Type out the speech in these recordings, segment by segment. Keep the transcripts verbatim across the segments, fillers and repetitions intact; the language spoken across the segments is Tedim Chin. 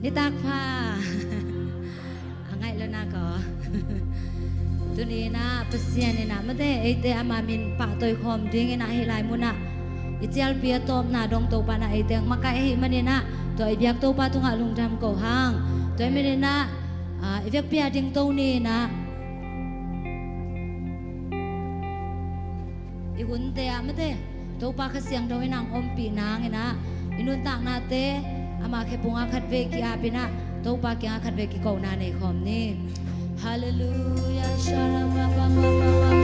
Nitak pha. A ngaih lo na ko. Tuni in ah Pasian in ah mate eite ama min pahtawi khawm dingin ah hih lai munah i cialpi a tawpna dong Topa in ah eite makaih ahih manin ah tua i biak Topa tungah lungdam ko hang. Tua ahih manin ah, ah, i vekpi a dingto ni in ah i hunte ah mate Topa Kha Siangtho in ah hong ompih nangin ah i nuntaknate ama khephung ah khatvei ki-ap in ah Topa kiangah khatvei kikona nei khawm ni. Halleluia. Halleluia.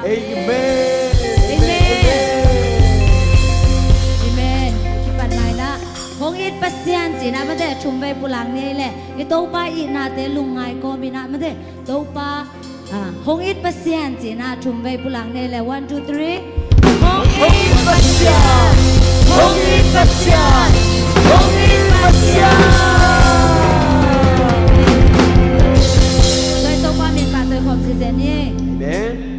Amen. Amen. Amen. Kipan mai na. Hong it Pasian cina mate thum vei pulak ni le. I Topa itnate lungngai kawm ina mate. Topa, ah, hong it Pasian cina thum vei pulak ni le. One, two, three. Hong it Pasian. Hong it Pasian. Hong it Pasian. Tua i Topa min pahtawi khawm ci zen ni. Amen.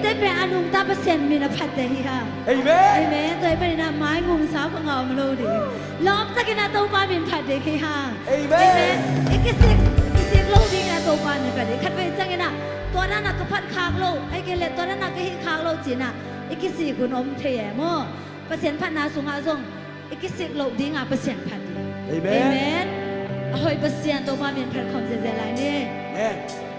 Te pen a nungta Pasian min a phat ding hi hang. Amen. Amen. Tua hi panin a mai ngungsa kha ngam lo ding. Lawmtakin a Topa min phat ding hi hang. Amen. Amen. I kisik, kisik lo dingin a Topa min phat ding. Khatvei ciangin a tua dan a ka phat khak lo, ahih kei leh tua dan a ka hih khak lo ci-in a i kisik hun om thei e maw. Pasian phatna sungah zong i kisik loh dingin Pasian phat ding. Amen. Amen. A hoih Pasian Topa min phat khawm ziahziah lai ni. Amen.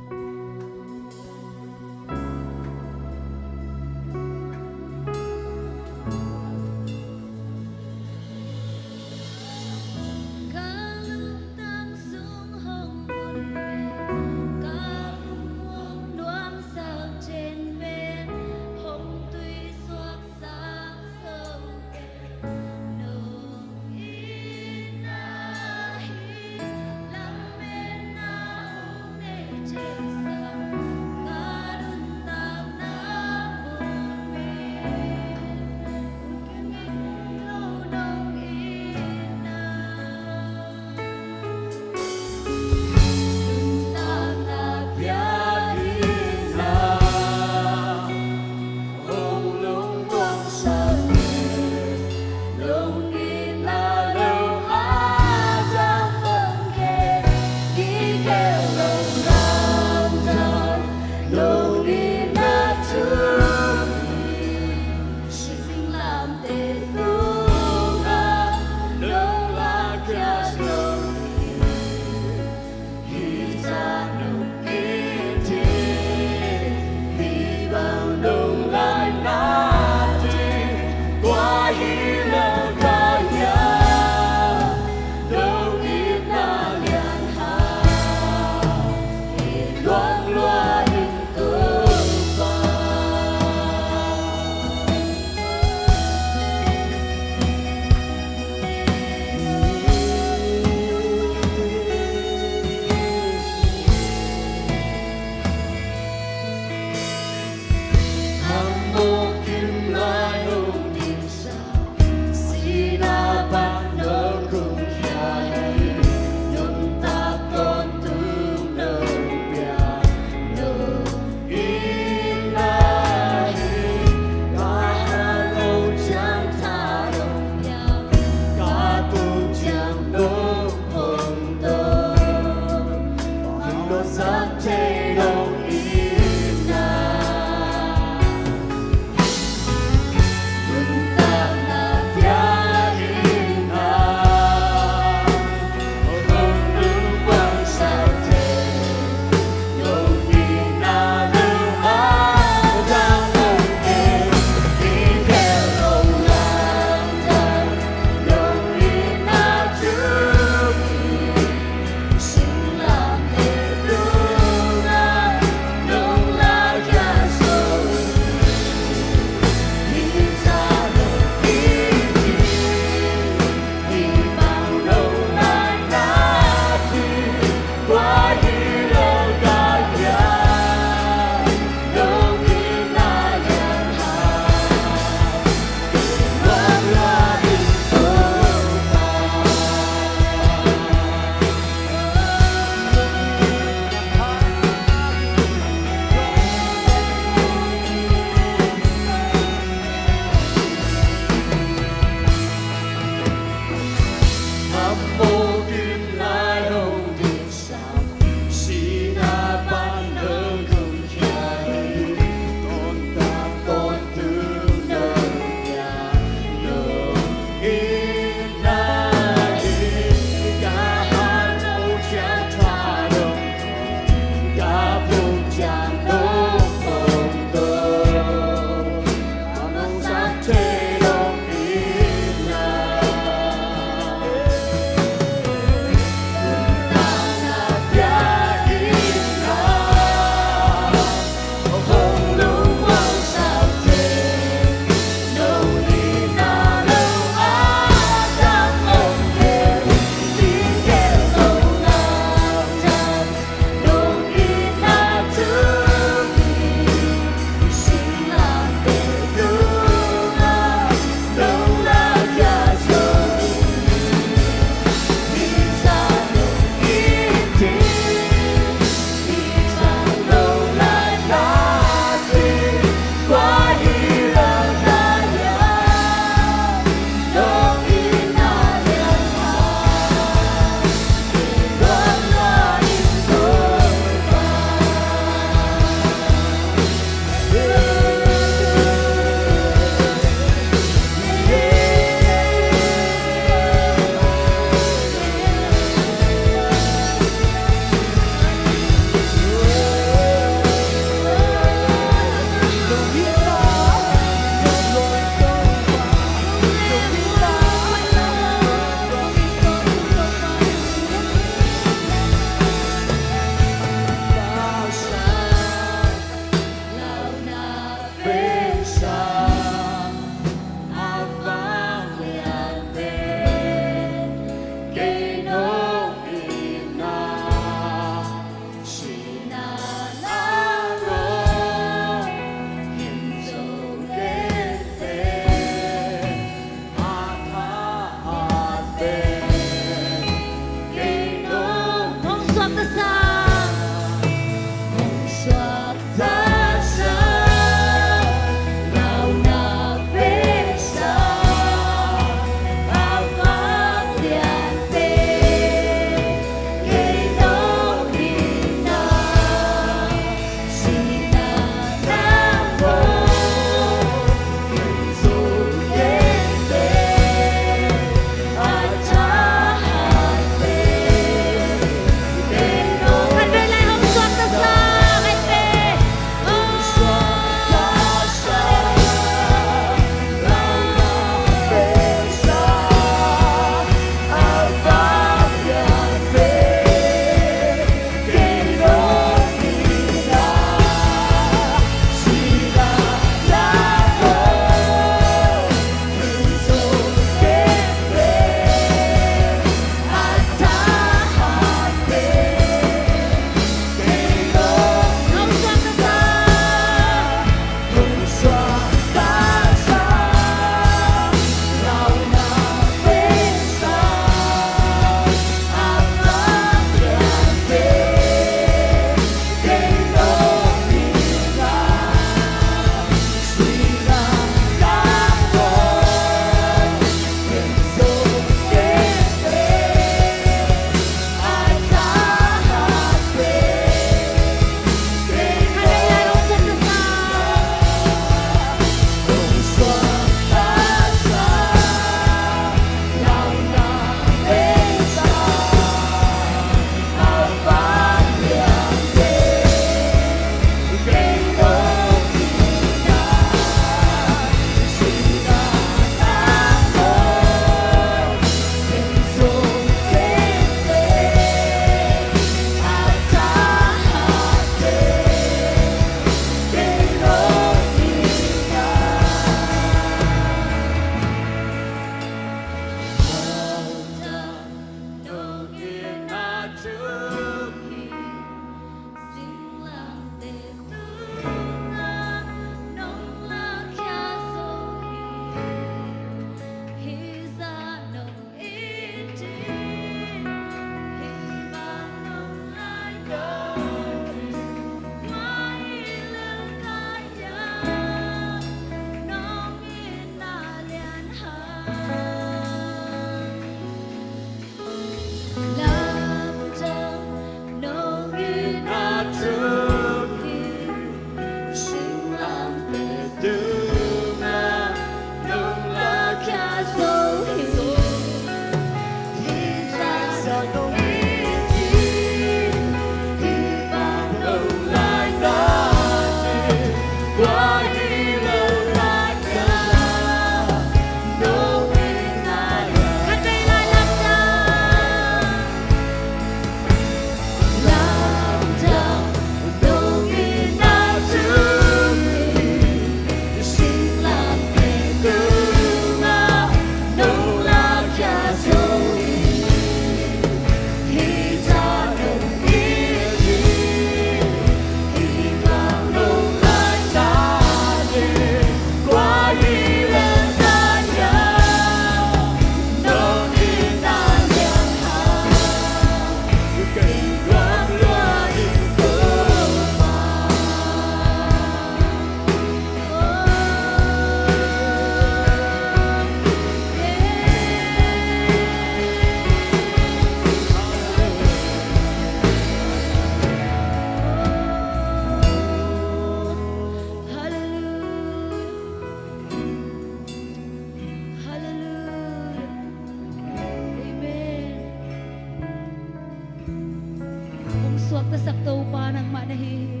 Topa nangmah na hi hi.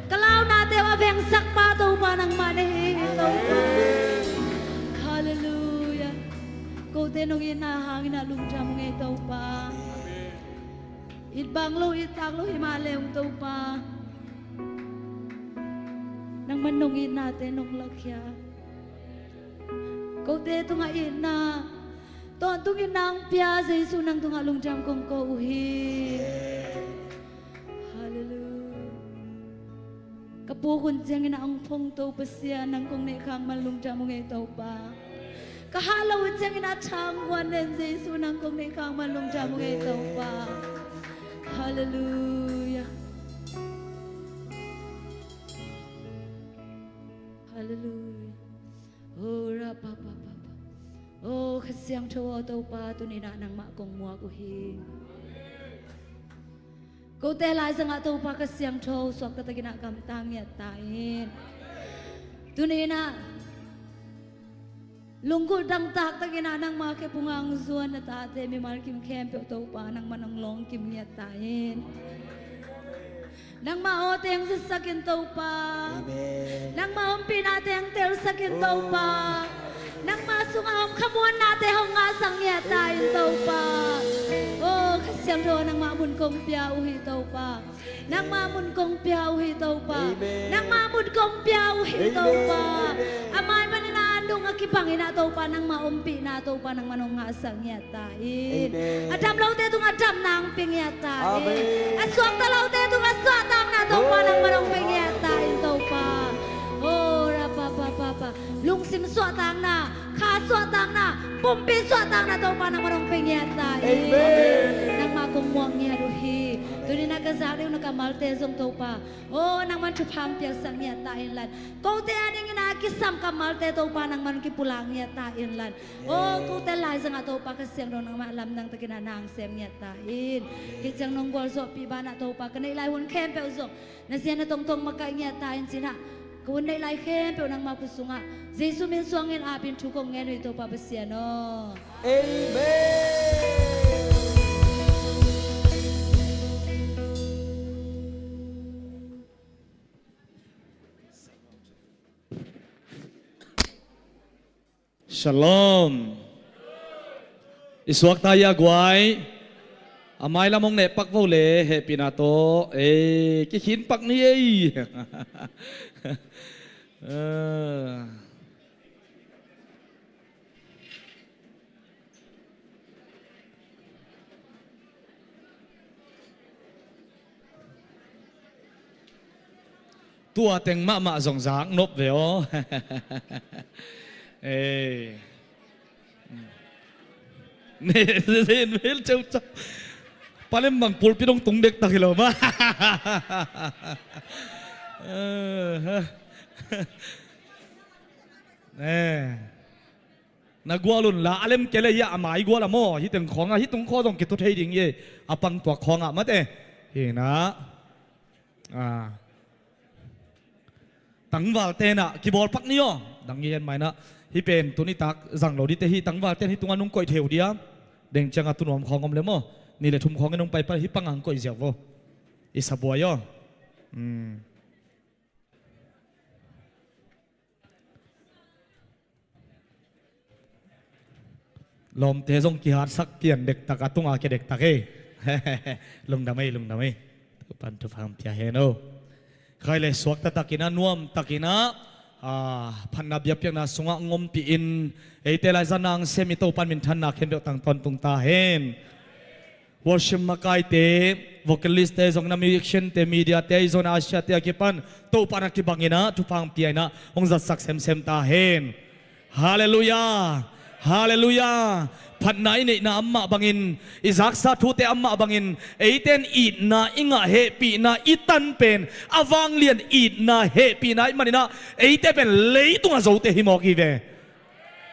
Ka launate uh a vengsak pa Topa nangmah na hi hi Topa. Halleluiah. Kote nong itna hangin ah lungdam ung ei Topa. It bang lo, it tak lo hi mah leng Topa, nangman nong itnate nong lakhia. Kote tungah itna, tawntung itna hong pia Jesu nang tungah lungdam kong ko uh hi. Halleluiah. Ka puk hun ciangin a hong phongto Pasian nang kong neih khak man lungdam ung ei Topa. Ka hah loh uh ciangin a tha hong guan den Jesu nang kong neih khak man lungdam ung ei Topa. Halleluiah. Halleluiah. Oh, ra pa pa pa pa. Oh, Kha Siangtho aw Topa, tuni-in ah nangmah kong muak uh hi. Kote laizangah Topa Kha Siangtho suakta takin ah gamta ngiat ta in. Tuni-in ah lunggulh dangtak takin ah nangma khe pungah hong zuan na tate mimal kim khempeuh Topa nangman hong lawngkim ngiat ta in. Nangmah awte hong zatsak in Topa. Amen. Nangmah ompihnate hong telsak in Topa. Nangmah sungah om khamuannate hong ngahsak ngiat ta in Topa. Oh, Kha Siangtho nangmah mun kong pia uh hi Topa. Nangmah mun kong pia uh hi Topa. Amen. Nangmah mun kong pia uh hi Topa. Amen. A mai panin a nung a kibangin ah Topa nangmah ompihna Topa nangmah nong ngahsak ngiat ta in. Amen. A dam lote tungah damna hong pia ngiat ta in. Amen. A suakta lote tungah suahtakna Topa nangmah nong pia ngiat ta in Topa. Oh, ra pa pa pa pa. Lungsim suahtakna, kha suahtakna, pumpi suahtakna Topa nangmah nong pia ngiat ta in. Amen. Nangmah kong muak ngiat uh hi. Tuni-in ah ka zak ding uh na kammalte zong Topa, oh, nangman thupha hong piaksak ngiat ta in lan. Kote a dingin ah kisam kammalte Topa nangman kipulak ngiat ta in lan. Oh, kote laizangah Topa Kha Siangtho nangmah lamdang takin ah na hong sem ngiat ta in. Kei ciang nong gualzawhpih banah Topa ka neih lai hun khempeuh zong na siatna tongtong makaih ngiat ta in ci-in ah ka hun neih lai khempeuh nangmah khut sungah Jesu min suangin apin thu kong ngen uh hi Topa Pasian aw. Amen. Shalom. I suakta hi a guai. A mailam hong nehpak vo le hehpihna tawh ei kikhinpak ni ei. Ah. Tua teng mahmah zong zak nop ve aw. Ei. Ne, ne, ne, ceu ceu. Palembang pulpit hong tung dektak hi lo mah. Ne. Na gual un la, a lem kei le hi a, a mai gual a maw, hih teng khawngah, hih tung khawng zong kithut thei ding hi, a pang tuak khawngah mate. Hi na. Ah. Tangvalte na, kibawl pak ni aw. Dang hi hen mai na. Hih pen, tuni tak, zang lo dite hih tangvalte hih tungah nung koih thei uh dia. Deng ciangah tu nuam khawng om le maw. Nih le thum khawng in nung pai pah, hih pangah hong koih ziau vo. I sa buai aw. Hmm. Lawmte zong kihatsak pian dektak a tunga kia dektak ei. Lungdam ei, lungdam ei. Topan thupha hong pia hen o. Khai le suakta takin a nuam takin a, ah, phatna biakpiakna sungah ngompihin eite lai zan nang sem i Topan minthanna khempeuh tang tawntung ta hen. Worship makaite, vocalist te zong na, musician te, media te, i zong na, Asia te a kipan Topa na kibangin a thupha hong pia in a hong zatsak semsem ta hen. Halleluiah. Halleluiah. Phatna i neihna amah bangin, i zaksa thute amah bangin, eite in itna i ngah, hehpihna i tan pen a vanglian itna hehpihna i hih manin a eite pen leitung a zote hi mawk hi ve.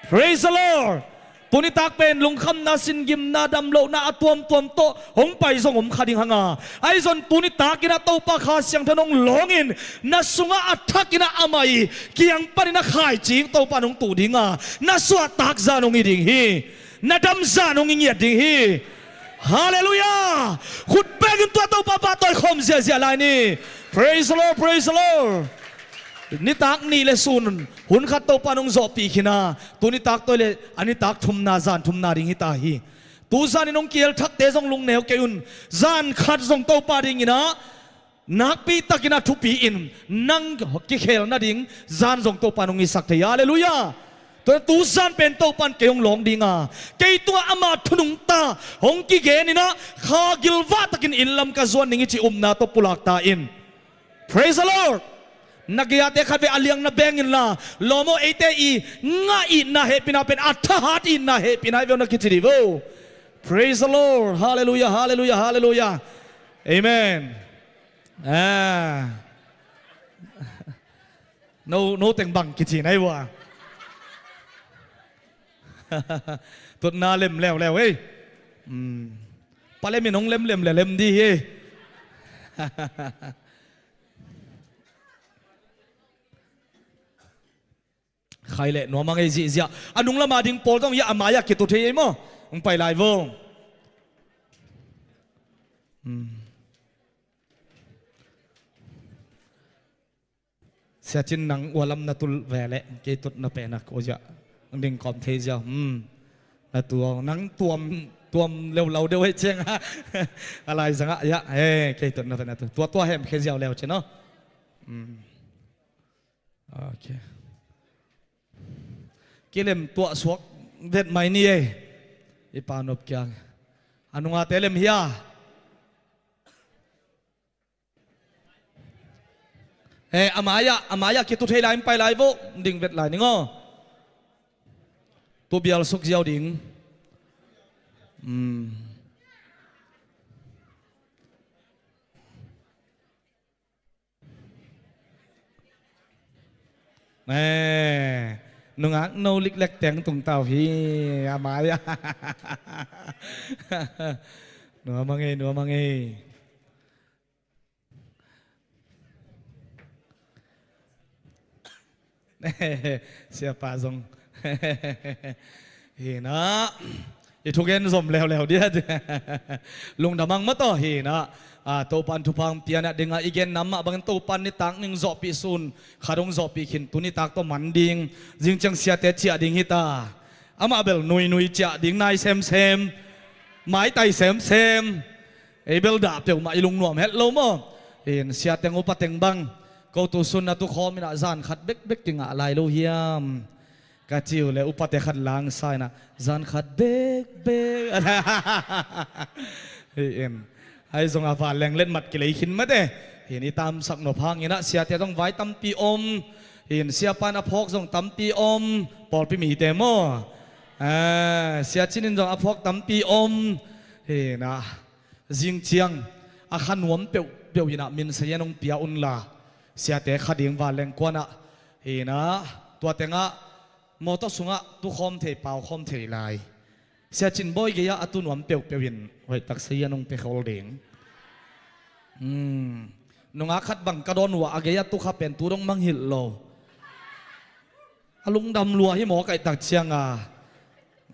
Praise the Lord. Tuni tak pen lungkhamna, singimna, damlohna a tuamtuam tawh hong pai zong om kha ding hang a, ahi zong tuni takin a Topa Kha Siangtho in hong lawngin na sungah a thakin a amah i kiang panin a khaici Topa in hong tuh ding a, na suahtak zah in hong hi ding hi. Na dam zah in hong hi ngiat ding hi. Halleluiah. Khut bengin tua Topa pahtawi khawm ziahziah lai ni. Praise the Lord, praise the Lord. Nitak nih le sun hun khat Topa nong zawhpih khin a, tu nitak tawh le a nitak thumna, zan thumna ding hi ta hi. Tu zanin hong kihel thakte zong lungneu kei un. Zan khat zong Topa dingin ah nakpi takin a thupi in nang kikhel nading zan zong Topa nong hisak thei. Halleluiah. Tua tu zan pen Topa in kei hong lawng ding a, kei tungah ama thu nungta hong kigen in ah, kha gilvah takin inn lam ka zuan ding hi ci upna tawh pulak ta in. Praise the Lord. Na gei-ate khat vei a liang na beng inla, lawm aw, eite i ngah itna hehpihna pen a thahat itna hehpihna hi ve aw na kici dih vo. Praise the Lord. Halleluiah, halleluiah, halleluiah. Amen. Ah. No, no teng bang kici na hi vua. Tutna lem leuleu ei. Hmm. Palem in hong lemlem le lem dih hi ei. Khai leh nuam a ngei zihziah. A nung lama ding pawl zong hiah a mai-ah kitu thei ei maw? Hong pai lai vo. Hmm. Sia Cin, nang ua lam na tul ve leh kei tutna pen a ko ziah. Hong ding kawm thei ziau. Hmm. Na tu aw, nang tuam, tuam leuleu deuh ei ciang a. A lai zangah hiah. He, kei tutna pen a tu. Tua tua hem khe ziau leu cin aw. Hmm. Ok. Kilem tuah suak vet mai ni ei. I pa nop kiang. A nungate lem hia. Eh, a mai-ah, a mai-ah kitu thei lai in pai lai vo. Ding vet lai ning aw. Tu bial suk ziau ding. Hmm. Eh, nungak no liklek teng tung tau hi, a mai-ah. Nuam a ngei, nuam a ngei. Siapa zong. Hi na. I thugen zom leuleu dia. Lungdam ang mataw hi na. A, Topan thupha hong pia na ding a, i gen nam mah bangin Topan nitak ning zawhpih sun khat hong zawhpih khin, tu nitak tawh man ding. Zing ciang siate ciah ding hi ta. Amah bel nuinui ciah ding nai semsem. Maitai semsem. Ei bel dah peuhmah i lungnuam het lo maw? Hin siateng upateng bang, ko tu sun na tu khawm inah zan khat bekbek kingah lai lo hiam? Ka ci uh leh upate khat langsa inah zan khat bekbek. Hi in. Ahi zongah vanleng letmat kilei khin mate. Hin i tamsak nop hang inah siate zong vai tampi om. Hin siapa in a phawk zong tampi om. Pawlpi mite maw? Ah, Sia Cin in zong a phawk tampi om. Hinah. Zing ciang a kha nuam peuhpeuh inah minsayan hong pia unla, siate kha ding vanleng kuanah hinah tua tengah mawtaw sungah tu khawm thei, pau khawm thei lai. Sia Cin Bawi gei-ah a tu nuam peuhpeuh in hoih taksa yan hong pia khol ding. Hmm. Nungak khat bang ka dawn uh ah a gei-ah tu kha pen tu dong mangngilh lo. A lungdam lua hi maw kaihtak cianga.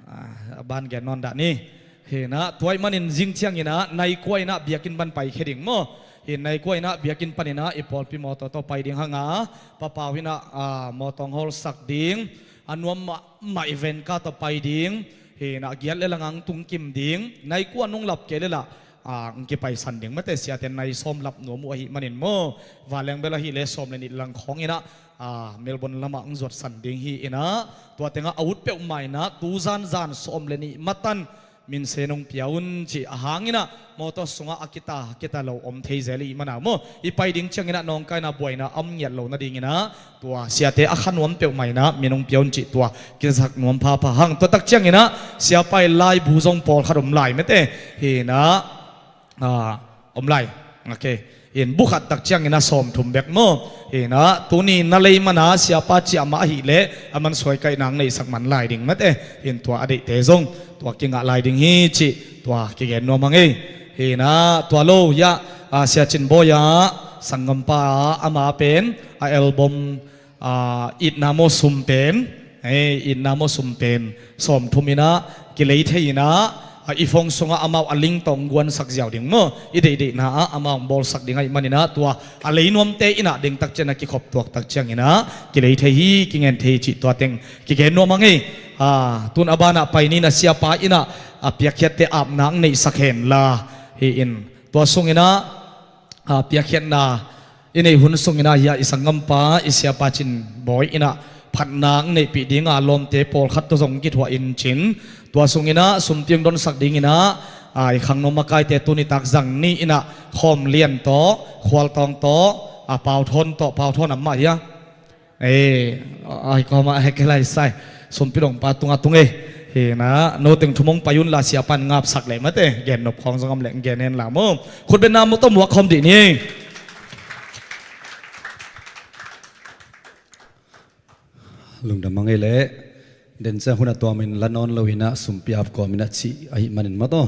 Ah, a ban gen nawn dah ni. Hinah, tua ahih manin zing cianginah nai kua inah biakinn pan paikhia ding maw? Hin nai kua inah biakinn paninah i pawlpi mawtaw tawh pai ding hanga, papau inah, ah, mawtaw hong hawlsak ding. A nuam mahmah i venka tawh pai ding. Hinah giat le langang tungkim ding. Nai kua nung lap kei le lah, ah, hong kipaisan ding mate, siate nai sawm lap nuam uh ahih manin maw? Vanleng bel ahih le sawm le nih lang khawng inah, ah, Melbourne lamah hong zuatsan ding hi inah, tua tengah a ut peuhmah inah tu zan zan sawm le nih matan minsen hong pia un cih a hang inah mawtaw sungah a kita kita lo om thei zel i hih mana maw? I pai ding cianginah nawngkaina buaina a om ngiat lo nadinginah tua siate a kha nuam peuhmah inah min hong pia un cih tua kizasak nuam phapha hang. Tua tak cianginah siapa i laibu zong pawlkhat om lai mate. Hinah, ah, om lai. Ok. Hin bu khat tak ciangin a sawmthum bek maw? Hinah tuni na lei mana siapa ciah mah ahih leh a man suaikaihna hong neihsak man lai ding mate. Hin tua a deihte zong tua kingah lai ding hi cih tua kigen nuam hang ei. Hinah tua lo hiah, ah, Sia Cin Bawi ah sanggampa ah ama pen a album, ah, Itna Maw Sum pen, eh, Itna Maw Sum pen sawmthum inah kilei thei inah a, i phone sungah amau a link tawh hong guansak ziau ding maw, i deihdeihna ah amau hong bawlsak ding ahih maninah tua a lei nuamte innah dingtak cianah kikhop tuaktak cianginah kilei thei hi, kingen thei hi cih tua teng kigen nuam a ngei. A, tun a banah pai ni, na siapa innah a piakkhiatte apna ang neihsak henla hi-in tua sunginah a, piakkhiatna i neih hun sunginah hia i sanggampa i siapa Cin Bawi innah phatna ang neihpih dinga lawmte pawlkhat tawh zong kithuah in cin tua sunginah sumpi hong donsak dinginah a, i khangno makaite tuni tak zang ni innah Khawm Lian tawh, Khual Tawng tawh, a, Pau Thawn tawh, Pau Thawn amah hia? Ei, a, a, i kawmah hek hi lai sai. Sumpi dongpa tungah tung ei. Hinah, no teng thum hong pai unla siapan ngapsak leh mate. Gen nop khawng zong om leh gen hen la maw. Khutbetna maw tawh muak khawm dih ni. Lungdam a ngei leh. Den ciang hun a tuamin la nawn loinah sumpi ap kawminah cih ahih manin maw tawh.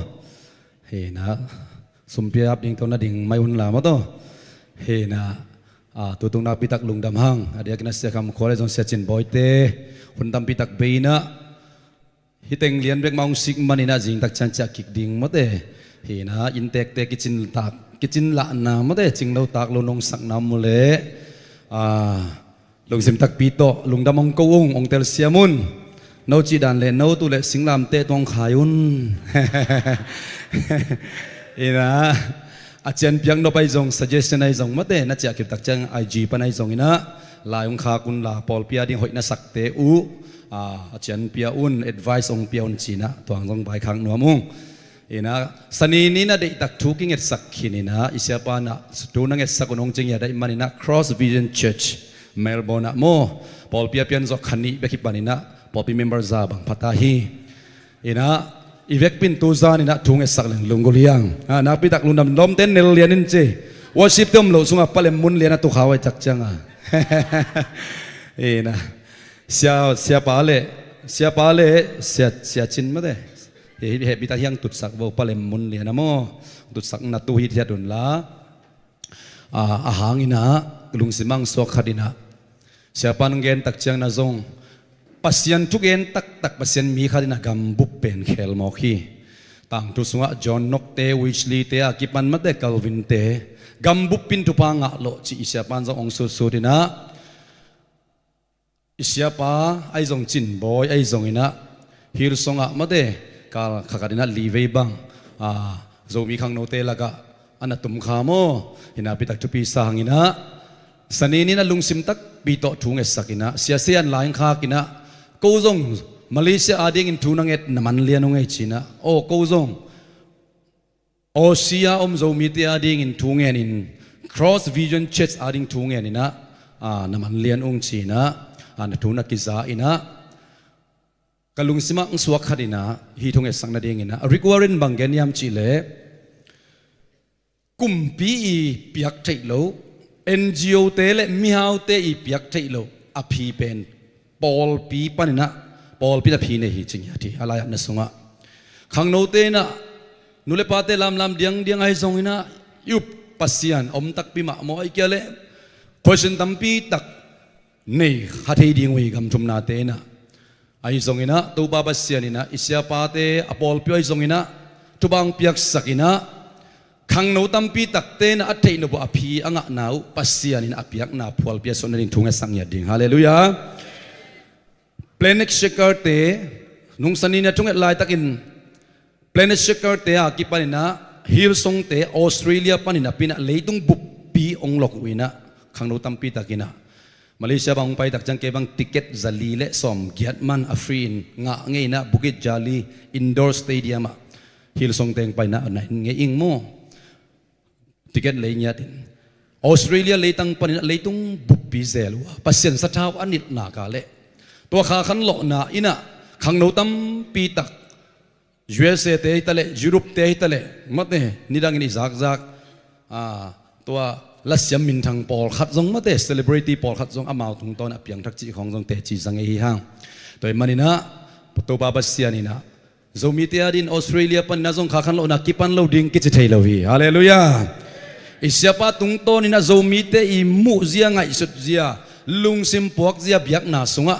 Hinah, sumpi ap ding tawh na ding mai unla maw tawh. Hinah, a, tutung nakpitak lungdam hang. A diakin a Sia Kham Khual le zong Sia Cin Bawite hun tampitak bei innah hih teng lian bek mah hong sik maninah zingtak ciang ciah kik ding mawte. Hinah, inntekte kicin tak, kicin lahna mawte, cinglo taklo nong sakna mu leh, a, lungsim takpi tawh lungdam hong ko ung, hong telsiam un. No cih dan leh no tu leh singlamteh tawh hong khai un. Innah, a cianpiak nop ahi zong, suggestion ahi zong mate, na ciah kiptak ciang I G pan ahi zonginah lai hong khak unla pawlpi a ding hoih na sakte uh, a, a cianpia un, advice hong pia un cinah tuang zong vaikhak nuam ung. Innah, Sani ni na deihtak thu kingetsak khin innah, i siapa na thu na ngetsak un hong cing hi a, daih maninah Cross Vision Church, Melbourne ah maw, pawlpi a pian zawh kha nih bek hi paninah pawlpi member za bang phata hi. Innah, i vekpin tu zaninah thu ngetsak leng lunggulh hiang. A, nakpitak lungdam, lawmte nel lian in ci. Worship te om loh sungah palem mun lian a tukha uh ahi tak cianga. Innah, sia, siapa le, siapa le, sia, sia Cin mate. Heh, heh, bita hiang tutsak vo palem mun lian a maw. Tutsak na tu hithiat unla. A, a hanginah, lungsim ang suak khatinah. Siapan gen tak ciang na zong. Pasian thugen taktak Pasian mi khatinah gambup pen khel mawk hi. Tangthu sungah John Knox te, Wesley te, a kipan mate Calvin te. Gambup pin thupha ngah lawh cih i siapan zong ong sutsutinah. I siapa ahi zong Cin Bawi ahi zonginah Hillsong ah mate kal khakhatinah livei bang, a, Zomi khangnote lakah a na tumkha maw, hinah pitak thupi sa hanginah Sani ni na lungsim takpi tawh thu ngetsakinah siasia an lai hong khakinah ko zong Malaysia adingin thu na nget na man lian ung ei cinah. Aw ko zong Aussie a om Zomite adingin thu ngenin Cross Vision Church ading thu ngeninah, a, na man lian ung cinah, a, na thu na kiza innah ka lungsimah ang suak khatinah hih thu ngetsak nadinginah Rick Warren bang gen hiam cihleh kumpi i piak theih loh, N G O te le mihaute i piak theih loh a phi pen pawlpi paninah pawlpi na phi nei hi cing hi a ti a lai-at na sungah khangnote innah nu le pate lamlam diangdiang ahi zonginah i up Pasian om takpi mahmawh ahi kia le question tampi tak nei kha thei ding uh hi gam thumnate innah. Ahi zonginah Topa Pasian innah i siapate a pawlpi ahi zonginah thubang piaksak innah khangno tampi takte innah a theih nop uh a phi a ngahna uh Pasian innah a piakna phualpi a suah nading thu ngetsak ngiat ding. Halleluiah. Planet Shaker te nung Sani ni a thunget laitakin Planet Shaker te a kipaninah Hillsong te Australia panin a pinah leitung buppi ong lok uh innah khangno tampi takinah Malaysia bang ong paitak ciang kei bang ticket zali le sawm giat man a free in ngah ngei innah Bukit Jalil Indoor Stadium ah Hillsong te ong painah na in ngei ing maw. Ticket lei ngiatin Australia leitang panin leitung buppi zel uh a Pasian sathau a nilhna ka leh tua kha khan lawhna innah khangno tampi tak U S A te hi taleh Europe te hi taleh mate nidangin i zakzak, a, tua lasiam minthang pawlkhat zong mate celebrity pawlkhat zong amau tungtawn a piangthak cih khawng zong teci zang ei hi hang. Tua hi maninah Topa Pasian innah Zomite adin Australia panin a zong kha khan lohna kipan lo ding kici thei lo hi. Halleluiah. I siapa tungtawnin a Zomite i muhzia ngaihsutzia lungsim puakzia biakna sungah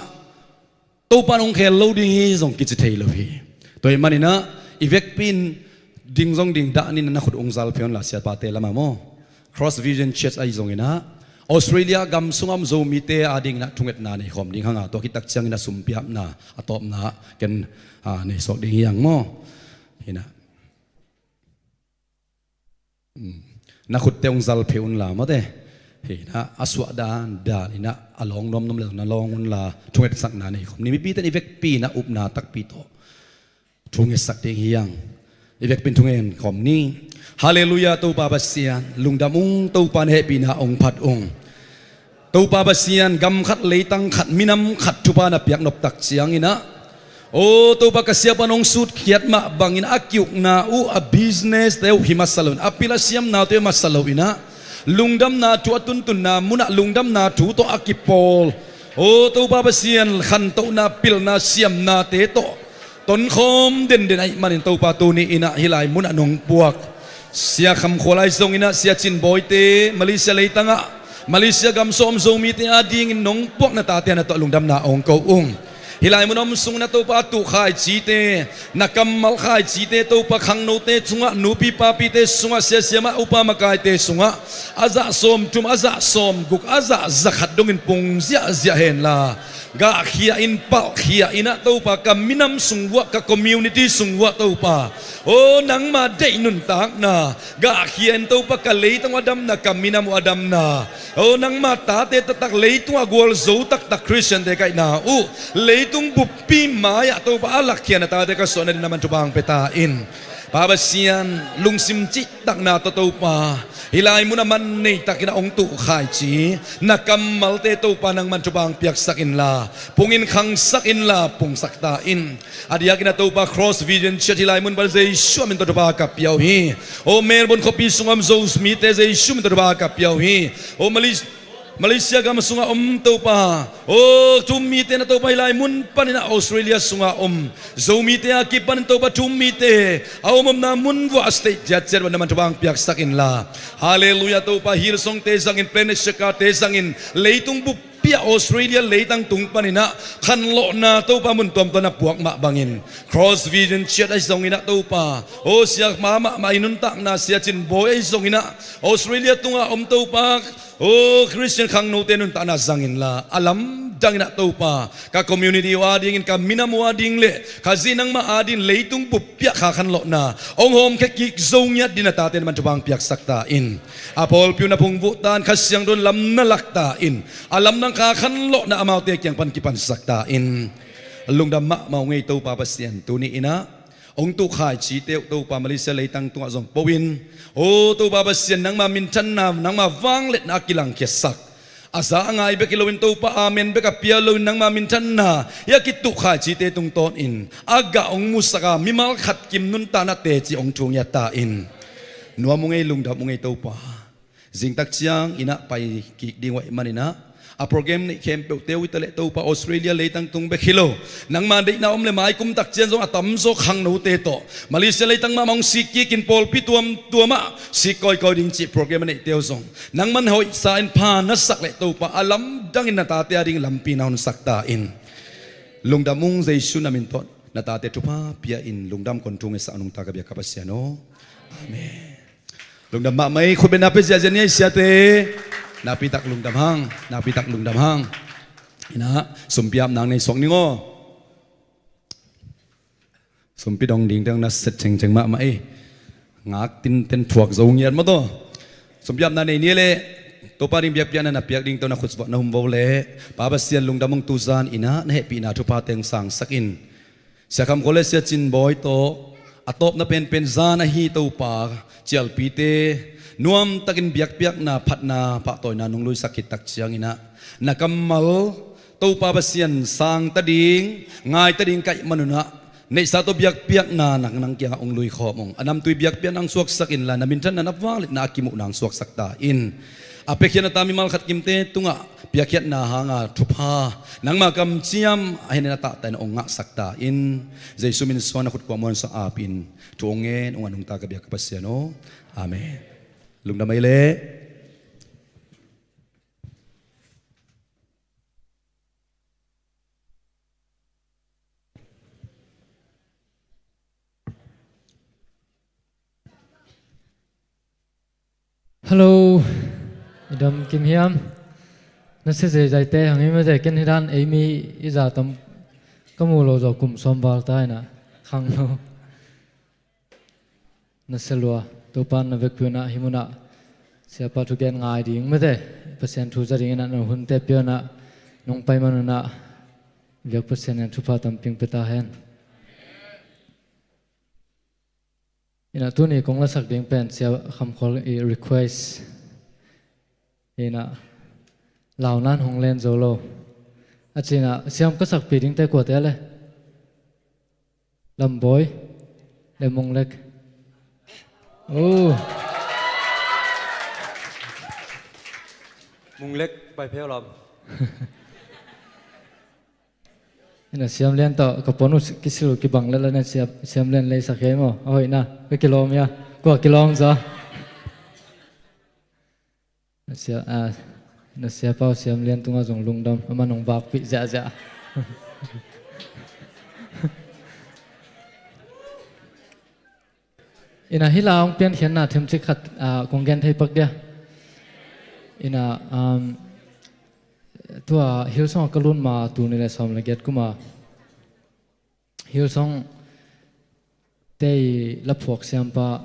Topa in hong khel lo ding hi zong kici thei lo hi. Tua hi maninah I vekpi in ding zong ding dah ni, na khut ung zal phei un la, siapate lamah maw. Cross Vision Church ahi zongin ah Australia gam sungah om Zomite adingin ah thungetna nei khawm ding hang a, tua khit tak ciangin ah sumpiapna a tawpna ah ken, ah, nei suak ding hi hang maw. Hi nah. Na khutte ung zal phei un la mawte. Hi nah, a suah dan dan in ah a lawng nuamnuam le na lawng un la, thungetsakna nei khawm ni. Mipite in i vekpi in ah upna takpi tawh thungetsak ding hi hang. I vekpi in thungen khawm ni. Halleluiah, Topa Pasian lungdam ung, Topa na hehpihna hong phat ung. Topa Pasian, gam khat, leitang khat, minam khat thupha na piak nop tak ciangin ah, aw Topa, ka siapa in hong sutkhiat mah bangin a ki-ukna uh, a business te uh hi masa loin, a pil a siamna uh hi masa loin ah, lungdamna thu a tuntunna munah lungdamna thu tawh a kipawl, aw Topa Pasian, khantohna, pilna, siamnate tawh tonkhawm denden ahih manin Topa, tuni in ah hih lai munah nong puak Sia Kham Khual ahi zongin ah, Sia Cin Bawite, Malaysia leitangah, Malaysia gam sungah om Zomite adingin nong puak na tate na tawh lungdamna hong ko ung. Hih lai mun om sungin ah Topa, a tuh khaicite, na kammal khaicite Topa, khangnote sungah, nupi papite sungah, sia siamah upa makaite sungah a zah sawmthum, a zah sawmguk, a zah zakhat dongin pung ziahziah henla, gahkhia in, palhkhia in ah Topa, ka minam sung vuah, ka community sung vuah Topa, aw nangma deih nuntakna gahkhia in Topa, ka leitang uh a damna, ka minam uh a damna, aw nangma tate taktak, leitungah gualzo taktak Khristiante ka hihna uh leitung buppi mai-ah Topa, a lakkhiatna tate ka suahna dingin na man thupha hong pia ta in. Pa Pasian, lungsim cihtakna tawh Topa, hih lai munah man nei takin ah hong tuh khaici na kammalte Topa, nang man thupha hong piaksak inla, pungin khangsak inla, pungsak ta in. A diakin ah Topa, Cross Vision Church hih lai mun pan Jesu min tawh thupha ka pia uh hi. Aw Melbourne khuapi sungah om Zomite Jesu min tawh thupha ka pia uh hi. Aw Malaysia Malaysia gam sungah om Topa, aw thu-um mite na Topa, hih lai mun panin ah Australia sungah om Zomite a kipanin Topa, thu-um mite a om omna mun vuah a state ciatciat vuah na man thupha hong piaksak inla. Halleluiah Topa, Hillsongte zangin, Planet Shakate zangin, leitung buppi ah Australia leitang tung panin ah khanlawhna Topa mun tuamtuam na puak mah bangin, Cross Vision Church ahi zongin ah Topa, aw sia mahmah i nuntakna, Sia Cin Bawi ahi zongin ah Australia tungah om Topa, aw Khristian khangnote nuntakna zang inla, a lamdang in ah Topa, ka community uh adingin, ka minam uh ading le Khazih nangmah adingin leitung buppi ah kha khanlawhna hong hawmkhia kik zo ngiat dingin na tate na man thupha hong piaksak ta in. A pawlpi uh na phungvuh ta in, Kha Siangtho in lam na lak ta in, a lamdang kha khanlawhna amaute kiang pan kipansak ta in. Lungdam mahmah ung ei Topa Pasian, tuni in ah hong tuh khaicite uh Topa, Malaysia leitang tungah zong po in, aw Topa Pasian, nangma minthanna, nangma vangliatna a kilangkhiasak, a za a ngai bek hi loin Topa, amen bek a pia loin, nangma minthanna hih a kituh khaicite tungtawnin a gah hong musak a, mimal khat kim nuntakna teci hong thungiat ta in. Nuam ung ei, lungdam ung ei Topa. Zingtak ciangin ah pai kik ding uh ahih manin ah, a program neih khempeuhte uh hi taleh Topa, Australia leitang tung bek hi lo, nangma deihna om le mai kum tak ciang zong a tamzaw khangnote tawh Malaysia leitang mahmah hong sik kikin, pawlpi tuamtuam ah sik kawikawi ding cih program a neihte uh zong nangman hoihsa in pha na sak leh Topa, a lamdangin na tate ading lampi na honsak ta in. Lungdam ung, Jesu na min tawh na tate thupha pia in, lungdam kong thungetsak a nungta ka biak ka Pasian aw. Amen. Lungdam mahmah ei, khutbetna pia ziahziah ni ei siate. Nakpitak lungdam hang, nakpitak lungdam hang. Hi nah, sumpiap nang nei suak ning aw. Sumpi dong ding teng na set cengceng mahmah ei. Ngak tinten thuak zo ngiat maw taw. Sumpiapna nei ni leh, Topa ding biakpiakna na piak ding tawh na khut na hum vo leh, Pa Pasian lungdam ung, tuzan in ah na hehpihna thupha teng sangsak in. Sia Kham Khual le Sia Cin Bawi tawh a tawpna penpen zan ahi Topa, cialpite nuamtakin biakpiakna, phatna, pahtawina nong luisak khit tak ciangin ah, na kammal Topa Pasian sangta ding, ngaita ding ka hih manun ah, neihsa tawh biakpiakna nang, nang kiangah hong luikhawm ung. A namtui biakpiakna hong suaksak inla, na minthanna, na vangliatna a kimuhna hong suaksak ta in. A piakhiatna ta mimal khat kimte tungah piakhiatna hanga thupha, nangma kamciam a henin a tahtahin hong ngahsak ta in. Jesu min suang na khut kuang muansa apin thu hong ngen ung a nungta ka biak ka Pasian aw. Amen. Lungdam ei leh. Hello. I dam kim hiam? Na sia zeizai te hang i mate, ken hi dan ei mi i za tam ka mu lo zaw kum sawm val ta ina khang lo. Na sia lua, Topan na vekpi unah hi munah siapa thugen ngai ding mate, Pasian thu za ding inah na hun te pia unah nong pai man unah viak Pasian in thupha tamping pia ta hen. Ina tuni kong lasak ding pen sia Kham Khol i request. Ina launan hong len zo lo. A cina siam ka sakpi ding te kua te le? Lambawi le Munglek. Oh. Munglek pai pheu lam. Ina siam lian tawh ka pon uh kisil kibang lel a na siam, siam lian lei sak hei maw? A hoihna ka kilawm ia. Kua kilawm za? Na sia, ah, na sia pau siam lian tunga zong lungdam, ama nong vakpih ziahziah. Ina hi la hong piankhiatna themcik khat, ah, kong gen thei pak dia. Ina, um, tua Hillsong ka lut ma tul nih le sawm le giat kuma Hillsong te i laphuak siampa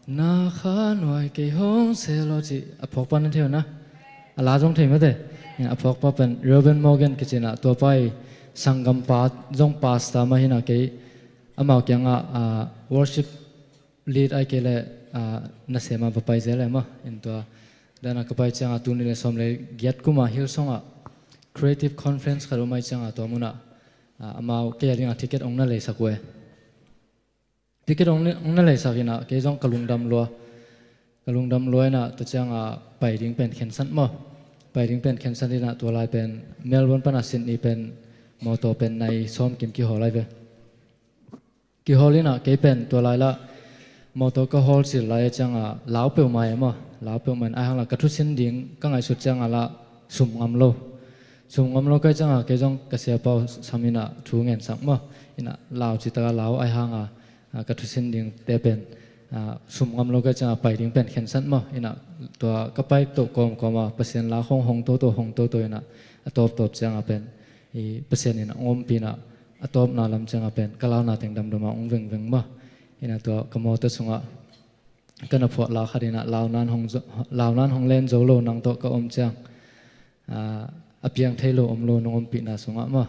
na kha nuai kei hong se lo ci a phuakpa na thei uh na. A la zong thei mate. Ina a phuakpa pen Reuben Morgan kici ina tua pa i sanggam pa zong pastor mah hi ina kei amau kiangah, ah, worship lead ai kei le, ah, nasem a va pai zel e maw. In tua dana ka pai cianga tul nih le sawm le giat kuma Hillsong ah Creative Conference khat om ai cianga tua munah, ah, amau kei a dingah ticket ong na leisak uh e. Ticket ong na, ong na leisak ina kei zong ka lungdam lua. Ka lungdam lua ina tua cianga pai ding pen khensat maw. Pai ding pen khensat ina tua lai pen Melbourne pana Sydney pen mawtaw pen nai sawm kim kihawl ai ve. Kihawl ina kei pen tua lai la mawtaw ka hawl cil lai a cianga lau peuhmah e maw, lau peuhmah in ai hang la ka thusin ding ka ngaihsut cianga la sum ngam lo. Sum ngam lo kai cianga kei zong ka siapa uh sam ina thu ngen sak maw. Ina lau citaka lau ai hanga, ah, ka thusin ding te pen, ah, sum ngam lo kai cianga pai ding pen khensat maw. Ina tua ka pai toh kawmkawma Pasian la hong hong toto hong toto ina a tawptawp cianga pen i Pasian ina ong ompih ina a tawpna lam cianga pen ka launa teng damdama ong vengveng maw. Ina tua ka mawtaw sungah ka na phuah la khat ina launan hong zo, launan hong len zo lo nang tawh ka om ciang, ah, a piang thei lo om lo nong ompihna sungah maw.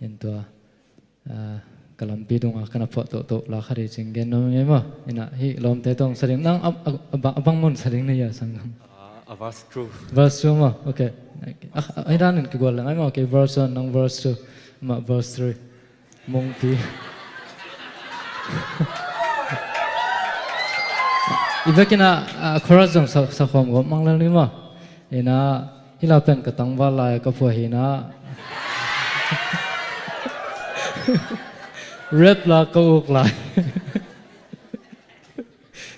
In tua, ah, ka lampi dungah ka na phuah tohtoh la khat i cing gen nuam ngei maw. Ina hih lawmte tawh sa ding nang a, a, a, a bang mun sa ding na ia sanggam. Ah, a verse two. Verse two maw. Okay. Ah, ah, hi danin kigual leng ai maw. Okay, verse one nang verse two. Mah verse three. Mungpi. I vekin ah, ah, chorus zong sa, sa khawm gawp mang lel ni maw. Ina hi la pen ka tangval lai ka phuah hi ina. Rap la ka uk lai.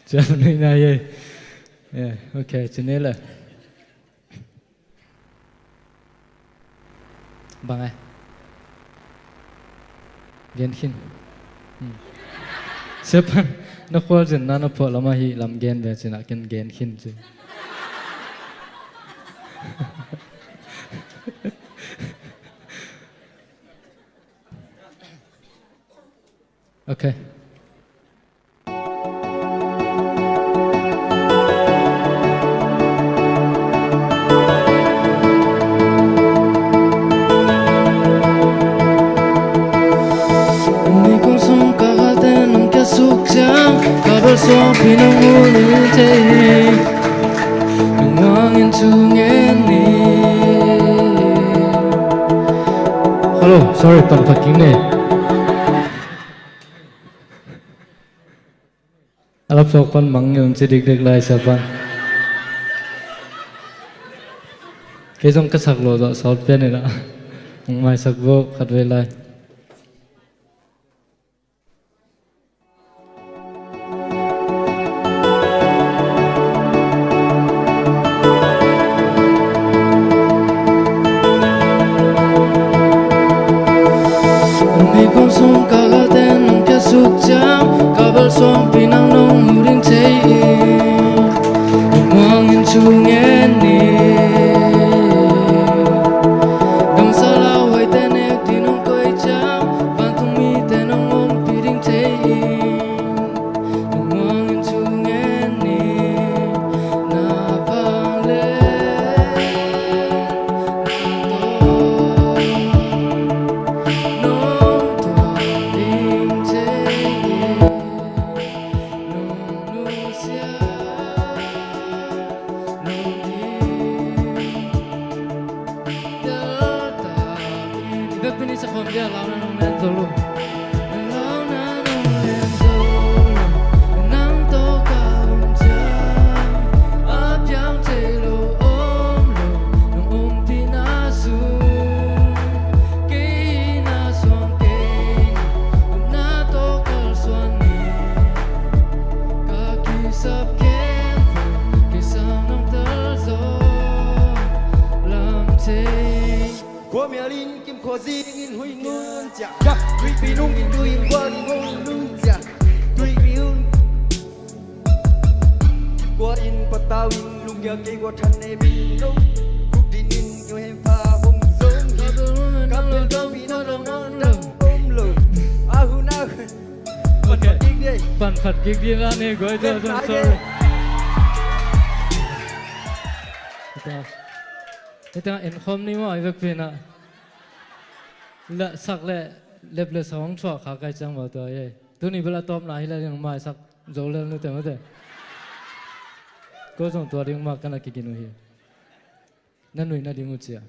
Ciam ni na ye. Yeah, okay, ci ni le. Bang e. Gen khin. Hmm. Siapa na khualzinna na phuah lamah hih lam gen ve cin ah ken gen khin ci. Okay. Ni kong sung ka galte nong kia suk ciang ka bel suang pi nong mu ni te. Nong wang in cu ngen ni. Hello, sorry, pan phaking ni. A laptop pan mang ngiun ci dikdik lai sia pan. Kei zong ka sak lo zawh sawt pian ina. Hong maisak vok khat vei lai. Ni kong sung ka galte nong kia suk ciang ka bel suang pi nang nong mu ding cei in. Nong wang in Ngen ni. Gamsa lauhuaite nek ding hong koih ciang, vantungmite nong ompih ding thei in. Lungmuang in thu ngen ni. Na vanglian na tawh nong tuak ding thei in. Nong nusia nong ding delta in. I vekpi in i sa khawm dia, launa nong lian zo lo. Launa nong lian zo lo. Nang tawh ka om ciang a piang thei lo om lo. Nong ompihna sung kei na suang kei na, omna tawh kalsuan ni. Ka kisap khempeuh kei sang nong tel zo lam thei. Khua mial in kim khua zing in huih ngun ciah, huihpi nung in tui in gual in hong lum ciah, huihpi un kua in patau in lungkia kei kua than ne min lo. Kuk din in kua hem pha hong zong hi. Ka bel dong pi na dong nang dang om lo. A hun a hun. Okay. Pan phat kik ding a ni guai tua zong, sorry. Tua en khawm ni maw, i vekpi in a. La sak le lep le sa hong thuak kha kai ciang maw tua ei. Tuni bel a tawpna hi le ding maisak zo lel nute mate. Ko zong tua ding mah ka na kigin uh hi. Na nuih nading uh cia.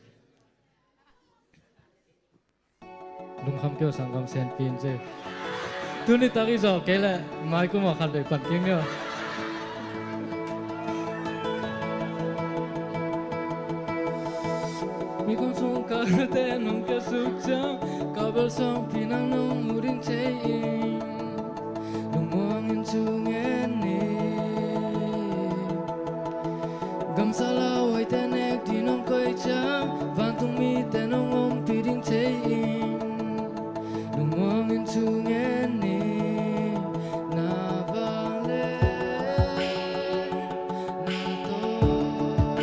Lungkham kei uh, sanggam, senpi in ci. Tuni tak i zawh kei leh mai kum ah khat vei pan kik ni aw. Nikum sung kalte nong kiasuk ciang, ka bel suangpi nang nong mu ding thei in. Lungmuang in thu ngen ni. Gamsa lauhuaite nek ding nong koih ciang, vantungmite nong ompih ding thei in. Lungmuang in thu ngen ni. Na vanglian na tawh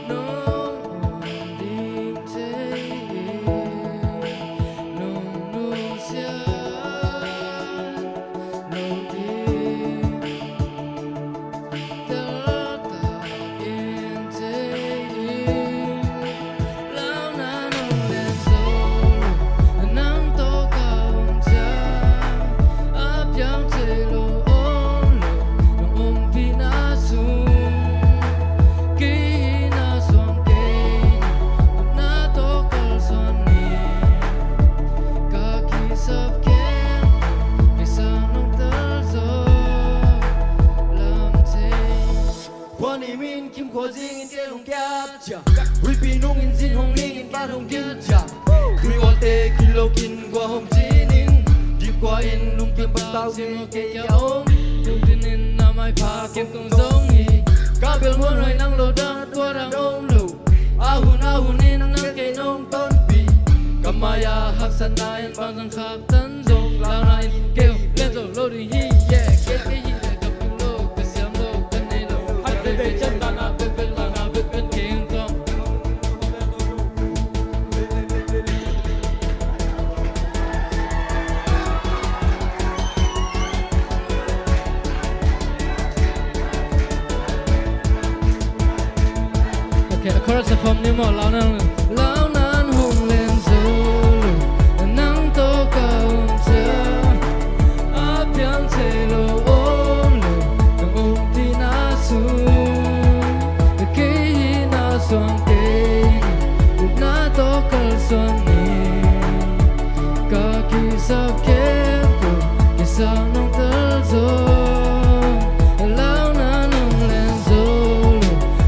nong om ding thei in. Nong nusia lo ding delta in thei in. Launa nong lian zo lo, nang tawh ka om ciang a piang thei lo om lo. Nong ompihna sung kei na suang kei na, omna tawh kalsuan ni. Ka kisap khempeuh kei sang nong tel zo lam thei. Khua nim in kim khua zing in kei hong kiat cia, huihpi nung in zin hong ling in bat hong din cia. Tui ualte kilo kin kua hong cin in, dip kua in lungkim patau in kei a om. Tung din in na mai pha kem kong zong hi. Ka bel muan huai nang lo dan tua dang om lo. A hun a hun in nang kei nong tonpih. Ka mai a haksatna in bang zang khak tan zong, launa in kei hong lian zo lo ding hi. Yeah, kei kei hi le ka pil lo, ka siam lo, ka nei lo. Khat vei vei ciang dan a pek pek, launa pek pek kei hong kong. Okay, a chorus a khawm ni maw, launa, launa hong lian zo lo, nang tawh ka om ciang a piang thei lo om lo, nong ompihna sung kei na suang kei na, omna tawh kalsuan ni. Ka kisap khempeuh kei sang nong tel zo, launa nong lian zo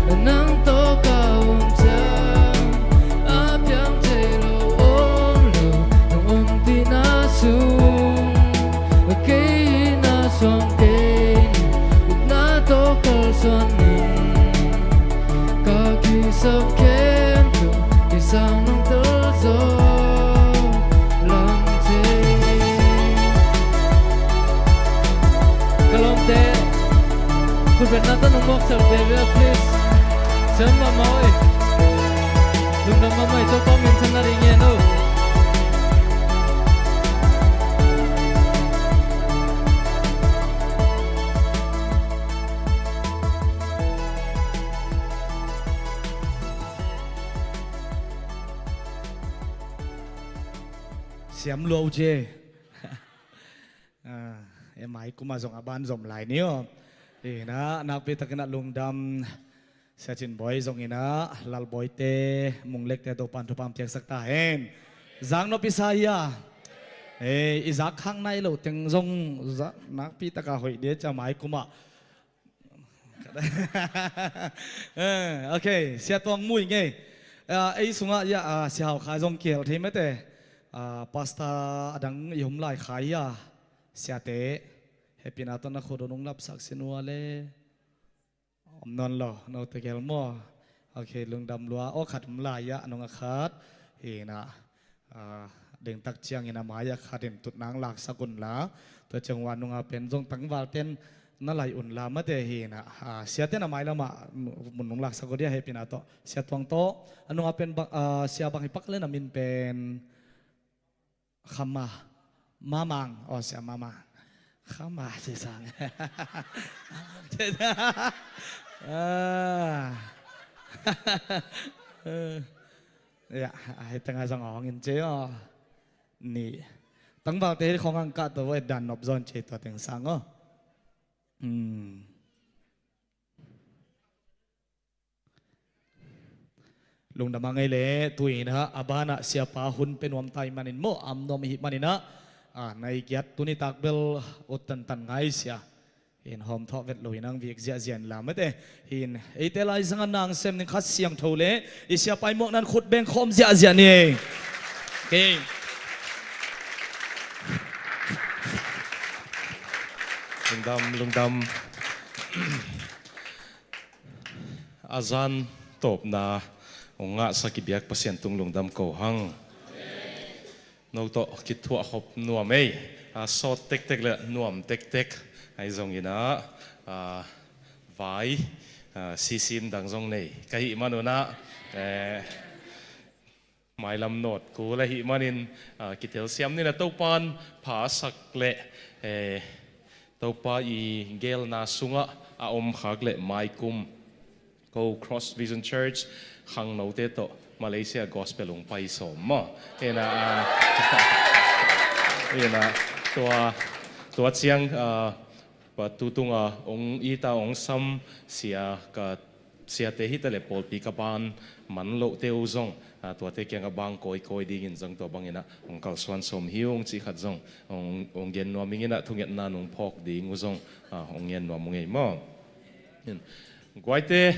lo, nang tawh ka om ciang a piang thei lo om lo, nong ompihna sung kei na suang kei na, omna tawh kalsuan ni. Ka kisap khempeuh kei sang nong tel zo lam thei. Ka lawmte, khut Nata nung mawk ser veve, please. Siam mahmah oi. Lungdam mahmah oi, Topa min thang na ring e no. Siam luau je. Ah, e mai kuma zong a ban zom lai ni aw. Ina nakpi takin a lungdam Sia Cin Bawi zong ina Lal Bawi te, Mung Lek te Topan thupam piaksak ta hen. Zang nop i sa ia. Eh, i zak khang nai lo teng zong zak nakpi taka hoih dia cia mai kuma. Eh, ok, Sia Tuang Mui ngei. Ah, ei sungah ia, ah, Sia Hau Khai zong kiel thei mete. Ah, pastor adang i hum lai khai ia. Siate, hepina tawh na khudo nung lapsak sin ua le. Om non lo, no tegel maw. Ok, lungdam lua. Aw khat hum lai ia, nung a khat. Hina. Ah, dengtak ciangin a mai-ah khat in tutnang laksak unla, tua ciang ua nunga pen zong tangvalten na lai unla mate hina. Ah, Siaten a mailamah mun nung laksak uh dia hepina tawh Sia Tuang tawh a nunga pen bang, ah, Sia bang hi pak le na min pen Khama Mamang, aw Sia Mamang. Khama sisang. Ah. Ya, ai tanga zong ong in cio. Ni. Tangvalte hi khong ang kah to voi dan nop zon cio to teng sang o. Hmm. Lungdam a ngei le, tuina a bana Siapa hun pe nuam tai manin maw, am nuam ihi manina, a, nai giat tuni takbel ut tantan ngai sia. In hawm thawh vet lo in ang vik ziahziah in lam mate. Hin eite lai zanga nang sem ning khat siangtho le i Siapa i muak nan khut beng khawm ziahziah ni. Okay. Lungdam, lungdam. A zan tawpna ong ngahsak i biak Pasian tung lungdam ko hang. No tawh kithuah hop nuam ei, a sawt tektek le nuam tektek. Ai zong ina, a, vai, a, sisim dang zong nei ka hih manuna, eh, mailam nawt kul ahih manin, a, kitelsiam nina Topan pha a sak le, eh, Topa i gelna sungah a om khak le maikum ko Cross Vision Church khangnote tawh Malaysia Gospel ong pai sawm maw. Ina, a, ina, tua, tua ciang, a, Pa tu tunga ong ita ong sam sia ka siate hita le pawlpi ka ban man lohte uh zong, a, tuate kianga bang kawikawi dingin zong tua bangina ong kalsuan sawm hi ung cih khat zong ong, ong gen nuam ingina thungetna nung phawk ding uh zong, a, ong gen nuam ung ei maw. Guaite,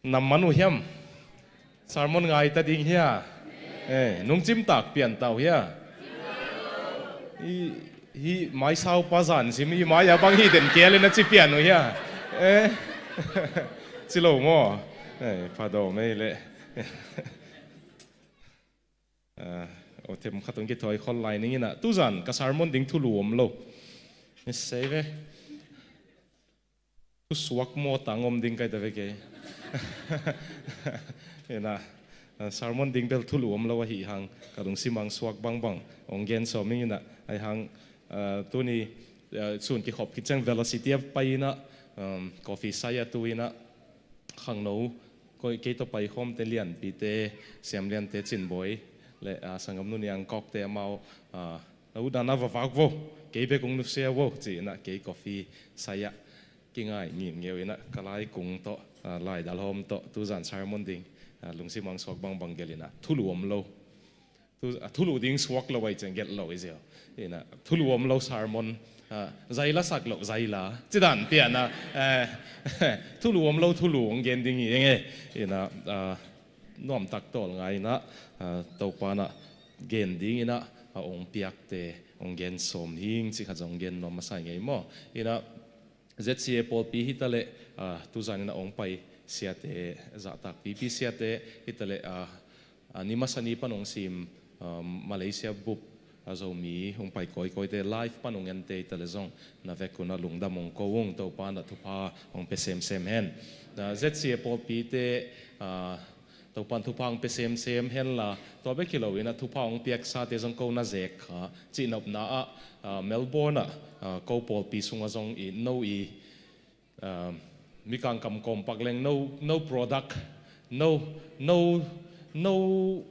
nam man uh hiam? Sermon ngai ta ding hia? Eh, nung cimtak pian tau hia? I, hi mai saupa zan sim i mai a bang hi den kialin a ci pian uh hia? Eh, ci lo maw? Eh, pha dawm ei le. Ah, o them khat ong kithawi khol lai ningina tuzan ka sermon ding thulu om lo. Ni sei ve. Thusuak maw tang om ding kai ta ve kei. Ina, a, sermon ding bel thulu om lo ahi hang ka lungsim ang suak bangbang ong gen sawm ing ina, ai hang, a, tuni, a, sun kikhop kiciang velocity a pai ina, um, coffee sai a tu ina, khangno, koi kei tawh paikhawmte Lianpite, Siam Liante, Cinbawi le, a, sanggam nu Niang Kawkte amau, a, na utdan a va vak vo, kei bek ong nusia vo ci ina kei coffee sai a kingai ngimngeu ina ka lai kung tawh, a, laidal hawm tawh tuzan sermon ding, a, lungsim ang suak bangbang gel ina thulu om lo. Tu, a, thulu ding suak lo ai ciang gelh lo i zia. Ina thulu om lo sermon, a, zaila sak lo zaila. Ci dan piana, eh, thulu om lo thulu ong gen ding hi eng e. Ina, a, nuamtak tawl ngai ina, a, Topa na gen ding ina, a, ong piakte ong gen sawm hing cih khat zong gen nuam masa ngei maw. Ina, Z C A pawlpi hita le, a, tuzan ina ong pai siate, zahtak pipi siate hita le, a, a, ni masa ni pan ong sim, a, Malaysia bup, a Zomi hong pai kawikawite live pan hong ente hi ta leh zong na vek un ah lungdam hong ko ung. Topa in ah thupha hong pia semsem hen. Na Z C A pawlpite, ah, Topa in thupha hong pia semsem hen la, tua bek hi lo in ah thupha hong piaksate zong ko na zek kha, cihnopna ah, ah, Melbourne ah, ah, ko pawlpi sungah zong i no i, ah, Mikang kam kawm pak leng no, no product, no, no, no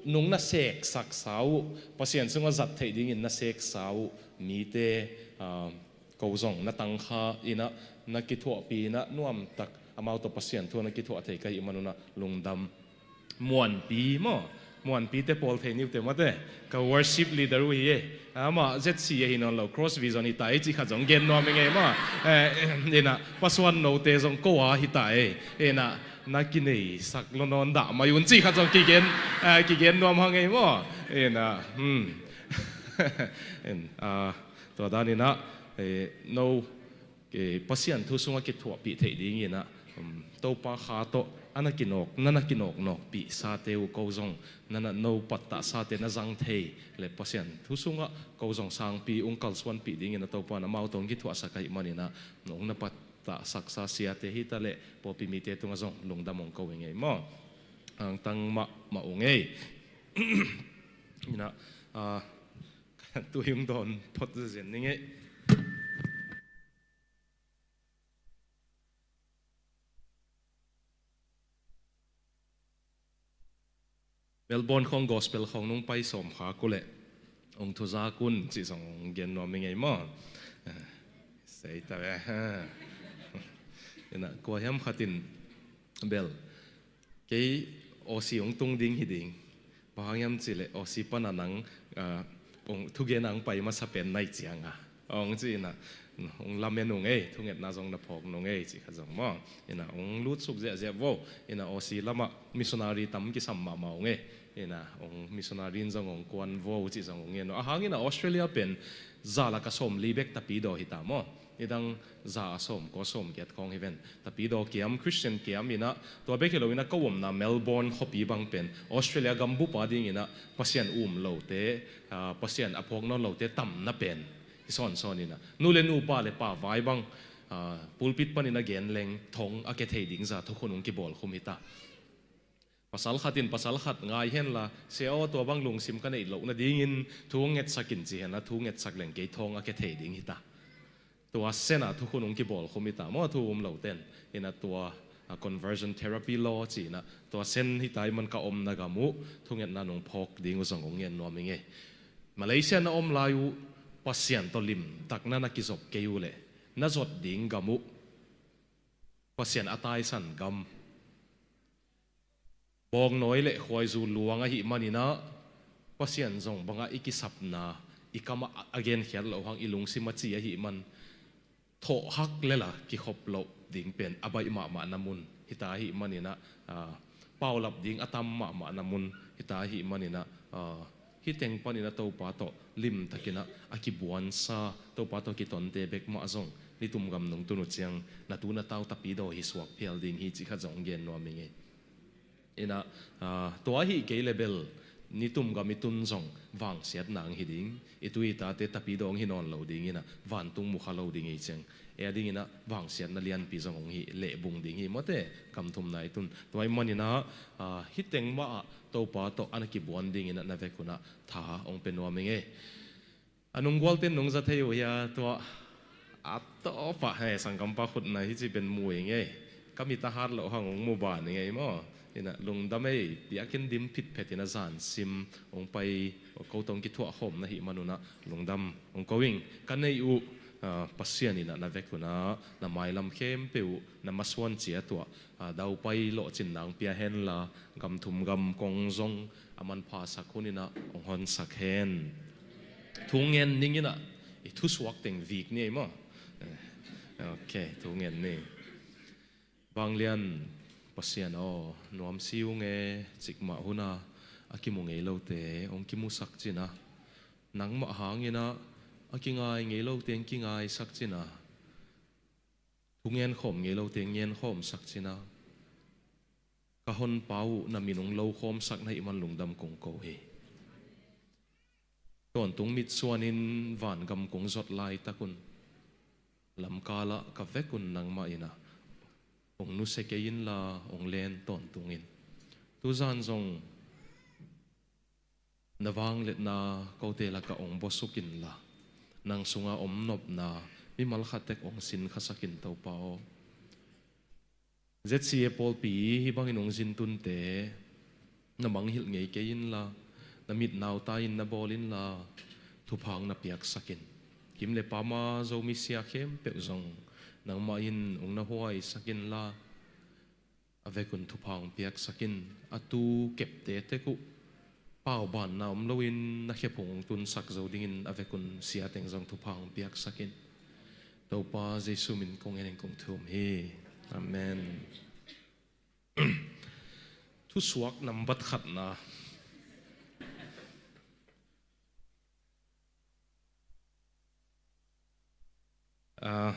nung na seksaksa uh, Pasian sungah zat theih dingin na seksa uh mite, ah, ko zong na tangkha in ah, na kithuahpih in ah nuamtak, amau tawh Pasian thu na kithuah thei ka hih man un ah lungdam. Muanpi maw? Muanpite pawl thei ni uh teh maw te. Ka worship leader uh hi e. Amah Z C A hi nawn lo, Cross Vision hi ta e cih khat zong gen nuam ing ei maw? Eh, in ah, Pa Suan Note zong ko a hi ta e. In ah, na kineisak lo nawn dah mai un cih khat zong kigen, eh, kigen nuam hang ei maw? In ah, hmm. In, ah, tua dan in ah, eh, no, eh, Pasian thu sungah kithuahpih theih dingin ah, um, Topa Kha tawh a na kinawk, na na kinawknawkpihsate uh ko zong, na na no pattahsate na zang thei leh Pasian thu sungah ko zong sangpi hong kalsuanpih dingin ah Topa in amau tawh hong kithuahsak ahih manin ah, hong na pattahsaksa siate hi ta leh pawlpi mite tungah zong lungdam hong ko ing ei maw? Hangtang mahmah ung ei. In ah, ah, tui hong dawn phot zenzen ning ei. Melbourne khawng gospel khawng nong pai sawm khak uh leh hong thuzak un cih zong hong gen nuam ing ei maw? Sei ta ve. In ah, kua hiam khat in bel, kei Aussie hong tung ding hi ding. Bang hang hiam cih leh Aussie pan a nang, ah, hong, thugen a hong pai masa pen na hih ciang a, hong ci in ah, hong lamen ung ei, thungetna zong na phawk nung ei cih khat zong maw? In ah, hong lutsuk ziahziah vo. In ah, Aussie lamah missionary tam kisam mahmah ung ei. In ah, hong missionary in zong hong kuan vo cih zong hong ngen uh. A hang in ah, Australia pen za lak ah sawmli bek tapidaw hi ta maw? Nidang za a sawmkua sawmgiat khawng hi ven. Tapidaw kiam, Christian kiam in ah, tua bek hi lo in ah, ka omna Melbourne khuapi bang pen Australia gambup a dingin ah Pasian um lote, ah, Pasian a phawk nawn lote tamna pen hi sawnsawn in ah, nu le nu, pa le pa vai bang, ah, pulpit panin a gen leng thong a kia thei ding za thukhun hong kibawlkhum hi ta. Pasal khat in pasal khat ngai hen la, "Sia aw, tua bang lungsim ka neih loh nadingin thu hong ngetsak in," ci hen la, thu ngetsak leng kei thong a kia thei ding hi ta. Tua sen a thukhun hong kibawlkhum hi ta maw, thu um lote in. In ah, tua, ah, conversion therapy law ci in ah, tua sen hi ta ahih man ka omna gam uh thungetna nong phawk ding uh zong hong ngen nuam ing ei. Malaysia na om lai uh Pasian tawh limtak na na kizop kei uh leh, na zot ding gam uh Pasian a taisan gam, bawngnawi le khuaizu luang ahih manin ah, Pasian zong bangah i kisapna, i kam ah a genkhiat loh hang i lungsim a ci ahih man, thawh hak lel a kikhop loh ding pen a baih mahmahna mun hi ta ahih manin ah, ah, paulap ding a tam mahmahna mun hi ta ahih manin ah, ah, hih teng panin ah Topa tawh limtakin ah a kibuansa, Topa tawh kitonte bek mah zong nitum gam nong tun uh ciang na tu na tau tapidaw hi suak phial ding hi cih khat zong gen nuam ing ei. In ah, ah, tua ahih kei leh bel nitum gam i tun zong vangsiatna hong hi ding, i tu i tate tapidaw hong hi nawn lo ding in ah, vantung mu kha lo ding ei ciang, ei a dingin ah vangsiatna lianpi zong hong hi lehbung ding hi maw te, gam thumna i tun. Tua ahih manin ah, ah, hih teng mah ah Topa tawh a na kibuan dingin ah na vek un ah tha hong pia nuam ing ei. A nunggualte in nong za thei uh hia, tua a tawpah, hei, sanggampa khutna hi ci pen mu ing ei. Ka mit a hat loh hang hong mu ban ing ei maw? In ah, lungdam ei, biakinn dim phitphet in ah zan sim hong pai, ko tawh hong kithuah khawm na hih man un ah lungdam hong ko ing. Ka neih uh, ah, Pasian in ah na vek un ah na mailam khempeuh uh na masuan ciat uh ah, ah, daupai lawhcinna hong pia hen la, gam thum gam kong zong a manphasak hun in ah hong honsak hen. Thu ngen ning in ah, i thusuak teng vik ni ei maw? Eh, ok, thu ngen ni. Vanglian Pasian aw, nuamsi ung e, cikmah hun a a kimu ngei lote hong kimusak cin a, nangmah hangin ah a kingai ngei lote hong kingaisak cin a, thu ngenkhawm ngei lote ngenkhawmsak cin a, ka Honpa uh na min hong lokhawmsak na hih man lungdam kong ko hi. Tawntung mitsuanin vangam kong zot laitakun lamkalah ka vekun nangmah in ah hong nusia kei inla hong len tawntung in. Tuzan zong na vangliatna kote lakah hong buasuk inla nang sunga om nopna mimal khat tek hong sin khasak in Topa aw. Z C A pawlpi hih bangin hong zin tunte na mangngilh ngei kei inla na mit nauta in na bawl inla thupha hong na piaksak in. Kim le pama Zomi sia khempeuh zong nangmah in hong na huaisak inla a vekun thupha hong piaksak in. A tu kepte tek uh paubanna om loin na khephung hong tunsak zo dingin a vekun sia teng zong thupha hong piaksak in. Topa Jesu min kong en in kong thum hi. Amen. Thusuak nambat khatna. Ah,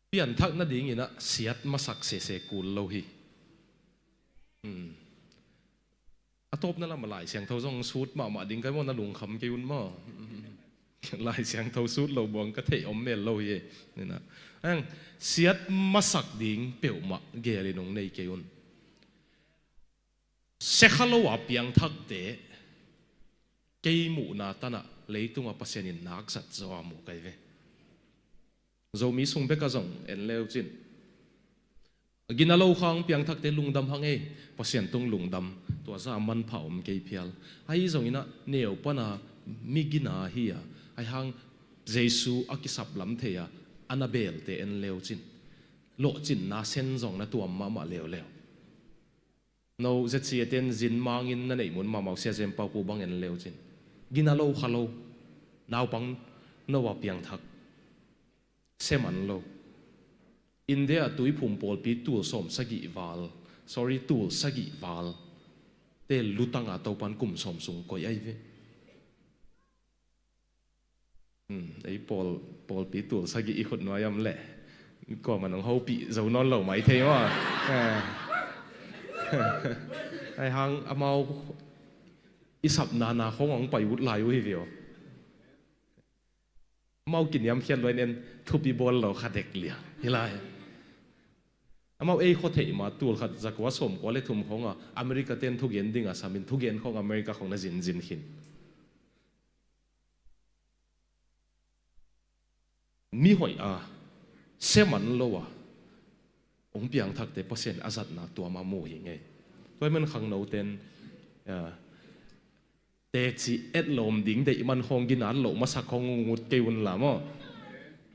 pianthak nadingin ah siat masak sese kul lo hi. Hmm. A tawpna lam a Lai Siangtho zong sut mahmah ding kai maw, na lungkham kei un maw? Lai Siangtho sut lo buang ka theih om mel lo hi. Nina ang siat masak ding peuhmah gelin hong nei kei un. Sekha lo a piangthakte kei muhna tanah leitunga Pasian in nakzat zaw a mu kai ve. Zomi sung bekah zong en leucin gina lo khang piangthakte lungdam hang ei. Pasian tung lungdam, tua za a manpha om kei phial. Ahi zongin ah neu pana mi gina hi a, ahi hang Jesu a kisap lam thei a, a na belte en leucin lawhcinna sen zong na tuam mahmah leuleu. No Z C A ten zin mangin na neih mun mahmah uh Sia Zem Pau Pu bang en leucin gina lo kha lo naupang no a piangthak seman lo. India a tuiphum pawlpi tul sawm sagih val, sorry, tul sagih val te lutanga Topan kum sawm sung koih ahi ve. Hmm, ei pawl, pawlpi tul sagih i khut nuai om leh kuaman hong hopih zo nawn lo mai thei maw? Eh. Ahi hang amau i sapna na khong hong pai ut lai uh hi ve aw. Amau kiniamkhiat luain en thupi bawl lo kha dek liang hi lai. Amau ei khua theih ma tul khat zakua sawmkua le thum khonga America ten thugen dinga samin thugen khong America khong na zinzin khin. Mi hoih a seman lo a hong piangthakte Pasian a zatna tuama mu hi ngei. Tua hi man khangnoten, ah, teci etlawm ding deih man khawng ginat loh masak khawng ngut kei un la maw?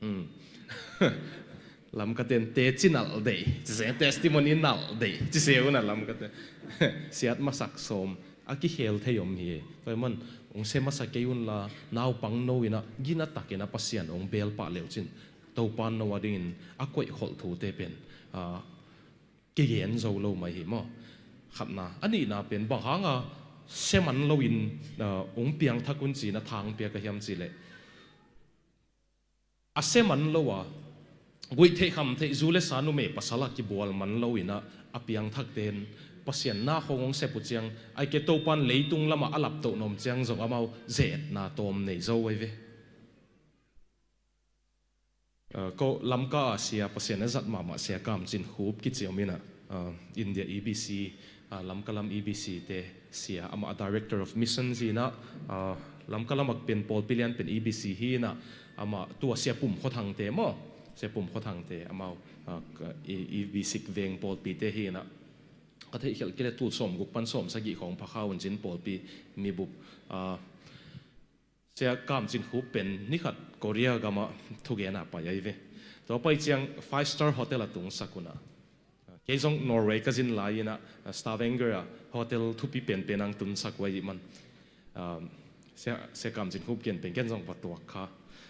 Hmm. Lamkaten teci nalh deih cise, testimony nalh deih cise un a lamkaten siat masak sawm a kikhel thei om hi. Tua hi man hong sia masa kei un la naupang no inah gina takinah Pasian hong beel pah leucin Topa no a dingin a koih kholh thute pen, ah, kigen zo lo mai hi maw? Khatna. A nihna pen bang hanga seman loin, ah, hong piangthak un ci-in a thang piak a hiam cihleh a seman lo a guih theih kham theih zu le sa numei pasal a kibual man loinah a piangthakte in Pasian na khawng hong sep uh ciang aike Topan leitung lamah a laptoh nawm ciang zong amau zetna tawm nei zo ahi ve. Ah, ko Lamka a sia Pasian a zat mahmah sia Kam Cin Khup kici om inah, ah, India E B C, ah, Lamka lam E B C te sia amah a Director of Mission hi inah, ah, Lamka lam a pen pawlpi lian pen E B C hi inah amah tua sia Pum Khua Thangte maw? Sia Pum Khua Thangte amau, ah, ka, E, E B C veng pawlpite hi inah ka theihkhialh kei le tul sawm guk pan sawm sagih khawng pha kha un cin pawlpi mibup, ah, Sia Kam Cin Khup pen nikhat Korea gamah thugen a pai ahi ve. Tua pai ciang five star hotel a tungsak unah. Kei zong Norway ka zin lai inah Stavanger ah hotel thupi penpen ang tunsak uh ahi man. Um, Sia, Sia Kam Cin Khup kian pen ken zong va tuak kha.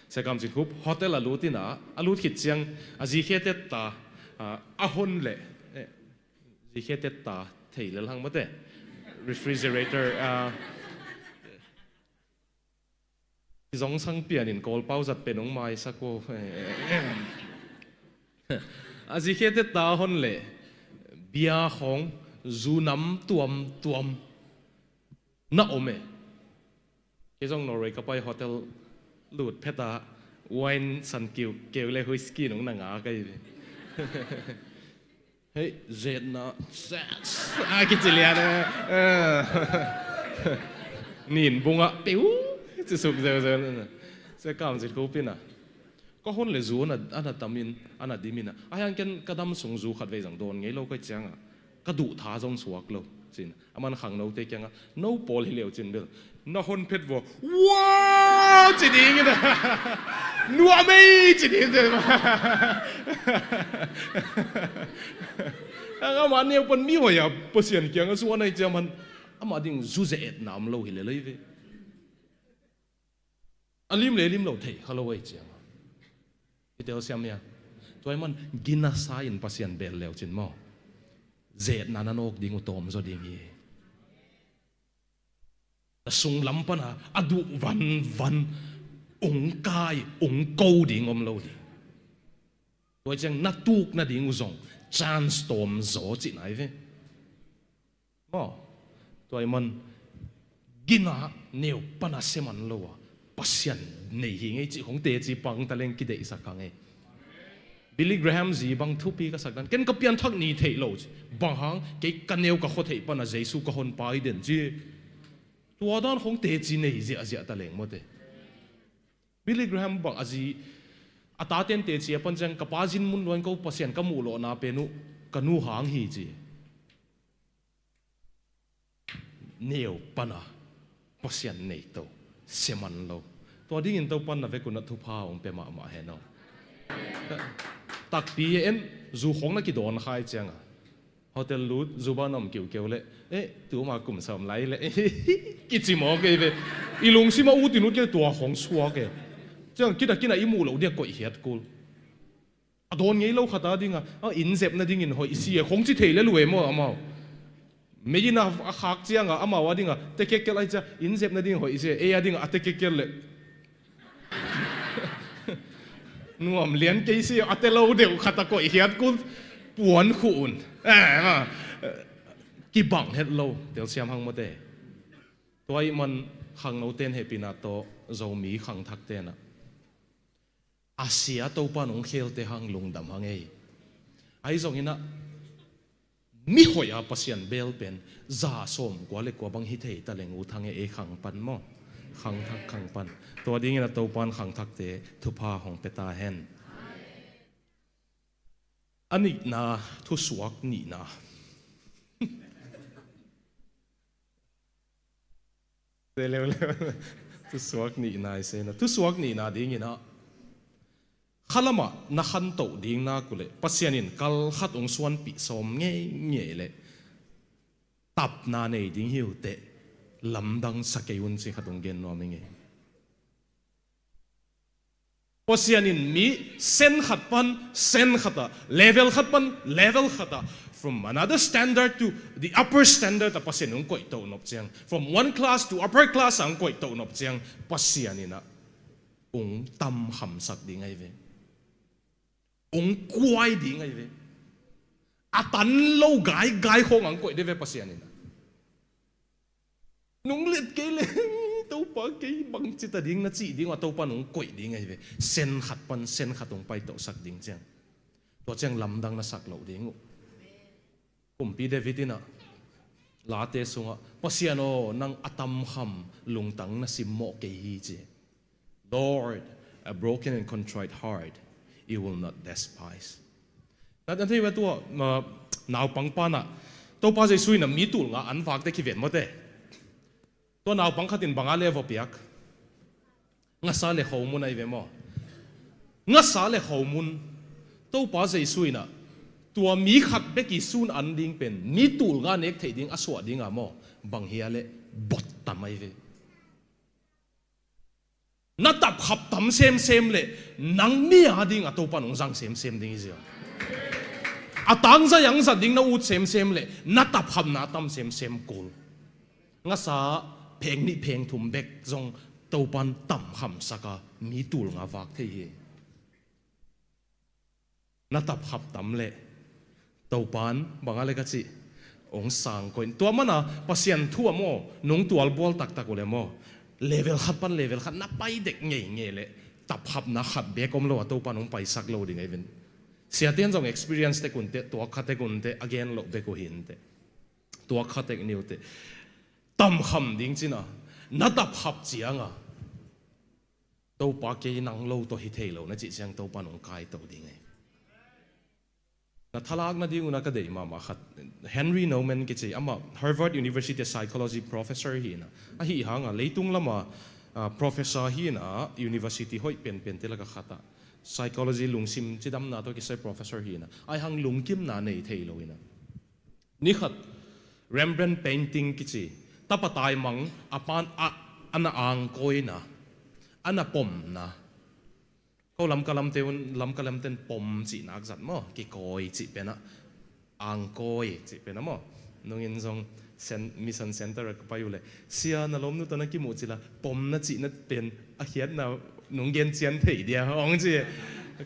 Sia Kam Cin Khup hotel a lut inah, a lut khit ciang a zikhe tetta, ah, a hon leh, eh, zikhe tetta thei lel hang mate. Refrigerator, ah, zong sang pianin Kawlpau zat pen hong maisak uh. A zikhe tetta hon leh bia khawng zu nam tuamtuam Na om e. Kei zong Norway ka pai hotel lut phet a wine san kiu keu le whisky nung na nga ka hi ve. Hei, zetna, ses, a kici lian e. Nin bungah piu, ci suk zeuzeu. Se kam zit khupin a. Ka hon le zu ana, ana tamin, ana dimin a. A hiang ken ka dam sung zu khat vei zang dawn ngei lo ka cianga. Ka duh tha zong suak lo. Cin. Aman khangnote kianga, no pawl hi leu cin bel. Na hon phet vua. Wow! Ci ding in a. Nuam ei! Ci ding in. Ang ama neu pan mi hoia Pasian kianga suan ai ciaman. Ama ding zu ze et nam lo hi le lei ve. A lim le lim lo thei kha lo ei ciang. I telsiam ia. Tua i man gina sa in Pasian bel leu cin maw. Zetna na nawk ding uh tawm zaw ding hi. Na sung lam pana a duh vanvan ung kai, ung ko ding om lo ding. Tua i ciang na tuk nading uh zong chance tawm zaw cih nai ve. Maw, tua i man gina neu pana seman lo a Pasian nei hi ngei cih khong teci pang taleng kideihsak kha ngei. Billy Graham zi bang thupi ka sak dan ken ka pianthak ni theih lo ci. Bang hang kei ka neu ka khua theih pana Jesu ka hon pai den ci. Tua dan khong teci nei ziahziah taleng mawte. Billy Graham bang a zi a taten teci a pan ciang ka pa zin mun luan ko Pasian ka muh lawhna pen uh ka nu hang hi ci. Neu pana Pasian nei to seman lo. Tua dingin Topan na vekun a thupha hong pia mahmah hen aw. Takpi en zu khong na kidawn khai cianga. Hotel lut zuba na om kiukeu le. Eh, tuma kum sawm lai le. Kici maw kei ve. I lungsim a utin ut kei tua khong suak e. Ciang kina kina i muh lo dia koih hiat kul. A dawn ngei lo khata dinga a inn zepna dingin hoih si e khong ci thei le lu e maw amau. Mei ina a khak cianga amau a dinga tekekkel ai cia inn zepna dingin hoih si e ei a dinga a tekekkel le. Nuam lian kei si a te lo deuh khata koih hiat kun puan khu un. Kibang het lo telsiam hang mawte. Tua i man khangnoten hehpihna tawh Zomi khangthak tenah a sia Topa nong khelte hang lungdam hang ei. Ahi zonginah mihoih a Pasian bel pen za sawm kua le kua bang hi thei taleng ut hang ei khang pan maw? Khangthak khang pan. Tua dingin a Topan khangthakte thupha hong pia ta hen. A nihna thusuak nihna. Thusuak nihna i sena thusuak nihna dinginah khalamah na khantoh ding nak uh leh Pasian in kal khat hong suanpih sawm ngeingei leh tapna nei ding hi uh teh lamdang sa kei un ci khat hong gen nuam i ngei. Pasian in mi sen khat pan sen khat ah level khat pan level khat ah from another standard to the upper standard ah Pasian in hong koihtoh nop ciang from one class to upper class ah hong koihtoh nop ciang Pasian in ah hong tamkhamsak ding ahi ve. Hong kuai ding ahi ve. A tan lo gaigai khawng ah hong koih ding ve Pasian in ah. Nung let kei le Topa kei bangci ta ding na cih ding a Topa nung koih ding ahi ve. Sen khat pan sen khat hong paitohsak ding ciang tua ciang lamdang na sak loh ding uh. Kumpi David inah late sungah Pasian aw nang a tamkham lungtang na simmawh kei hi ci. Lord, a broken and contrite heart you will not despise. Na thei ve tua naupang panah Topa Jesu inah mi tul nga an vakte kiven mawte. Tua naupang khatin banga le va piak ngasa le khomun ahi ve maw? Ngasa le khomun Topa Jesu inah tua mi khat bek i sun an ding pen mi tul nga nek theih ding a suah dinga maw? Bang hia le bot tam ahi ve. Na tapkhap tam semsem le nang mi a ding a Topa nong zang semsem ding i zia. A tangza yang zat ding na ut semsem le na tapkhap na tam semsem kul. Ngasa pheng nih pheng thum bek zong Topan tamkhamsaka mi tul nga vak thei hi. Na tapkhap tam leh Topan banga le ka cih Hong sang koih. Tua mana Pasian thu a maw, nong tualbual taktak uh le maw, level khat pan level khat na pai dek ngeingei le, taphapna khat beek om lo a Topa nong paisak lo ding ahi ven. Siate'n zong experience tek un teh, tuak kha tek un teh, a gen loh bek uh hi in teh. Tuak kha tek ni uh teh. Tamkham ding cin a, na taphap ciang a, Topa kei nang lo tawh hi thei lo na cih ciang Topa nong kai to ding ahi. Na thalak nading un a ka deih mahmah khat, Henri Nouwen kici, amah Harvard University psychology professor hi in a, ahi hang a leitung lam a, ah, professor hi in a, university hoih penpen te lak a khat ah psychology lungsim cidamna tawh kisai professor hi in a, ahi hang lungkimna nei thei lo in a, ni khat Rembrandt painting kici, tapa taimang a pa'n a, a na angkawina, a na pomna. Ko Lamka lamte un, Lamka lamte'n pom cihna a zat maw, kikawi cih pen a, angkawi cih pen a maw. Nung in zong cen-, mission center ah ka pai uh leh, sia, na lawmnu tawh na kimuh cil a, pom na cihna pen a khiatna nong gen cian thei dia, hong ci.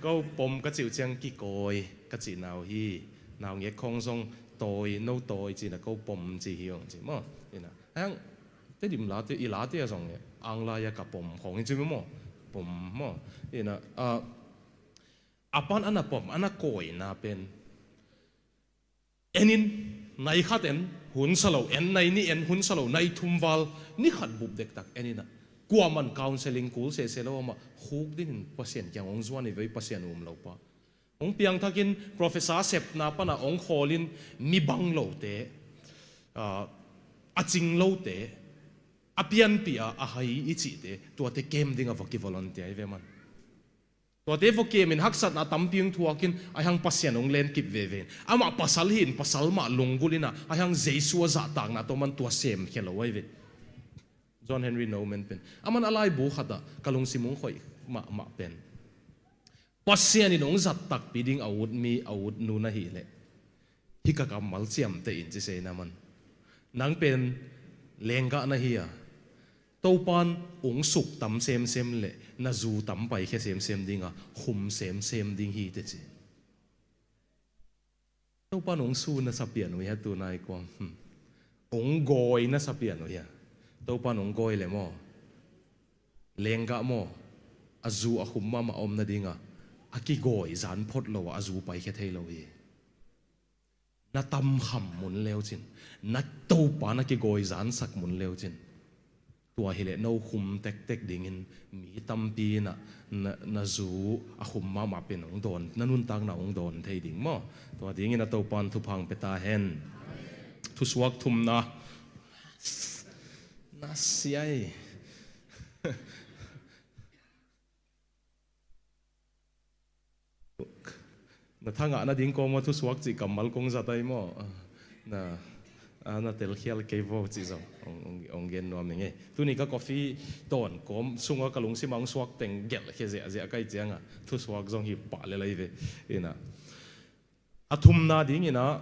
Ko pom ka cih uh ciang kikawi ka cihna uh hi. Naungek khawng zong tawi, no tawi ci in a, ko pom ci hi, hong ci maw. Hi in a, hang Tedim late, i late ah zong e, ang lai a ka pom khawng hi ci maw. Pom maw. Hi in a, ah, a pa'n a na pom, a na kawina pen, en in, nai khat en, hun sa lo, en nai nih en, hun sa lo, nai thum val, ni khat bup dektak en in a, kuaman counseling kul sese lo a, amah khuk dingin Pasian kiang hong zuan hi ve, Pasian um lo pa. Hong piangthak in professor sepna pan a hong khawl in, mi bang lote, ah, a cing lote, a pianpih a, a hai i cihte, tuate kem ding a va kivolunteer hi ve man. Tuate va kem in haksatna tampi hong thuak in, ahi hang Pasian hong len kip veve in. Amah pasal hi in, pasal mah lunggulh in a, ahi hang Jesu a zahtakna tawh man tua semkhia lo ahi ve. John Henry Nouwen pen, aman a laibu khat ah ka lungsim hong khoih mahmah pen, Pasian in hong zat takpi ding a ut mi, a ut nu na hih leh, hih ka kammal ciamteh in ci se in a man. Nang pen lenggah na hi a, Topa'n hong suktam semsem leh na zu tam paikhia semsem ding a, khum semsem ding hi teh ci. Topa'n hong su na sa pian uh hia, tu nai kuang? Hmm. Hong gawi na sa pian uh hia? Topa'n hong gawi leh maw, lenggah maw, a zu a khum mahmah om nading a, a kigawi zan phot lo a, a zu paikhia thei lo hi. Na tamkham mun leu cin, na Topa na kigawi zansak mun leu cin, tua hi leh no khum tektek dingin mi tampi in a, na, na zu a khum mahmah pen hong dawn, na nuntakna hong dawn thei ding maw. Tua dingin a Topa'n thupha hong pia ta hen. Thusuak thumna. Na siai. Na thangah nading kawm a thusuak cih kammal kong zat ai maw? Na, a, na telkhial kei vo cih zong hong, hong, hong gen nuam ing ei. Tuni ka coffee tawn kawm sungah ka lungsim a hong suak teng gelhkhia ziahziah ka hih ciangah thusuak zong hi pah lel ahi ve. Ina, a thumna dingin ah,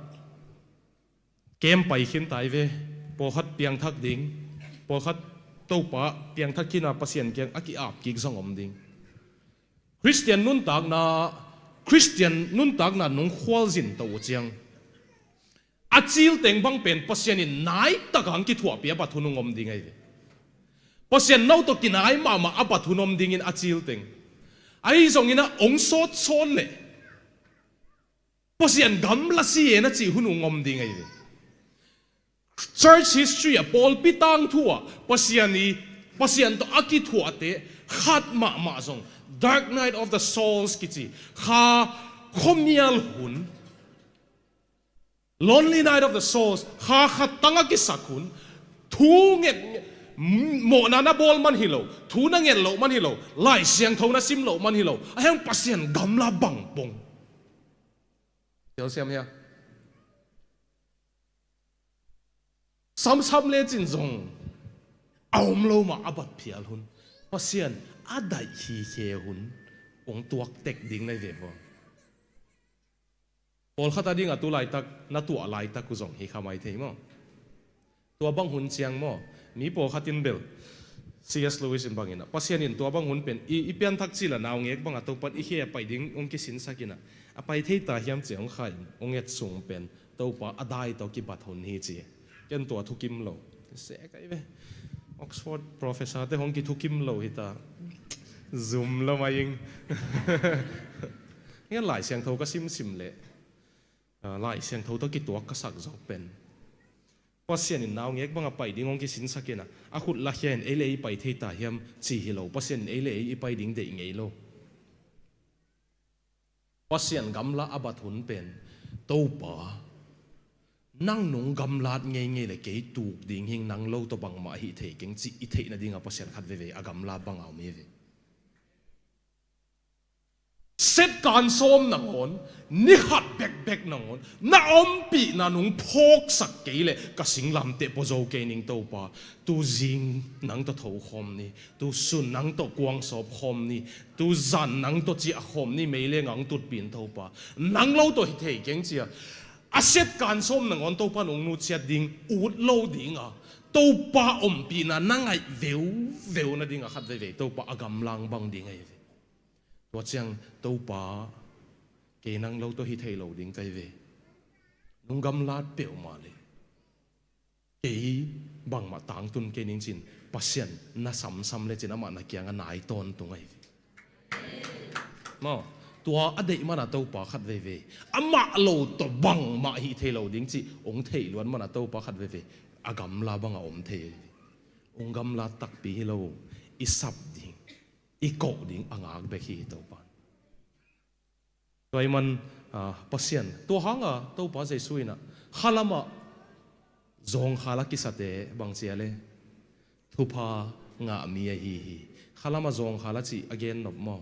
kem pai khin ta hi ve. Pawlkhat piangthak ding, pawlkhat Topa piangthak khin a Pasian kiang a ki-ap kik zong om ding. Khristian nuntakna, Khristian nuntakna nong khualzin to uh ciang, a cil teng bang pen Pasian in naitak a hong kithuahpih a bat hun hong om ding ahi ve. Pasian no tawh kinai mahmah a bat hun om dingin a cil teng. Ahi zongin ah hong sawtsawt leh Pasian gamla si e na cih hun hong om ding ahi ve. Church history ah, pawlpi tangthu ah, Pasian i, Pasian tawh a kithuahte khat mahmah zong, Dark Night of the Souls kici, kha khuamial hun, Lonely Night of the Souls, kha khat tang a kisak hun, thu nget, mawhna na bawl man hi lo, thu na nget loh man hi lo, Lai Siangtho na sim loh man hi lo, a heng Pasian gamla bang pong. Telsiam hia? Samsam lecin zong a om lo mah a bat phial hun, Pasian a daih hi khe hun, hong tuak tek ding na hi ve vo. Pawlkhat a dingah tu laitak na tuah laitak uh zong hi kha mai thei maw? Tua bang hun ciang maw, mi pawlkhat in bel, C S Lewis in bangin ah, Pasian in tua bang hun pen i, i pianthak cil a naungek bangah Topan i khe a pai ding hong kisinsak in ah, a pai thei ta hiam ci hong kha in hong et sung pen Topa a dai tawh kibat hun hi ci. Ken tua thukim lo. Se kai ve. Oxford professor te hong kithukim lo hi ta. Zum lo mai ing. Ngen Lai Siangtho ka simsim leh, ah, Lai Siangtho tawh kituak ka sak zawk pen, Pasian in naungek banga pai ding hong kisinsak inah, a khut lakhia in ei le ei pai thei ta hiam ci hi lo. Pasian in ei le ei i pai ding deih ngei lo. Pasian gamla a bat hun pen, Topa, nang nong gamlat ngeingei le kei tuk ding hing, nang lo tawh bangmah hih thei keng ci i theih nadinga Pasian khat veivei a gamla banga om hi ve. Set kan sawm nangawn, ni khat bekbek nangawn, na ompihna nong phawksak kei leh ka singlamteh pua zo kei ning Topa. Tuzing nang tawh thokhawm ni, tusun nang tawh kuangsawp khawm ni, tuzan nang tawh ciahkhawm ni, meileng ang tutpin Topa. Nang lo tawh hi thei keng cia. A set kan sawm nangawn Topa nong nutsiat ding, ut lo dinga, Topa ompihna na ngaih veuveu nadinga khat veivei Topa a gamlang bang ding ahi ve. Tua ciang Topa, kei nang lo tawh hi thei lo ding kai ve. Nong gamlat peuhmah le kei bangmah tangtun kei ning cin, Pasian na samsam lecin amah na kianga nai tawntung ahi ve. Maw, tua a deih mana Topa khat veivei, amah lo tawh bangmah hih thei lo ding cih hong theih luat mana Topa khat veivei a gamla banga om thei ahi ve. Hong gamlat takpi hi lo, i sap ding, i koh ding a ngak bek hi Topa. Tua ahih man, ah, Pasian, tua hanga Topa Jesu inah khalamah zawngkhal a kisate bangcia le thupha ngahmi ahi hi. Khalamah zawngkhal a cih a gennop maw?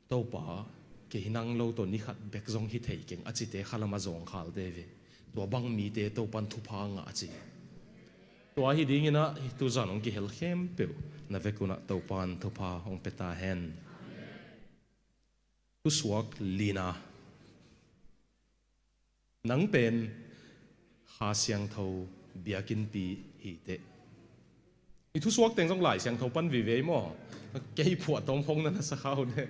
Topa, kei nang lo tawh ni khat bek zong hi thei keng a cite khalamah zawngkhalte ve. Tua bang mite Topan thupha ngah a ci. Tua hi dinginah tuzan hong kihel khempeuh na vekunah Topan thupha hong pia ta hen. Thusuak lina. Nang pen Kha Siangtho biakinnpi hi teh. I thusuak teng zong Lai Siangtho pan vive maw? Kei phuah tawm khong na na sa kha uh ne.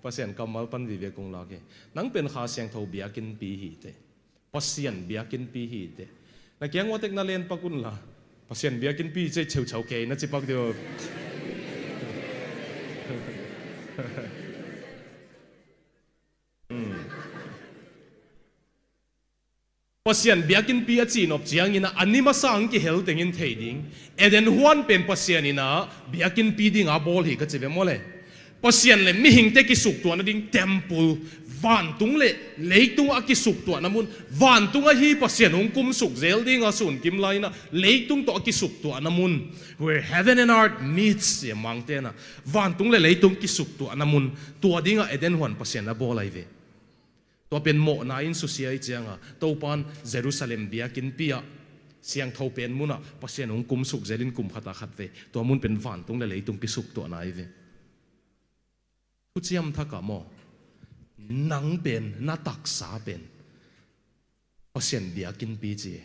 Pasian kammal pan vive kong lak hi. Nang pen Kha Siangtho biakinnpi hi teh. Pasian biakinnpi hi teh. Na kiang uatek na len pak unla, Pasian biakinnpi hi cei cheuchau kei na ci pak deuh. Pasian biakinnpi a cihnop ciangin a ni masa ang kihel tengin thei ding. Eden huan pen Pasian inah biakinnpi dinga bawl hi ka ci ve maw le? Pasian le mihingte kisuktuahna ding temple, vantung le leitung a kisuktuahna mun, vantung ahi Pasian hong kumsuk zel dinga sunkim lai inah leitung tawh a kisuktuahna mun, where heaven and earth meets, sia mangte na, vantung le leitung kisuktuahna mun, tua dinga Eden huan Pasian a bawl ahi ve. Tua pen mawhna in susia i cianga Topan Jerusalem biakinnpi ah, siangtho pen munah Pasian hong kumsuk zelin kum khata khat ve. Tua mun pen vantung le leitung kisuktuahna ahi ve. Thuciam thakah maw, nang pen na taksa pen Pasian biakinnpi ci,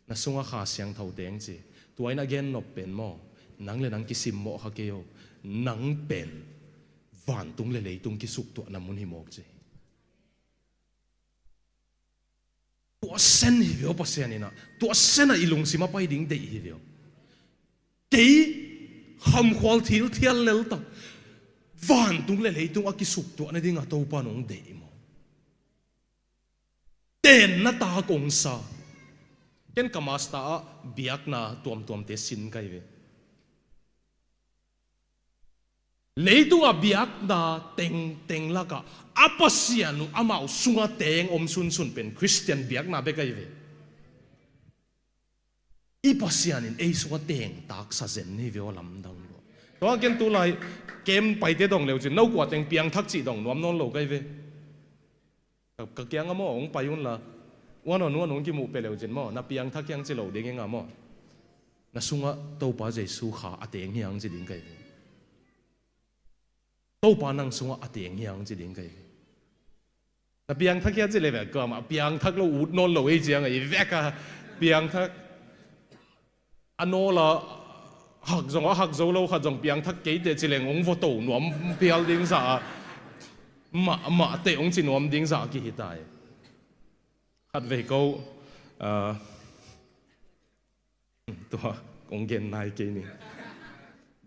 na sunga Kha Siangtho teng ci. Tua in a gennop pen maw, nang le nang kisimmawh kha kei o. Nang pen vantung le leitung kisuktuahna mun hi mawk ci. Tua sen hi veo Pasian inah, tua senah i lungsim a pai ding deih hi veo. Kei khamkhual thilthial leltak, vantung le leitung a kisuktuahna dinga Topa nong deih maw? Tenna ta kong sa. Ken ka master ah biakna tuamtuamte sin kai ve. Leitunga biakna tengteng lakah a Pasian uh amau sunga teng om sunsun pen Khristian biakna bek ahi ve. I Pasian in ei sunga teng taksa zen ni ve aw lamdang lo. Tua ken tulai kem paite dong leucin nokua teng piangthak cih dong nuam nawn lo kai ve. Ka, ka kianga maw hong pai unla, uan aw nuan hong kimuh pia leucin maw, na piangthak hiang ci lo ding inga maw, na sungah Topa Jesu Kha a teng hiang ci ding kai ve. Topa nang sungah a teng hiang ci ding kai ve. Na piangthak hiang ci le ve, kuamah piangthak lo ut nawn lo ei cianga i veka piangthak. A nawla hak zong a hak zo lo khat zong piangthak kei teh ci leng hong vato nuam phial ding zah a, mahmah teh hong ci nuam ding zah a kihi ta hi. Khatvei ko, ah, tua, ong gen nai kei ni.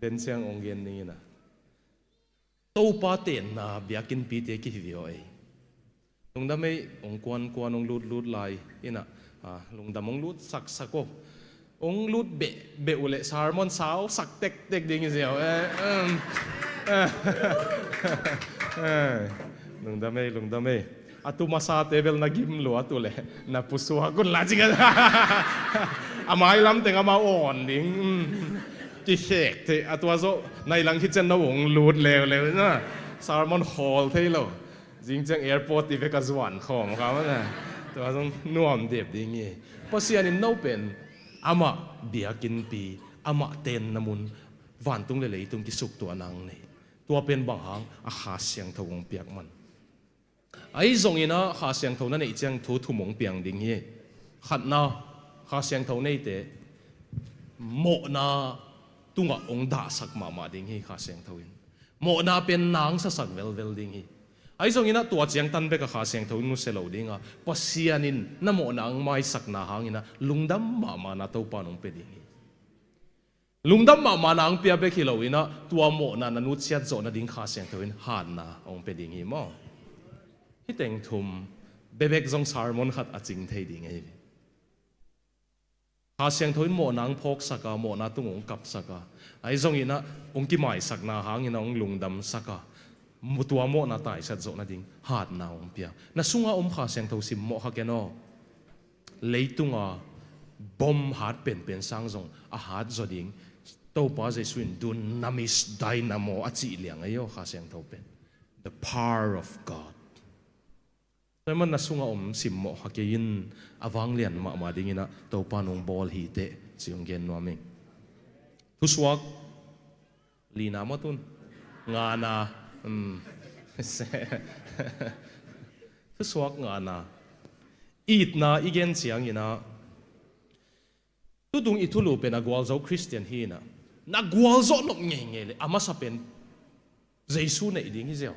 Den ciang ong gen ning ina. Topa tenna biakinnpite kihi viau ei. Lungdam ei, ong kuankuan ong lutlut lai ina, ah, lungdam ong lut saksak o. Ong lut behbeh uh leh sermon sau sak tektek ding hi ziau. Eh, um, eh, eh, lungdam ei, lungdam ei. A tu masate bel na gim lua tu leh na pusuak un la cik a. A mailam teng amau awn ding. Um. Kikhek thei a tua zawh nai lang khit cian no ong lut leuleu na. Sermon khawl thei lo. Zing ciang airport ti vek a zuan khawm kha mana. Tua zong nuam dep ding hi. Pasian in no pen amah biakinnpi, amah tenna mun, vantung le leitung kisuktuahna ong nei. Tua pen bang hang a Kha Siangtho ong piak man. Ahi zongin a Kha Siangtho na neih ciang thu thum ong piang ding hi. Khatna, Kha Siangtho neite mawhna tungah ong dahsak mahmah ding hi Kha Siangtho in. Mawhna pen nang sasak velvel ding hi. Ahi zongin a tua ciangtan bek a Kha Siangtho in nusia lo ding a, Pasian in na mawhna ong maisakna hangin a lungdam mahmahna Topa in ong pia ding hi. Lungdam mahmahna ong pia bek hi lo in a, tua mawhna na nutsiat zawh nading Kha Siangtho in hatna ong pia ding hi maw. Hih teng thum bebek zong sermon khat a cing thei ding ahi. Kha Siangtho in mawhna ong phawksak a, mawhna tung ong kapsak a, ahi zongin a ong kimaisakna hangin a ong lungdamsak a, mu-, tua mawhna taisat zawh nading hatna ong pia. Na sunga om Kha Siangtho simmawh kha ken aw. Leitunga bom hat penpen sang zong a hat zaw ding. Topa Jesu in dunamis dynamo a cih liang ahi aw Kha Siangtho pen. The power of God. Tua man na sunga om simmawh kha kei in a vanglian mahmah dingin a Topa in ong bawl hi teh ci ong gen nuam ing. Thusuak lina maw tun? Ngana. Um. Thusuak ngana. Itna i gen ciangin a, tutung i thulu pen a gualzo Khristian hi in a, na gualzawh nop ngeingei leh a masa pen Jesu neih ding hi ziau.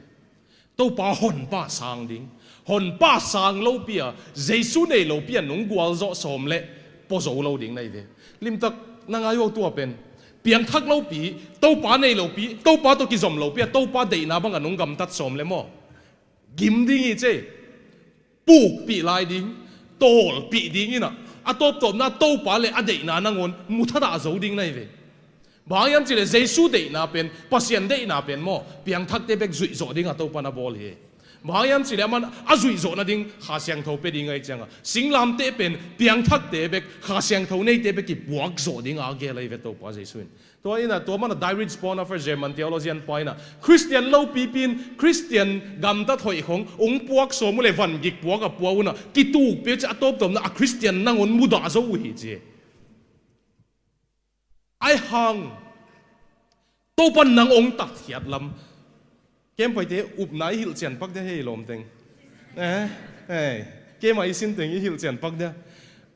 Topa honpa sang ding. Honpa sang lopi a Jesu nei lopi a nong gualzawh sawm leh pua zo lo ding na hi ve. Limtak na ngai uh a, tua pen piangthak lopi, Topa nei lopi, Topa tawh kizom lopi a Topa deihna bang a nong gamtat sawm leh maw, gim ding hi ci. Pukpih lai ding, tawlpih ding in a, a tawptawpna Topa le a deihna nangawn mu thadah zo ding na hi ve. Bang hang hiam cih leh Jesu deihna pen, Pasian deihna pen maw, piangthakte bek zuih zawh ding a Topa in a bawl hi. Bang hang hiam cih leh aman a zuih zawh nading Kha Siangtho pia ding ahih ciang a, singlamteh pen piangthakte bek, Kha Siangtho neite bek kipuak zawh ding a gel ahi ve Topa Jesu in. Tua in a, tua man a Dietrich Bonhoeffer, German theologian pa in a, Khristian lopipi in Khristian gamtat hoih khong ong puak sawm uh leh vangik puak a pua un a, kitukpih uh ci a, a tawptawpna a Khristian nangawn mudah zo uh hi ci. Ahi hang Topa in nang ong tatkhiat lam. Kem paite upna i hilh cian pak dia hei lawmteng. Eh, eh. Kem a i sin teng i hilh cian pak dia.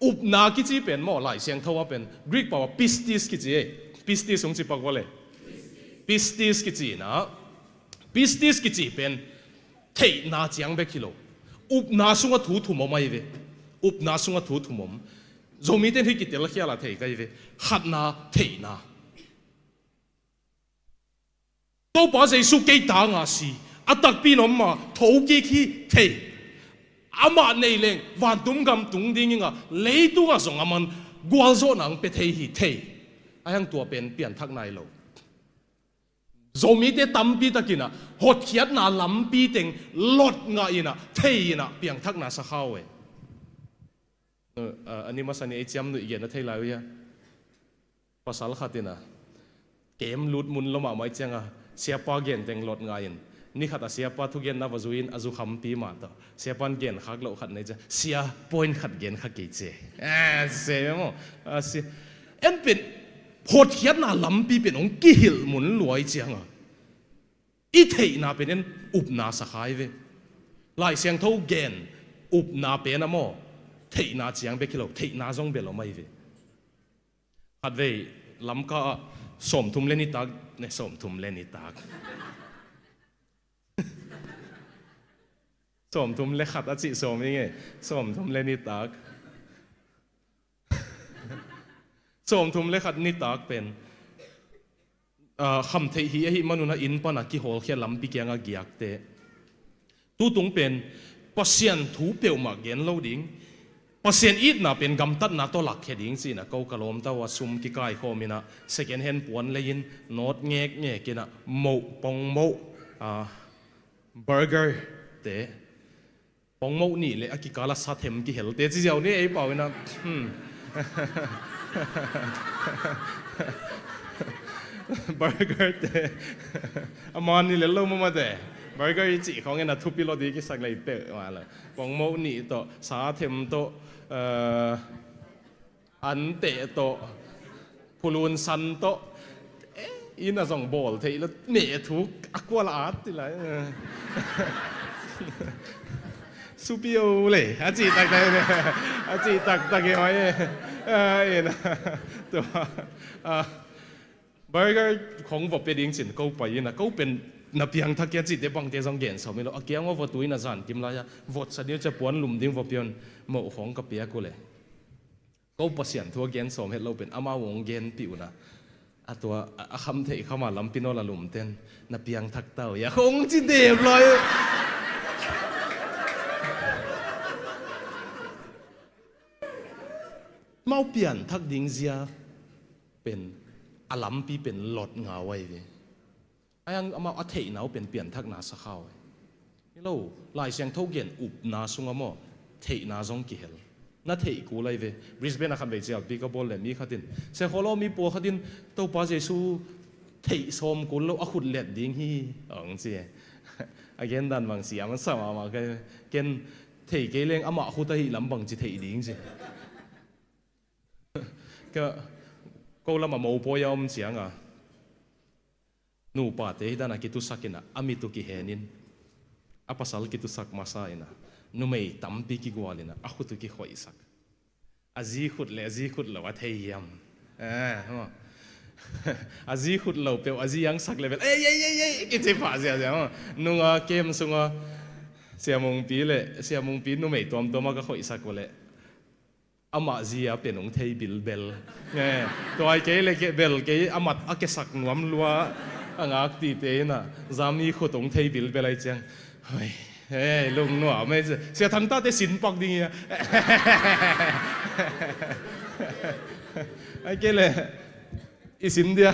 Upna kici pen maw, Lai Siangtho a pen Greek pau a pistis kici ei. Pistis ong ci pak vua le. Pistis kici na. Pistis kici pen theihna ciang bek hi lo. Upna sunga thu thum om ahi ve. Upna sunga thu thum om. Zomite in hih kitel khial a thei ka hi ve. Khatna theihna. Topa Jesu kei tanga si, a takpi in om a thokik hi thei. Amah nei leng vantung gam tung ding ing a, leitungah zong aman gualzawhna ong pia thei hi thei. Ahi hang tua pen pianthak nai lo. Zomite tampi takin a hotkhiatna lampi teng lot ngah in a, thei in a, piangthakna sa kha uh e. A, a ni masa ni ei ciamnuih gen a thei lai uh hia? Pasal khat in a kem lut mun lua mahmah ahih ciang a, siapa gen teng lot ngah in, ni khat a siapa thugenna va zui in a zukhampi mah tawh, siapa in gen khak loh khat nei ciang, sia, point khat gen kha kei ci. A, sia maw? A, sia. En pen hotkhiatna lampi pen ong kihilh mun lua ahih ciang a, i theihna pen en upna sa kha hi ve. Lai Siangtho gen upna pen a maw, theihna ciang bek hi lo, theihna zong bel om ahi ve. Khatvei Lamka ah sawmthum le nitak, ne, sawmthum le nitak. Sawmthum le khat a cih sawm ing e. Sawmthum le nitak. Sawmthum le khat nitak pen, ah, khamtheih hi ahih manun a inn pana kihawlkhia lampi kianga giakte. Tutung pen Pasian thu peuhmah gen lo ding. Pasian itna pen gamtatna tawh lakkhia ding ci-in a ko ka lawmta uh a sum kikaikhawm in a second hand puan lei-in nawt ngekngek in a moh, pongmoh, ah, burger te, pongmoh nih le a kikala sa them kihelte ci ziau ni ei pau in a, hmm. Burger te. A man ni lel lo mama te. Burger i cih khawng in a thupi lo di kisak lei peuh ma lo. Pongmoh nih tawh, sa them tawh, eh, anteh tawh, phulun san tawh, eh, inn a zong bawl theih lo, meh thuk a kual a at ti lai. Supio le, a cih taktak, a cih taktak e mai e. Ah, inn a, tua, ah, burger khong vawh pia ding cin ko pai in a, ko pen na piangthak kia cihte bangte zong gen sawm hi lo. A kiang aw vawh tu in a zan kim lai-a vawh sa ding cia puan lum ding vawh pion moh khong ka piak uh le. Ko Pasian thu a gen sawm het lo pen amau hong genpih un a, a tua, a, a kham theih khama lampi nawl a lumten na piangthak ta uh hia khong ci dep lai. Mau pianthak ding zia pen a lampi pen lot ngau ahi ve. Ahi hang amau a theihna uh pen pianthakna sakha uh hi. Hi lo, Lai Siangtho gen upna sunga maw, theihna zong kihel. Na theih kul ahi ve. Brisbane a khatvei cialpi ka bawl le mi khatin, Sia Khaw Law mi pawlkhatin Topa Jesu theih sawm kul lo a khut let ding hi, a hong ci. A gendan bang siam a sa mahmah ka hi. Ken thei kei leng amah khut ahi lam bangci theih ding ci. Ka, ko lamah mopawi a om cianga nupate hi dana kitusak ina, a mit uh kihenin, a pasal kitusak masa ina, numei tampi kigual ina, a khut uh kikhoihsak. A zi khut le a zi khut lo a thei hiam? Eh, maw. A zi khut lo peuh a zi angsak le bel ei, ei, ei, ei kici pah ziazia maw. Nunga kem sunga Sia Mungpi le Sia Mungpi numei tuamtuama ka khoihsak uh le amah zia pen hong thei bilbel. Eh, tuai kei le kei bel kei a mat a kesak nuam lua a ngak tite ina zami khut hong thei bilbel ai ciang. Hoi, eh, lungnuam ei cia. Sia Thangtate sin pak ding ia. Ai kei le i sin dia.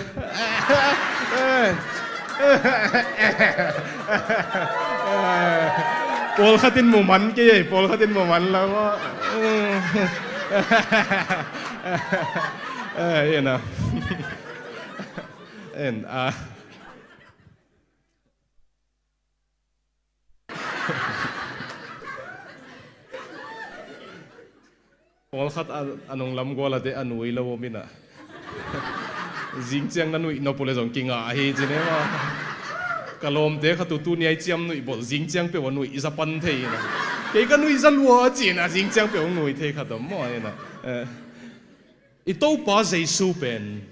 Pawlkhatin muman kei ei, pawlkhatin muman lo maw. Eh, ina. En, ah. Pawlkhat a, a nunglam gualate a nui lo om ina. Zingciang na nuih nop uh le zong kingah ahi ci ne maw. Ka lawmte khat uh tuni ai ciam nuih bolh zingciang peuh a nuih i za pan thei ina. Kei ka nuih za lua a ci ina zingciang peuh hong nuih thei khat om maw ina. Eh, i Topa Jesu pen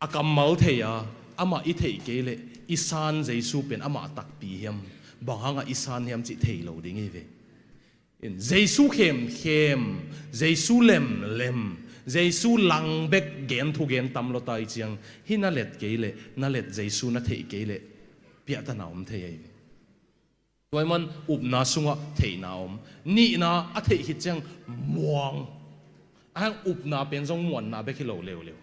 a kammal thei a, amah i theih kei leh i san Jesu pen amah takpi hiam, bang hangah i san hiam cih thei lo ding hi ve. In Jesu khemkhem, Jesu lemlem, Jesu lang bek gen thugen tam lo tai ciang, hih na let kei leh, na let Jesu na theih kei leh piahtana om thei ahi ve. Tua ahih man upna sungah theihna om. Nihna a theih khit ciang muang. Ahang upna pen zong muanna bek hi lo leuleu.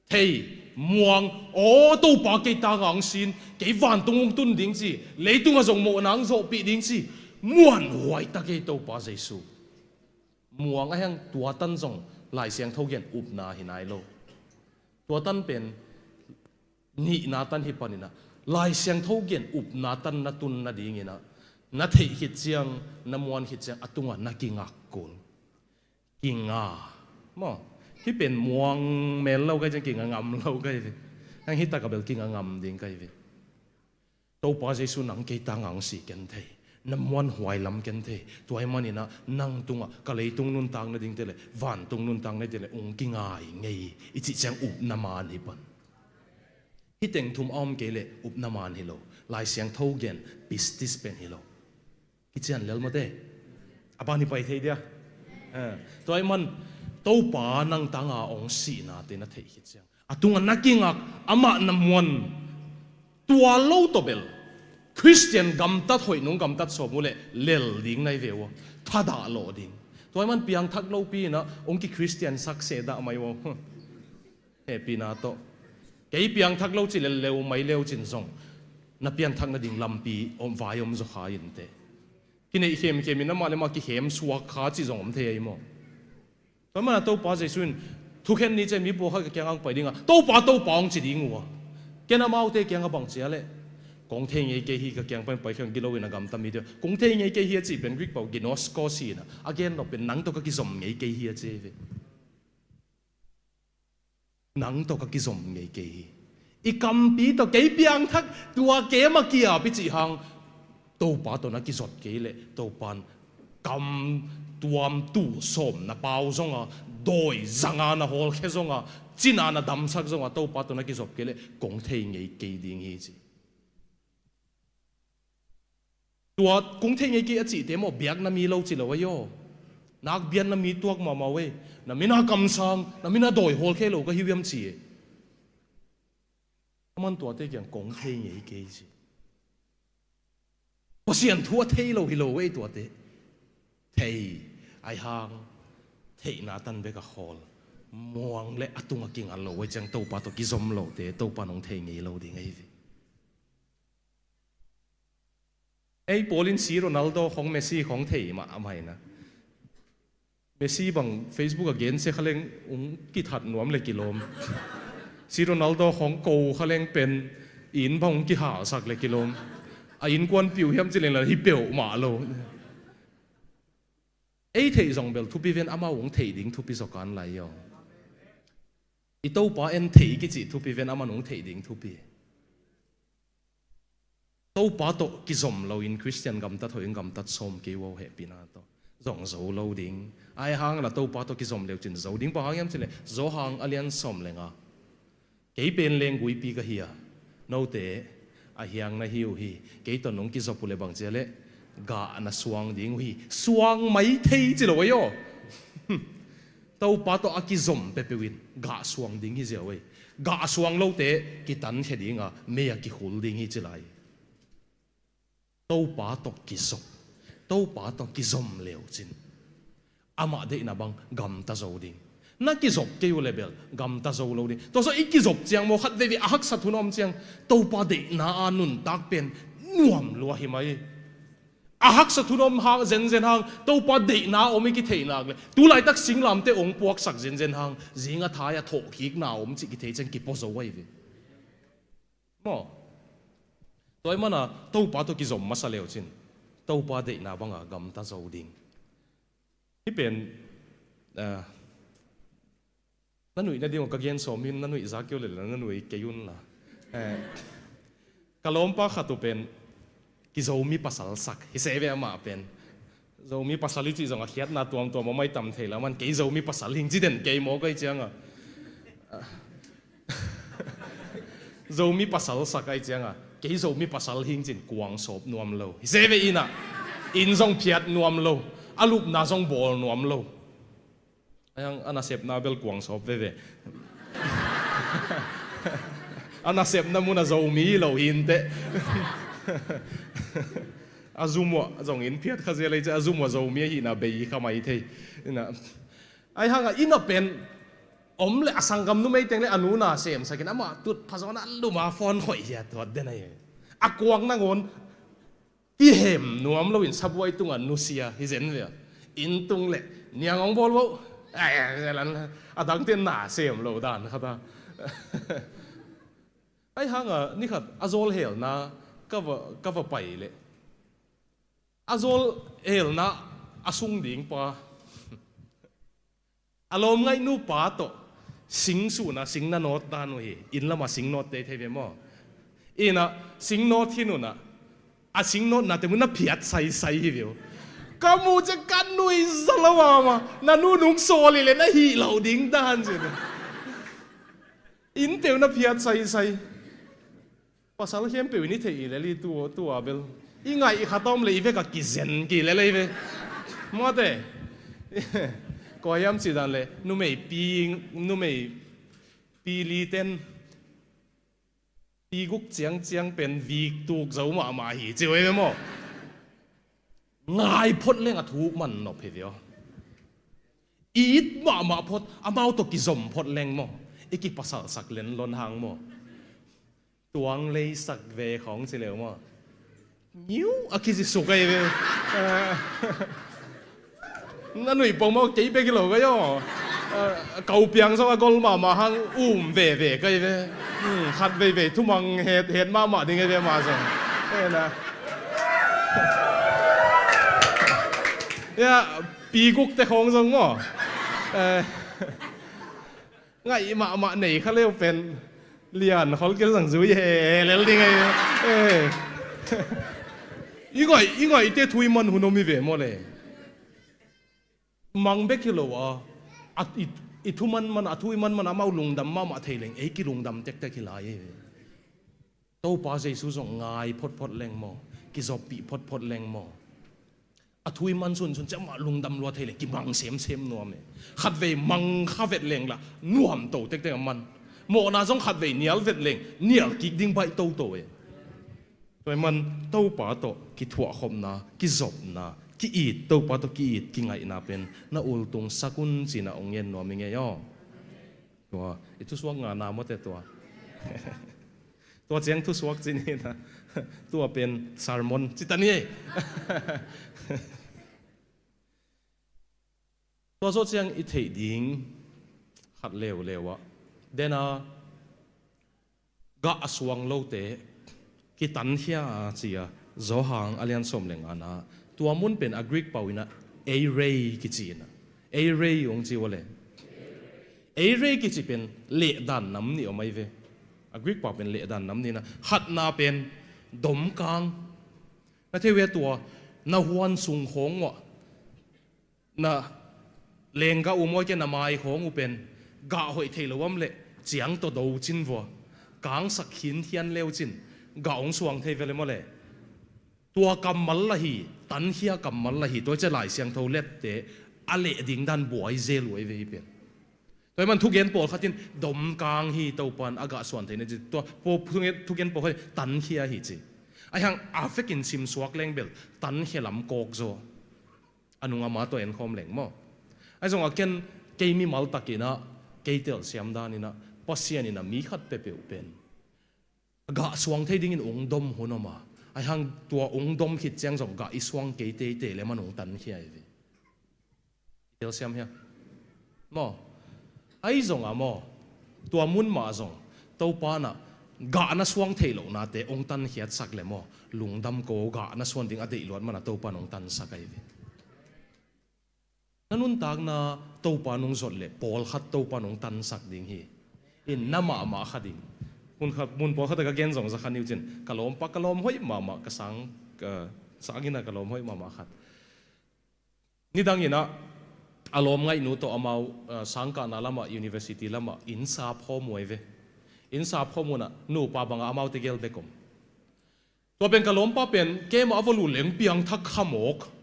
Thei, muang, aw Topa kei tanga hong sin, kei vantung hong tun ding ci, leitungah zong mawhna hong zawhpih ding ci, muanhuai ta kei Topa Jesu. Muang ahang tua tan zong Lai Siangtho gen upna hi nai lo. Tua tan pen nihna tan hi paninah Lai Siangtho gen upna tan na tun nadinginah na theih khit ciang, na muan khit ciang a tungah na kingak kul. Kinga. Maw? Hih pen muang mel lo kai ciang kinga ngam lo kai ve. Hang hih takah bel kinga ngam ding kai ve. Topa Jesu nang kei tanga hong si ken thei. Na muanhuai lam ken thei. Tua ahih maninah nang tungah ka leitung nuntak nadingte le vantung nuntak nadingte le hong kingai ngei i cih ciang upna man hi pan. Hih teng thum a om kei leh upna man hi lo. Lai Siangtho gen pistis pen hi lo. I cian lel mawte. A ban i pai thei dia. Eh, tua ahih man Topa nang tanga hong sihnate na theih khit ciang, a tungah na kingak, amah na muan, tua lo tawh bel Khristian gamtat hoih nung gamtat sawm uh leh lel ding na hi ve uh a, thadah lawh ding. Tua ahih man piangthak lopi inah hong kikhristian sak seh dah mai uh a. Hehpihna tawh. Kei piangthak lo ci lel leu mai leu cin zong na pianthak nading lampi om vai om zaw kha inteh. Kineih khemkhem in amah le amah kikhem suak kha cih zong om thei ahi maw? Tua mana Topa Jesuh in thukhen ni ciah mi pawlkhat ka kiangah hong pai dingah, "Topa, Topa," hong ci ding uh a, ken amaute kiangah bang ci a leh, "Kong thei ngei kei hi, ka kiang pan pai khang gilo in a gamta mite. Kong thei ngei kei hi," a cih pen Greek pau ginosko si inah a gen nop pen, "Nang tawh ka kizom ngei kei hi," a ci hi ve. Nang tawh ka kizom ngei kei hi. I kampi tawh kei piangthak, tua kem a kiap i cih hang, Topa tawh na kizop kei leh Topa in kam tuam tuh sawm na pau zonga, dawi zanga na hawlkhia zonga, cina na damsak zonga, Topa tawh na kizop kei leh kong thei ngei kei ding hi ci. Tua kong thei ngei kei a cihte maw, biakna mi lo ci lo ahi aw. Nakbiakna mi tuak mahmah uh ei. Na mina kamsang, na mina dawi hawlkhia lo ka hi uh hiam ci ei. Aman tuate kiang kong thei ngei kei ci. Pasian thu a thei lo hi lo ei tuate. Thei, ahi hang, theihna tan bek a khawl. Muang le a tungah kingal lo ei ciang Topa tawh kizom lote Topa in hong thei ngei lo ding ahi ve. Ei pawl in C Ronaldo khong Messi khong thei mahmah inah. Messi bang Facebook ah gensia kha leng hong kithat nuam le kilawm. C Ronaldo khong ko kha leng pen inn bang hong kihalsak le kilawm. A innkuan piu hiam ci leng la hi peuhmah lo. Ei theih zong bel thupi ven, amau hong theih ding thupi zaw kan lai aw. I Topa en thei kicih thupi ven, aman hong theih ding thupi. Topa tawh kizom loin Khristian gamtat hoih in gamtat sawm kei uh a, hehpihna tawh zong zo lo ding. Ahi hang la Topa tawh kizom leu cin zo ding. Bang hang hiam cileh Johan a lian sawm le nga. Kei pen lengguipi ka hi a, note a hiang na hi uh hi. Kei tawh nong kizop uh le bang cia leh gah na suang ding uh hi. Suang mai thei ci lo ei aw. Topa tawh a kizom peuhpeuh in gah suang ding hi ziau ei. Gah suang lote kitankhia dinga mei a kikhul ding hi ci lai. Topa tawh kizop, Topa tawh kizom leu cin amah deihna bang gamta zo ding. Na kizop kei uh le bel gamta zo lo ding. Tua zawh i kizop ciang maw, khat veivei a haksat hun a om ciang Topa deihna a nuntak pen nuam lua hi mai. A haksat hun a om hang, zenzen hang Topa deihna a om i kitheih nak le, tu laitak singlamte ong puaksak zenzen hang zing a thai a thawhkikna a om cih kithei ciang kipua zo ahi ve. Maw? Tua ahih mana Topa tawh kizom masa leu cin Topa deihna banga gamta zo ding. Hih pen, ah, na nuih nading uh ka gen sawm in, na nuih za kei uh le la na nuih kei un la. Eh, ka lawmpa khat uh pen kizomi pasal sak hi se ve amah pen. Zomi pasal i cih zong a khiatna tuamtuam a mai tam thei la man, kei Zomi pasal hing ci den kei maw ka hi cianga. Zomi pasal sak a hi cianga kei Zomi pasal hing cin kuang sawp nuam lo hi se ve. Inn ah inn zong phiat nuam lo, a lupna zong bawl nuam lo. Ahi hang a nasepna bel kuang sawp veve. A nasepna mun a Zomi hi lo hi inteh. A zum uah zong inn phiat kha zel ei cia, a zum uah Zomi ahihna bei kha mai thei. Inn ah, ahi hang a inn ah pen om le a sanggam numei teng le a nu na semsak in amah tutphah zawn a luma phone khoih hiat huat den ahi. A kuang nangawn kihem nuam loin sabuai tungah nusia hi zen ve. Inn tung le niang hong bawl vo. Ai, ai, a dangte na sem lo dan khat a. Ahi hang a nikhat a zawl helna ka va, ka va pai leh a zawl helna a sung ding pa a lawm ngaihnu pa tawh sing sun a sing na nawt dan uh hi. Inn lamah sing nawt te thei ve maw? Inn ah sing nawt hi un ah, a sing nawtnate mun na phiat saisai hi ve uh. Ka muh ciang ka nuih zaw lo a, ma na nu nung sawl hi leh na hih loh ding dan ci. Inn teuh na phiat saisai. Pasal khempeuh in i theih hi lel hi tu, tu a bel. I ngaih khat om le i vek a kizen kei lel ei ve. Mawte. Kua hiam cih dan le numei pi, numei pi li ten pi guk ciangciang pen vik tuk zo mahmah hi ci uh ei ve maw? Ngai phot leng a thuk man nop hi ve aw. It mahmah phot, amau tawh kizom phot leng maw? I kipasalsak lenlon hang maw? Tuang leisak ve khawng ci leu maw? Ngiu a kici suk ei ve. Na nuih pong maw, kei bek hi lo ka yaw. Kau piang zong a gol mahmah hang um veve ka hi ve. Khat veivei thumang het het mahmah ding ei ve mah zong. Ya, pi guk te khawng zong maw? Ngaih mahmah nei kha leu pen lian khol kil zang zui he lel ding ei. I ngaih, i ngaihte thu i man hun om hi ve maw le? Mang bek hi lo a, a, i, i thu manman, a thu i manman amau lungdam mahmah thei leng ei kilungdam tektek hi lai ei ve. Topa Jesu zong ngai photphot leng maw, kizoppih photphot leng maw, a thu i man sunsun ciah mah lungdam lua thei leng kimang semsem nuam e. Khatvei mang kha vet leng lah nuam to tektek a man. Mawhna zong khatvei nial vet leng nial kik ding baih toto e. Tua i man Topa tawh kithuahkhopna, kizopna, ki-it, Topa tawh ki-it kingaihna pen na ultung sak un cina ong ngen nuam i ngei aw. Tua i thusuak ngana mawte tua. Tua ciang thusuak ci ni na. Tua pen sermon ci ta ni ei. Tua zawh ciang i theih ding khat leuleu ah, dena gah a suang lote kitankhia a ci a, Johan a lian sawm le ngana. Tua mun pen a Greek pau inah eirei kici inah. Eirei ong ci ua le. Eirei kici pen lehdan nam nih om ai ve. A Greek pau pen lehdan nam nih inah. Khatna pen domkang. Na thei ve tua na huan sung khawng uah na lenggah uh maw, kia na mai khawng uh pen gah hoih thei lo am leh ciang tawh do cin vua, kangsak khinkhian leu cin gah ong suang thei ve le maw le? Tua kammal lah hi, tankhia kammal lah hi, tua i ciah Lai Siangtho lette a leh ding dan buai zel uh ei ve hi pen. Tua i man thugen pawlkhat in domkang hi, Topan a gah suan thei na ci, tua pawh thugen, thugen pawlkhat in tankhia hi ci. Ahi hang a vekin simsuak leng bel tankhia lam kawk zaw. A nung ama tawh enkhawm leng maw? Ahi zongah ken kei mimal takinah kei telsiam daninah Pasian inah mi khat peuhpeuh pen gah suang thei dingin ung dom hun om a, ahi hang tua ung dom khit ciang zong gah i suang kei teitei le man ung tankhia i ve. I telsiam hia? Maw? Ahi zongah maw, tua mun mah zong Topa nah gah na suang theih lohnate ong tankhiatsak le maw, lungdam ko, gah na suan ding a deih luat mana Topa nah ong tansak ahi ve. Na nuntakna Topa nung zot le pawlkhat Topa nung tansak ding hi. In na mahmah kha ding. Mun khat, mun pawlkhat a ka gen zong za kha ni uh cin, ka lawmpa ka lawm hoih mahmah, ka sang, ka sang inah ka lawm hoih mahmah khat. Nidang inah a lawm ngaihnu tawh amau, ah, sangkahna lamah, university lamah inn sap khawm uh ai ve. Inn sap khawm uh nah nupa bangah amaute gel bek om. Tua pen ka lawmpa pen keimah a va lut leng piangthak kha mawk.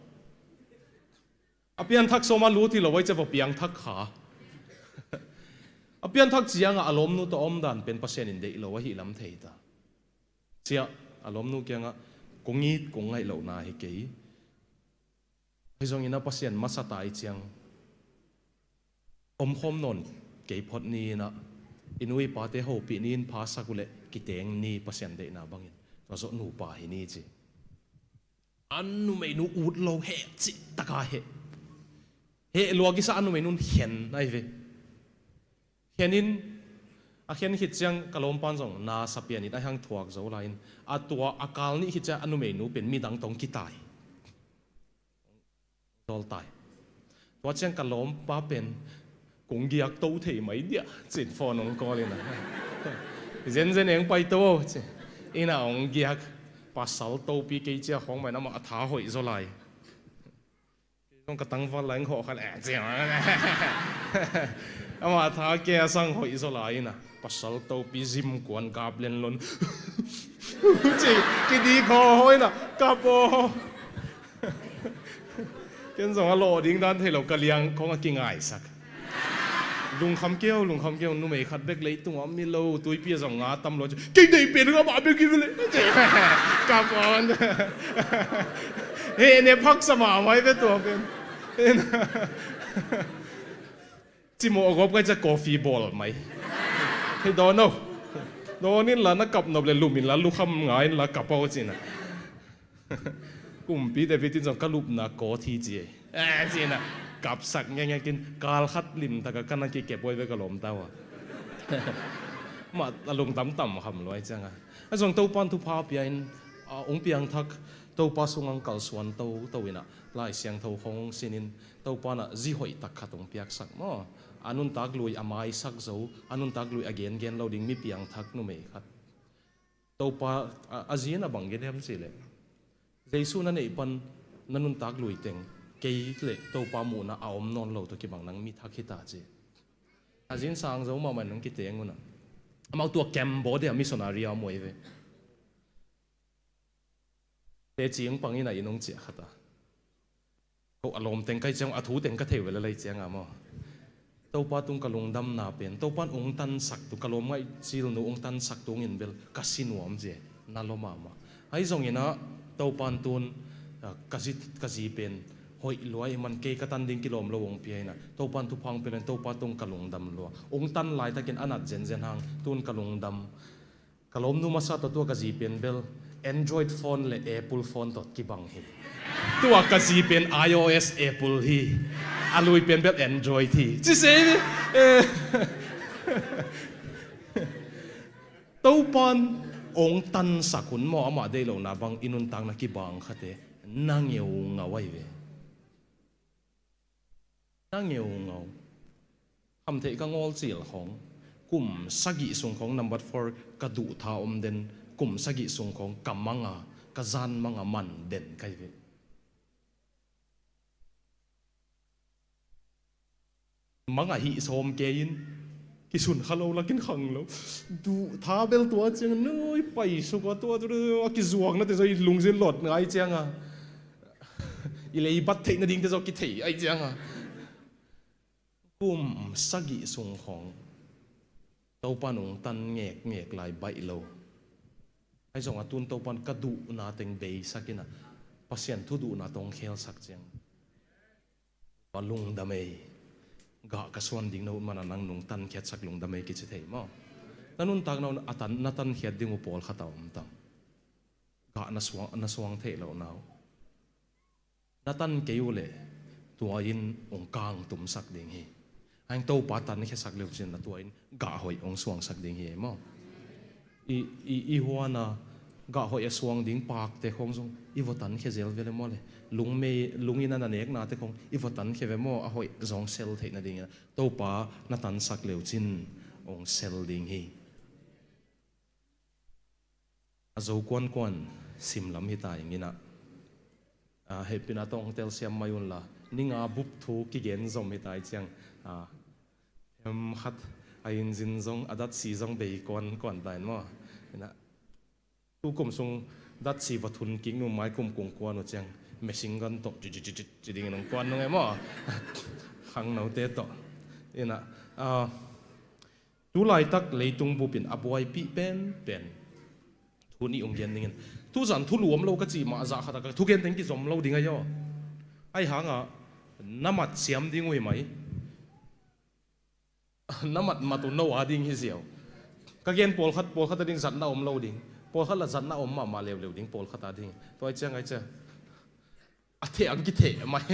A pianthak sawma lut hi lo ai ciah va piangthak kha. A pianthak ciangah a lawmnu tawh a omdan pen Pasian in deih lo ahi lam thei ta. Ciah a lawmnu kiangah kong it, kong ngaih lohna hi kei. Ahi zongin a Pasian masa ta i ciang omkhawm nawn kei phot ni inah i nu i pate hopih ni in phasak uhleh kiteng ni Pasian deihna bangin. Tua zawh nupa hi ni ci. A numeinu ut lo heh cih taka heh. Heh lua kisa a numeinun khen ai ve. Khenin a khen khit ciang ka lawmpan zong na sa pianin ahi hang thuak zo lai-in a tua a kal nih khit ciang a numeinu pen midang tawh kitai. Dawl tai. Tua ciang ka lawmpa pen kong giak to thei mai diah cin phone ong call inah. Zenzen eng pai to ci. Inah ong giak. Pasal topi kei ciah khawng mai inah amah a tha hoih zaw lai. Kei zong ka tangval lai eng hawh kha le ci. Amah a tha kei a sang hoih zaw lai inah. Pasal topi zim kuan gap lenlon. Ci, kidi kho hoi na, kap aw. Ken zong a lawh ding dan thei lo, ka liang khong a kingaisak. Lungkham keu, lungkham keu, numei khat bek leitung a om mi lo, tuipi a zong nga tam lo, ci, kei deih pen nga mah bek hi ve le. Kap aw. He ne phaksa mahmah hi ve tua pen. Cimawh a gawp kai cia coffee bawl mai. Hei dawn o. Dawn inla na kap nop le lum inla lukham nga inla kap aw cina. Kumpi David in zong ka lupna kawt hi ci ei. Eh, cina. Kapsak ngengek in kal khat limtaka ka na kikep huai ve ka lawmta uh a. Mah a lungdam tam kham luai cianga. A zong Topan thupha pia in, a, ong piangthak Topa sungang kalsuan toto ina. Lai Siangtho khong sinin Topa na zi hoih tak khat ong piaksak maw. A nuntak lui a maisak zo, a nuntak lui a gengen lo ding mi piangthak numei khat. Topa a, a zin a bang gen hiam cih leh, Jesu na neih pan na nuntak lui teng kei le Topa muhna a om nawn lo tawh kibang nang mi thak hita ci. A zin sang zo mahmah nang kiteng una. Amau tua Cambodia missionary a om uh ei ve. Teci ong pang ina inn ong ciah khat a. Ko a lawm teng kai ciang a thu teng ka thei uh ve le lei cianga maw. Topa tung ka lungdamna pen Topan ong tansak tu ka lawm ngaih cilnu ong tansak tu ong in bel ka si nuam zie na lawm mahmah. Ahi zongina Topan tun, a, ka zi, ka zi pen hoih luai man kei ka tan ding kilawm lo ong pia ina Topan thupha ong pia len Topa tung ka lungdam lua. Ong tan laitakin a nat zenzen hang tun ka lungdam. Ka lawmnu masa tawh tua ka zi pen bel Android phone le Apple phone tawh kibang hi. Tua ka zi pen iOS Apple hi. A lui pen bel Android hi. Ci sei ni. Eh. Topan ong tansak hun maw amah deih lohna bang i nuntakna kibang khate na ngeungau ahi ve. Na ngeungau. Khamtheih ka ngawl cil khawng kum sagih sung khawng number four ka duhtha om den, kum sagih sung khawng ka manga, ka zan manga man den ka hi ve. Manga hih sawm kei in kisun kha lo lakin khang lo. Duhtha bel tua ciang nui pai suk a tua tua a kizuakna te zaw i lungzin lawt ngai cianga i leibat theih nading te zaw kithei ai cianga kum sagih sung khawng Topan ong tan ngekngek lai baih lo. Ahi zong a tun Topan ka duhna teng beisak ina Pasian thu duhna tawng khelsak ciang. A lungdam ei. Gah ka suan ding na ut mana nang nung tankhiatsak lungdam ei kici thei maw? Na nuntak na un a tan, na tankhiat ding uh pawlkhat a om tam. Gah na suang, na suang theih loh na uh. Na tan kei uh leh tua in ong kangtumsak ding hi. Aing Topa tankhiasak leuh cin na tua in gah hoih ong suangsak ding hi ei maw? I, i, i huana gah hoih a suang ding pakte khawng zong i vawtan khia zel vele maw le? Lungmei, lungin a na neknate khawng i vawtan khia ve maw? A hoih zong sel theih nadingin Topa na tansak leuh cin ong sel ding hi. A zo kuankuan simlam hita inginah. A, hehpihna tawng telsiam mai unla ninga bup thu kigen zom hita i ciang. A, hem khat a inzin zong a datsi zong bei kuan kuan ta in maw? Inah tu kum sung datsi va thun kik nu mai kum kung kuan uh ciang machine gun tawh ci dingin ong kuan nung e maw? Khangnote tawh inah, a, tu laitak leitung bupin a buaipih penpen thu nih ong gen dingin tuzan thu luam lo ka cih mah zah khat a ka thugen teng kizom lo ding a yaw. Ahi hanga na mat siam ding uh hi mai. Na mat mat uh no a ding hi ziau. Ka gen pawlkhat pawlkhat a ding zatna om lo ding, pawlkhat la zatna om mahmah leuleu ding pawlkhat a ding. Tua i ciang ai cia a theh ang kitheh mai.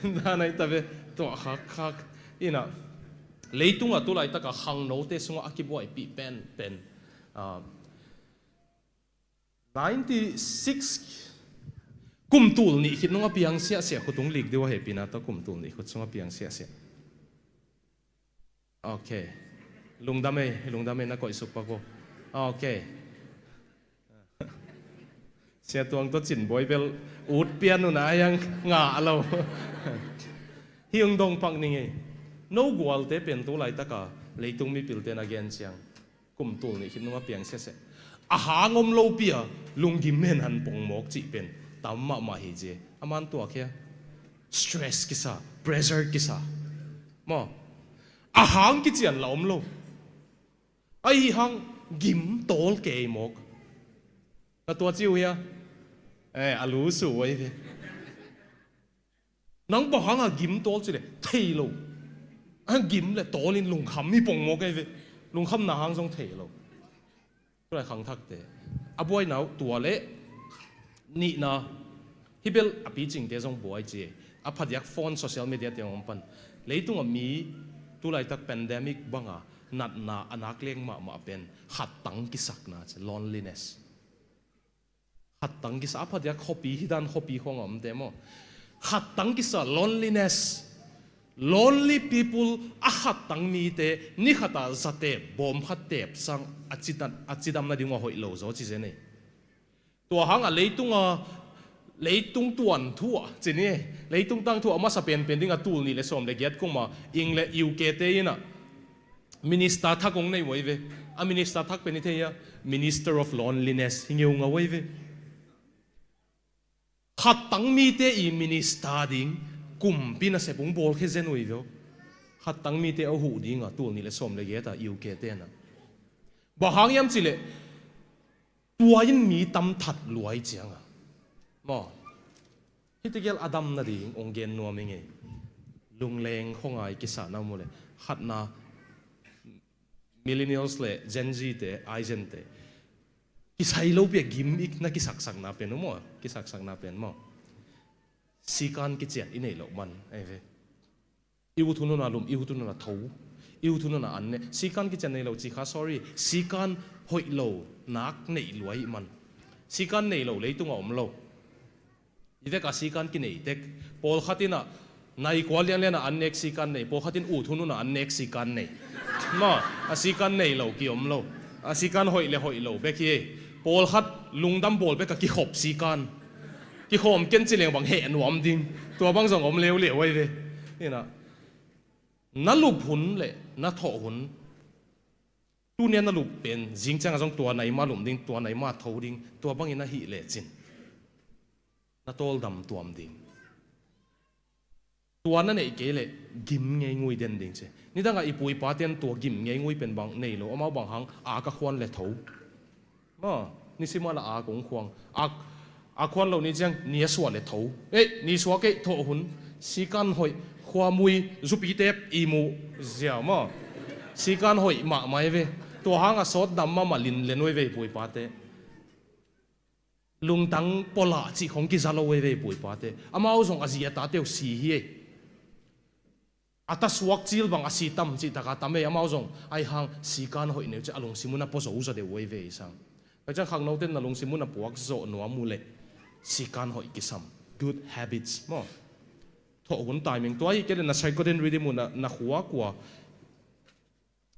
Na nai ta ve. Tua khak khak inah leitungah tu laitaka khangnote sungah a kibuaipih penpen, a, ninety six kum tul nih khit nung a piang siahsiah khut ung lik deuh a hehpihna tawh kum tul nih khut sung a piang siahsiah. Ok. Lungdam ei, lungdam ei na koih suk pak uh. Ok. Sia Tuang tawh cin buai bel ut pian uh na hiang ngah lo. Hi ung dong pak ning ei. No gualte pen tu laitaka leitung mipilte na gen ciang kum tul nih khit nung a piang siahsiah. A hang om lopi a lunggim hen han pongmawk cih pen tam mahmah hi ci. A man tuak hia? Stress kisa, pressure kisa. Maw? A hang kician la om lo. Ahi hang gim tawl kei mawk. Ka tua ci uh hia? Eh, a lu su uh ahi ve. Nang bang hanga gim tawl ci le thei lo. A gim le tawlin lungkham hi pongmawk ahi ve. Lungkhamna hang zong thei lo. Tulai khangthakte a buaina uh tua le nihna, hibel a picingte zong buai ci. A phadiak phone, social media te hong pan. Leitunga mi tulaitak pandemic banga natna a nak leng mahmah pen khattang kisakna ci, loneliness. Khattang kisa a phadiak khuapi, hi dan khuapi khong a omte maw? Khattang kisa, loneliness. Lonely people, a khattang mite ni khata zate bawm khat tep sang a cidam, a cidam nading uh a hoih lo zaw ci zen ei. Tua hanga leitunga, leitung tuan thu ah ci ni, leitung tang thu a masa penpen dinga tul nih le sawm le giat kuma ing le U K te inah minister thak hong nei uh ahi ve. A minister thak pen i thei a, Minister of Loneliness hi ngeungau ahi ve. Khattang mite i minister ding kumpi nasep hong bawlkhia zen uh ahi ve. Khattang mite a huh dinga tul nih le sawm le giat a U K tenah. Bang hang hiam cileh tua in mi tam that luai cianga maw? Hiti gel a dam nading hong gen nuam hi ngei. Lungleng khuangai kisa na mu le khatna, millennials le Gen Z te, iGen te kisai lopi a gim ik na kisaksakna pen uh maw? Kisaksakna pen maw? Sikan kician i neih loh man ahi ve. I ut hun huna lum, i ut hun huna tho, i ut hun huna an ne. Sikan kician nei lo ci kha, sorry. Sikan hoih lo nak neih luai man. Sikan nei lo leitunga om lo. I veka sikan kinei tek. Pawlkhat inah nai kua lianlianah an nek sikan nei, pawlkhat in ut hun hunah an nek sikan nei. Ma, a sikan nei lo ki om lo. A sikan hoih le hoih lo bek hi. Pawlkhat lungdam bawl beka kikhop sikan. Kikhawm ken ci leng bang heh nuam ding. Tua bang zong om leuleu ahi ve. Inah na lup hun le na thawh hun, tunia na lup pen zing cianga zong tua nai ma lum ding, tua nai ma tho ding, tua bangin a hih lecin na tawldam tuam ding. Tua na neih kei leh gim ngei ngui den ding ci. Nidangah i pu i pate'n tua gim ngei ngui pen bang nei lo, amau bang hang a ka khuan le tho. Ma, nisimal a a kong khuang. A, a khuan lo ni ciang ni a suah le tho. Eh, ni suah kei thawh hun. Sikan hoih, khuamui, zupi tep i muh zia ma. Sikan hoih mahmah ahi ve. Tua hanga sawt dam mahmah lin le nuai ve i pu i pate. Lungtang pawlah cih khong kiza lo ei ve i pu i pate. Amau zong a zi a tate uh si hi ei. A ta suak cil bang a si tam cih taka tam ei, amau zong ahi hang sikan hoih neu cih a lungsim un a pua zo zaw deuh uh ei ve i sang. Ka ciang khangnote na lungsim un a puak zawh nuam uh leh sikan hoih kisam. Good habits maw? Thawh hun timing tua hi kei leh na circadian rhythm uh na, na khua kua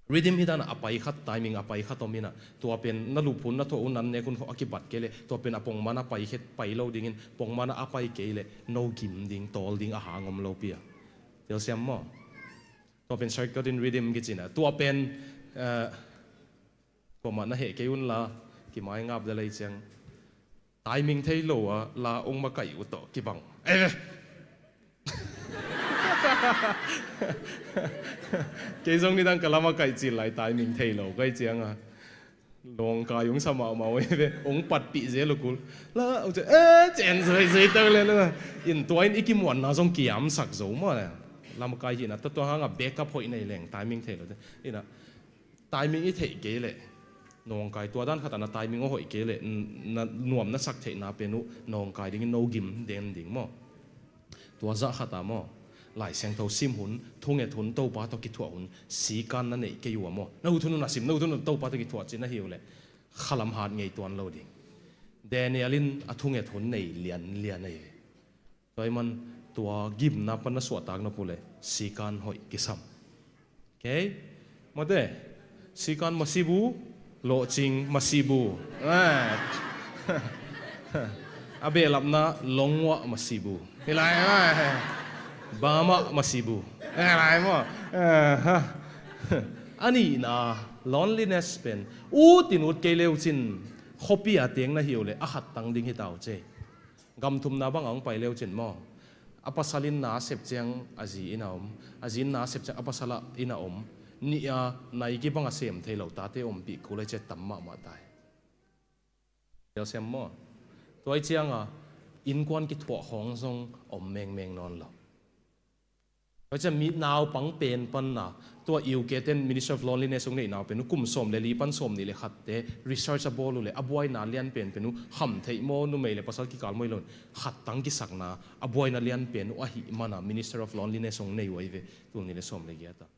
Rhythm hi dana a pai khat, timing a pai khat om inah, tua pen na lup hun, na thawh hun, an nek hun khawh a kibat kei leh tua pen a pongman a pai khet, pai lo dingin pongman a pai kei leh no gim ding, tawl ding a hang om lopi a. Telsiam maw? Tua pen circadian rhythm kici inah. Tua pen, eh, tua mah na heh kei un la, kimai ngap lel ei ciang. Timing thei lo a la ong makaih uh tawh kibang. Eh! Kei zong nidang ka la makaih cil lai timing thei lo kai cianga. Lawngkai ong sa mahmah uh ei ve, ong patpih zel uh kul. La, ong ciah, eh, cian zoi zoi tau le la. In tua in i kimuanna zong kiamsak zo maw le. Lamkai hihna tua tua hanga backup hoih nei leng timing thei lo te. Inah, timing i theih kei leh nawngkai, tua dan khatah na timing aw hoih kei leh n-, na nuam na sak theihna pen uh nawngkai dingin no gim den ding maw? Tua zah khatah maw? Lai Siangtho sim hun, thunget hun, Topa tawh kithuah hun, sikan na neih kei uh a maw? Na ut hun hun a sim, na ut hun hun Topa tawh kithuah cih na hi uh leh khalam hat ngei tuan lo ding. Daniel in a thunget hun nei lianlian ei ve. Tua ahih man tua gimna pan na suahtak nop uh leh sikan hoih kisam. Okay? Mate, sikan masibu, lawhcing masibu. Ah. A behlapna longwah masibu. Hilai, ah. Bamah masibu. Hilai maw. Ah, ha. A nihna, loneliness pen. Ut in ut kei leu cin. Khuapi a teng na hi uh leh a khat tang ding hi ta uh ci. Gam thumna bang a hong pai leu cin maw, a pasal in na a sep ciang a zi in a om, a zi in na a sep ciang a pasal in a om, nih a nai kibang a sem thei lo tate ompih kul a, ci a tam mahmah ta hi. Tua ahih ciangin innkuan kithuah khawng zong om mengmeng nawn lo. Tua ciang mi naupang pen pan na, tua U K ten Ministry of Loneliness hong neih nau pen uh kum sawm le li pan sawm nih le khatte research a bawl uh leh a buaina lian penpen uh kham theih maw, numei le pasal kikal maw hi lo in, khat tang kisakna a buaina lian pen uh ahih manin Ministry of Loneliness hong nei uh ahi ve, tul nih le sawm le giat ah.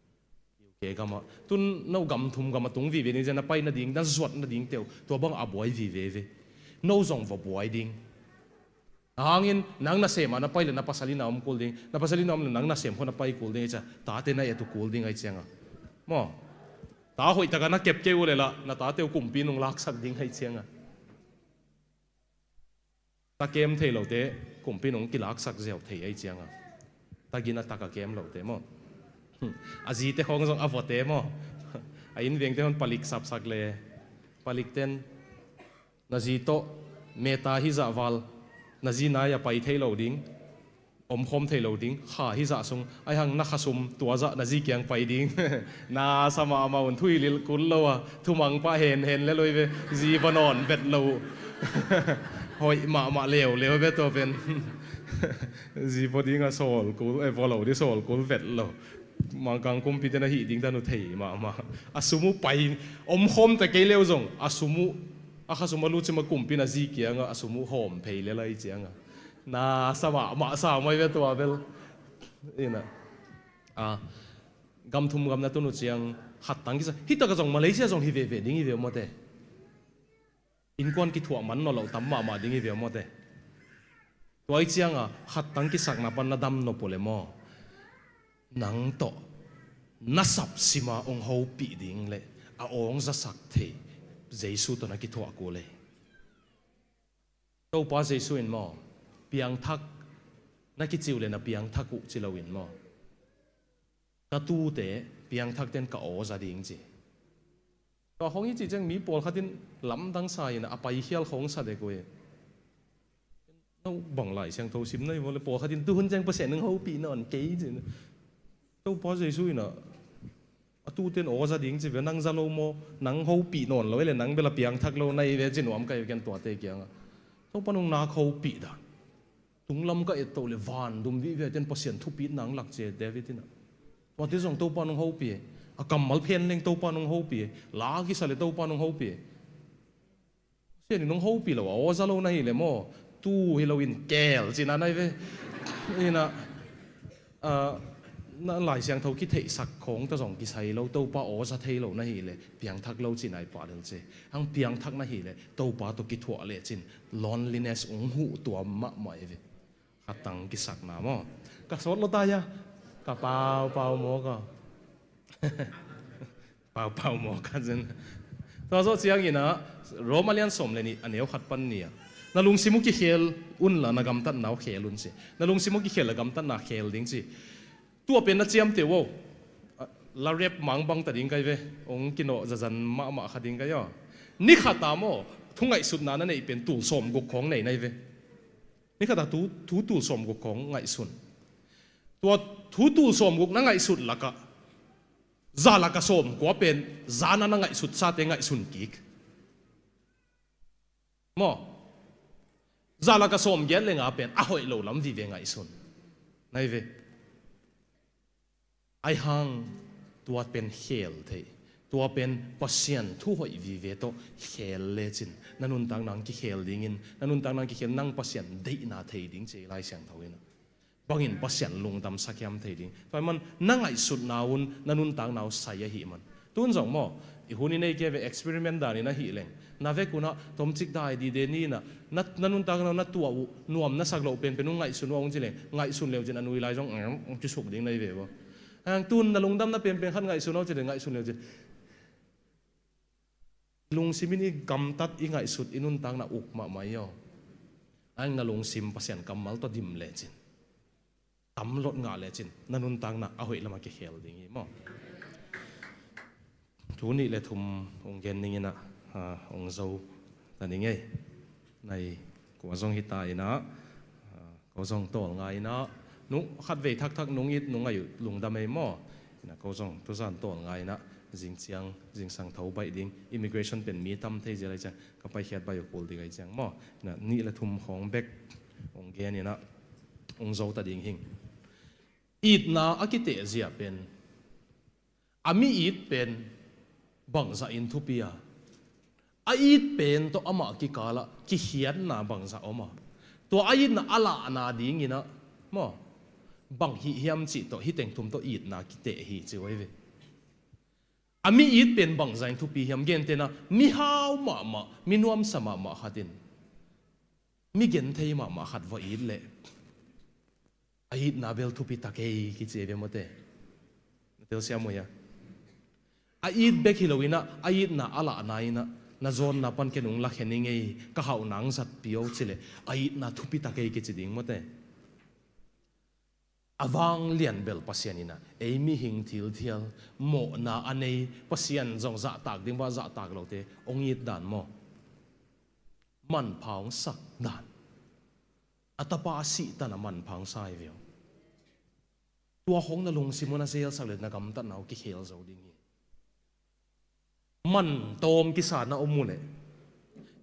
U K gam ah, tun no gam thum gam a tung vive ding, na pai nading, na zuat nadingte uh tua bang a buai vive ve. No zong va buai ding. Ahang in nang nasem a na pai leh na pasal in na om kul ding, na pasal in na om leh nang nasem khawng na pai kul ding, ahih ciang tate na et uh kul ding ahih ciangin maw. Ta hoih takin na kep kei uh leh lah na tate uh kumpi in hong laksak ding ahih ciangin. Ta kem thei lote kumpi in hong kilaksak ziau thei ahih ciangin. Ta gina tak a kem lote maw. A zite khawng zong a vawte maw. A inn vengte khawng palik sapsak leh, palik ten na zi tawh meta hizah val, na zi nai a pai thei lo ding, omkhawm thei lo ding, kha hizah sung, ahih hang na khasum tua zah na zi kiang pai ding. Na sa mahmah un, thu hi lilh kul lo a, thumang pah henhen lel uh hi ve, zi va nawn vet lo. Hoih mahmah leuleu hi ve tua pen. Zi va ding a sawl kul, eh, va lo ding sawl kul vet lo. Mangkang kumpite na hih ding dan uh thei mahmah. A sum uh pai, omkhawm ta kei leu zong a sum uh, a khasum a lut cih mah kumpi in a zi kiangah a sum uh hawm phei lel ahih ciangin. Na sa mahmah sa mai ve tua bel. Ina. A, gam thum gam na tun uh ciang khat tang kisa. Hih takah zong Malaysia zong hi veve ding hi ve maw te. Innkuan kithuah man nawn lo tam mahmah ding hi ve maw te. Tua ahih ciangin khat tang kisakna pan na dam nop uh leh maw, nang tawh na sapsim a hong hopih ding leh a aw hong zasak thei Jesu tawh na kithuah kul hi. Topa Jesu in maw, piangthak na kici uh leh na piangthak uh ci lo in maw, ka tute piangthakte in ka aw za ding ci. Tua khawng i cih ciang mi pawlkhat in lamdang sa in a paikhial khawng sa dek uh hi. No bang Lai Siangtho sim na hi maw leh pawlkhat in tu hun ciang Pasian in hong hopih nawn kei ci. Topa Jesu in a, a tute in aw za ding ci ve, nang za lo maw, nang hopih nawn lo hi leh nang bel a piangthak lo na hi ve ci nuam ka hi ve ken tuate kiangah. Topa in hong nak hopih dan. Tunglam ka et toh leh van dum vive ten Pasian thupitna hong lak ci, David in a. Tuate zong Topa in hong hopih hi. A kammal phen leng Topa in hong hopih hi. La kisa leh Topa in hong hopih hi. Pasian in hong hopih lo a aw za lo na hih leh maw, tu hi lo in kel cihna na hi ve. Ina, ah, na Lai Siangtho kitheihsak khawng tawh zong kisai lo, Topa aw za thei lo na hih leh piangthak lo cihna hi pah lel ci. Hang piangthak na hih leh Topa tawh kithuah lecin loneliness hong huh tuam mahmah hi ve. Khat tang kisakna maw. Ka sawt lo ta hia. Ka paupau mawk a. Paupau mawk a cin. Tua zawh ciangin a, Rom a lian sawm le nih a neu khat pan nih ah, na lungsim uh kikhel unla na gamtatna uh khel un ci. Na lungsim uh kikhel la gamtatna khel ding ci. Tua pen na ciamteh uh aw. La rep mangbang ta ding ka hi ve. Hong kinawh zazan mahmah kha ding ka hi aw. Ni khat a maw, thu ngaihsutna na neih pen tul sawmguk khawng nei na hi ve. Ni khat a thu, thu tul sawmguk khawng ngaihsun. Tua thu tul sawmguk na ngaihsut lakah, za lakah sawmkua pen zan a na ngaihsut sate ngaihsun kik. Maw? Za lakah sawmgiat le nga pen a hoih lo lam vive ngaihsun. Na hi ve. Ahih hang tua pen khel thei. Tua pen Pasian thu hoih vive tawh khel lecin na nuntakna hong kikhel dingin, na nuntakna hong kikhel nang Pasian deihna thei ding ci Lai Siangtho in a. Bangin Pasian lungdam sakhiam thei ding. Tua ahih man na ngaihsutna un na nuntakna uh sai ahih man. Tun zong maw, i hun i nei kei ve experiment dan in ahih leng, na vek un ah tomcik dai dide ni in ah, na, na nuntakna uh na tuah uh nuam na sak loh penpen uh ngaihsun uh a hong ci leng, ngaihsun leu cin a nui lai zong, mm, hong ci suk ding na hi ve uh. Hang tun na lungdamna penpen khat ngaihsun uh a hong ci leng, ngaihsun leu cin. Lungsim in i gamtat i ngaihsut i nuntakna uk mahmah hi aw. Hang na lungsim Pasian kammal tawh dim lecin, tam lot ngah lecin na nuntakna a hoih lamah kikhel ding hi maw. Thu nih le thum hong gen ning in ah, ah, hong zo ta ning ei. Nai kua zong hi ta inah, ah, ko zong tawlnga inah, nu khatvei thakthak nung it nung ai uh lungdam ei maw. Inah ko zong tuzan tawlnga inah, zing ciang zingsang tho baih ding, immigration pen mi tam thei zia lai ciang ka paikhiat baih uh kul ding ai ciang maw. Inah nih le thum khawng bek hong gen inah hong zo ta ding hing. Itna a kiteh zia pen, a mi it pen bangzah in thupi a, a it pen tawh amah kikalah kikhiatna bangzah om a, tua a itna a lahna dinginah maw, bang hih hiam cih tawh hih teng thum tawh itna kiteh hi ci uh ahi ve. A mi it pen bangzah in thupi hiam, gentehna mihau mahmah, mi nuamsa mahmah khat in mi genthei mahmah khat va it leh a itna bel thupi ta kei kici ei ve mawte. Na telsiam uh hia? A it bek hi lo inah, a itna a lahna inah, na zawnna pan ken hong la khe ning ei, ka hauhna hong zatpih o ci leh a itna thupi ta kei kici ding mawte. A vanglian bel Pasian inah ei mihing thilthial mawhna a nei, Pasian zong zahtak ding va zahtak lote hong it dan maw, manpha hong sak dan. A tapa a sih tan a manpha hong sa hi ve uh. Tua khawng na lungsim uh na zelsak le na gamtatna uh kikhel zo ding hi. Man tawm kisa na om uh leh,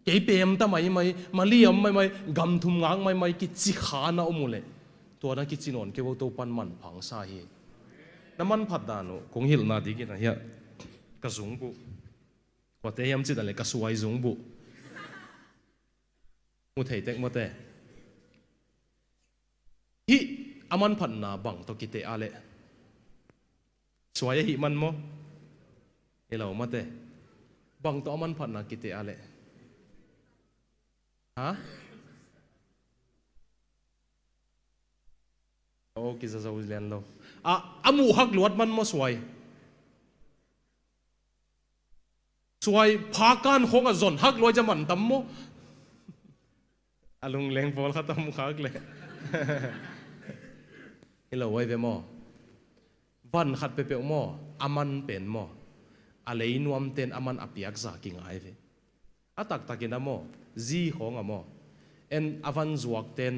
kei pemta maimai, maliam maimai, gamthum ngak maimai kici kha na om uh leh, tua na kici nawn kei vo, Topan manpha hong sa hi. Na manphat dan uh kong hilhna dingin ahi a, ka zungbuh, kuate hiam cih dan leh ka suai zungbuh mu thei tek mawte. Hih a manphatna bang tawh kiteh a leh, suai ahih man maw? Hi lo mawte. Bang tawh a manphatna kiteh a leh, ha? O, kizazo lian lo. A, a muh hak luat man maw suai? Suai phakan khawng a zon hak luai cia man tam maw? A lungleng pawl khat a mu khak leh, hi lo ai ve maw? Van khat peuhpeuh maw, a man pen maw, a leinuamten a man a piakza kingai ve. A taktakin a maw, zi khawng a maw, en a van zuakten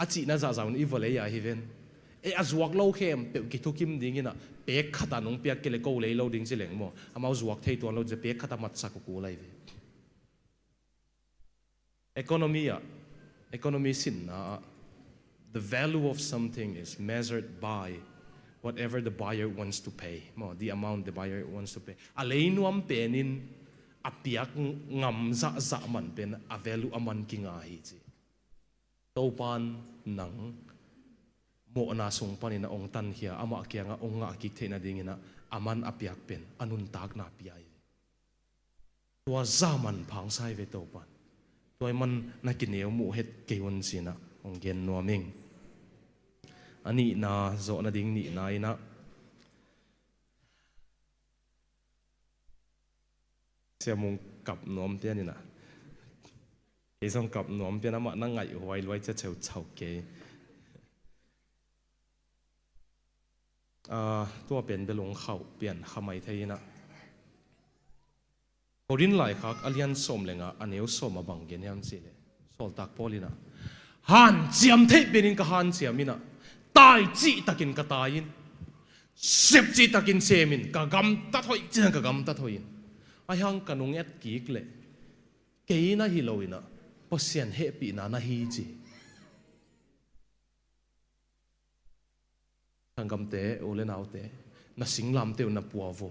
a cihna zahzah un i vawlei a hi ven. E, a zuak lo khempeuh kithukim dinginah pek khatah nong piak kei le ko lei lo ding ci leng maw, amau zuak thei tuan lo ci pek khatah matsak uh kul ai ve. Economy ah, economy sinna ah, the value of something is measured by whatever the buyer wants to pay, maw, the amount the buyer wants to pay. A leinuam penin a piak ngam zahzah man pen a value a man kinga hi ci. Topan nang mawhna sung panin a ong tankhia, amah kiangah ong ngah kik theihna dinginah a man a piak pen a nuntakna pia hi. Tua zah manpha hong sa hi ve Topan. Tua i man na kineu muh het kei un cinah hong gen nuam ing. A nihna zawh nading nihna inah Siamung kap nuam pian inah, kei zong kap nuam pian, amah na ngaih huai luai cia cheuchau kei. Ah, tua pen bel ong khauh pian kha mai thei inah. Korin laikhak a lian sawm le nga a neu sawm a bang gen hiam cihleh, sawltak Paul inah hanciam theih penin ka hanciam inah, tai cihtakin ka tai in, sep cihtakin sem in, ka gamtat hoih ciang ka gamtat hoih in, ahi hang ka nung et kik leh kei na hi lo inah Pasian hehpihna na hi ci. Sanggamte, u le naute, na singlamteh uh na pua vo.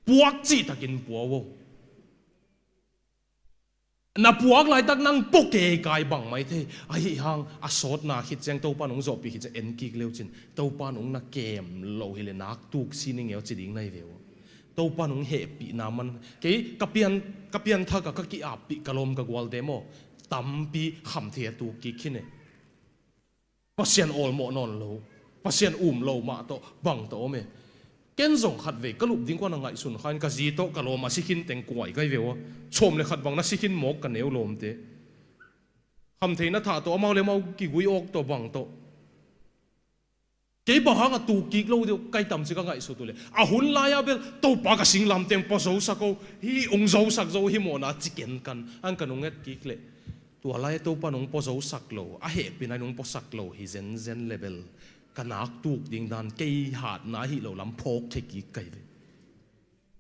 Puak cihtakin pua vo. Na puak laitak nang pua keikai bang mai thei. Ahi hang a sawtna khit ciang Topa nung zawhpih khit ciang en kik leu cin, Topa nung na kem lo hileh nak tuk si ning eu ci ding na hi ve uh. Topa nung hehpihna man kei ka pian, ka pianthak a ka ki-appih ka lawm ka gualte maw, tampi khamthei a tuk kik khin e. Pasian awlmawh nawn lo, Pasian um lo mah tawh bang tawh om e. Ken zong khatvei ka lup ding kuan a ngaihsun kha in ka zi tawh ka lawm a si khin teng kuai kai ve ua. Chawm le khat bang na si khin mawk ka neu lawmte. Khamtheina thah tawh amau le amau kigui awk tawh bang tawh. Kei bang hangah tuk kik lo deuh kai tam ci ka ngaihsut uh leh, a hun lai-ah bel Topa ka singlamteng pua zosak o, hih ung zosak zo hi mawhna ci kenkan, an ka nung et kik leh, tua lai-ah Topa nung pua zosak lo, a hehpihna nung puasak lo hi zenzen leh bel ka nak tuk ding dan kei hatna ahi lo lam phawk thei kik kai ve.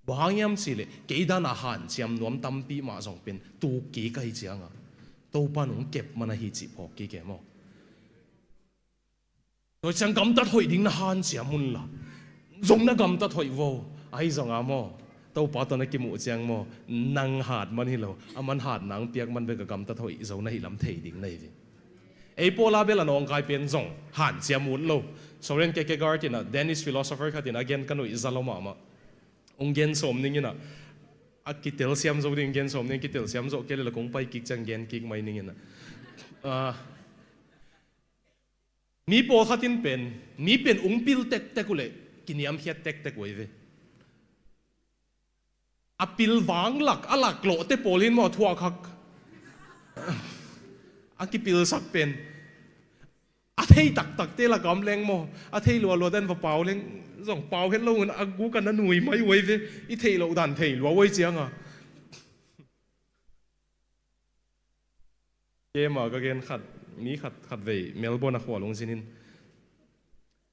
Bang hang hiam cih leh kei dan a hanciam nuam tampi mah zong pen tuk kik ahi ciangah Topa nung kep man ahi cih phawk kik e maw? Tua ciang gamtat hoih ding na hanciam un la, zong na gamtat hoih vo. Ahi zongah maw, Topa tawh na kimuh ciang maw, nang hat man hi lo, aman hat nang piak man bek a gamtat hoih zo na hi lam thei ding na hi ve. Ei pawl a bel a nawngkai pen zong hanciam ut lo. Soren Kierkegaard in ah, Danish philosopher khat in a gen ka nuih za lo mahmah. Ung gen sawm ning in ah, a kitelsiam zo ding gen sawm ning, kitelsiam zo kei leh la kong pai kik ciang gen kik mai ning in ah. Ah, mi pawlkhat in pen, mi pen ung pil tektek uh leh kiniamkhiat tektek uh ahi ve. A pil vanglak, a laklawhte pawl in maw thuak hak. A kipilsak pen a thei taktakte lak a om leng maw, a thei lualua dan va pau leng, zong pau het lo un a guk a na nui mai uh ahi ve. I theih loh dan thei lua uh ahi ciangah. Keima ka gen khat, mi khat, khatvei Melbourne a khual ung zin in,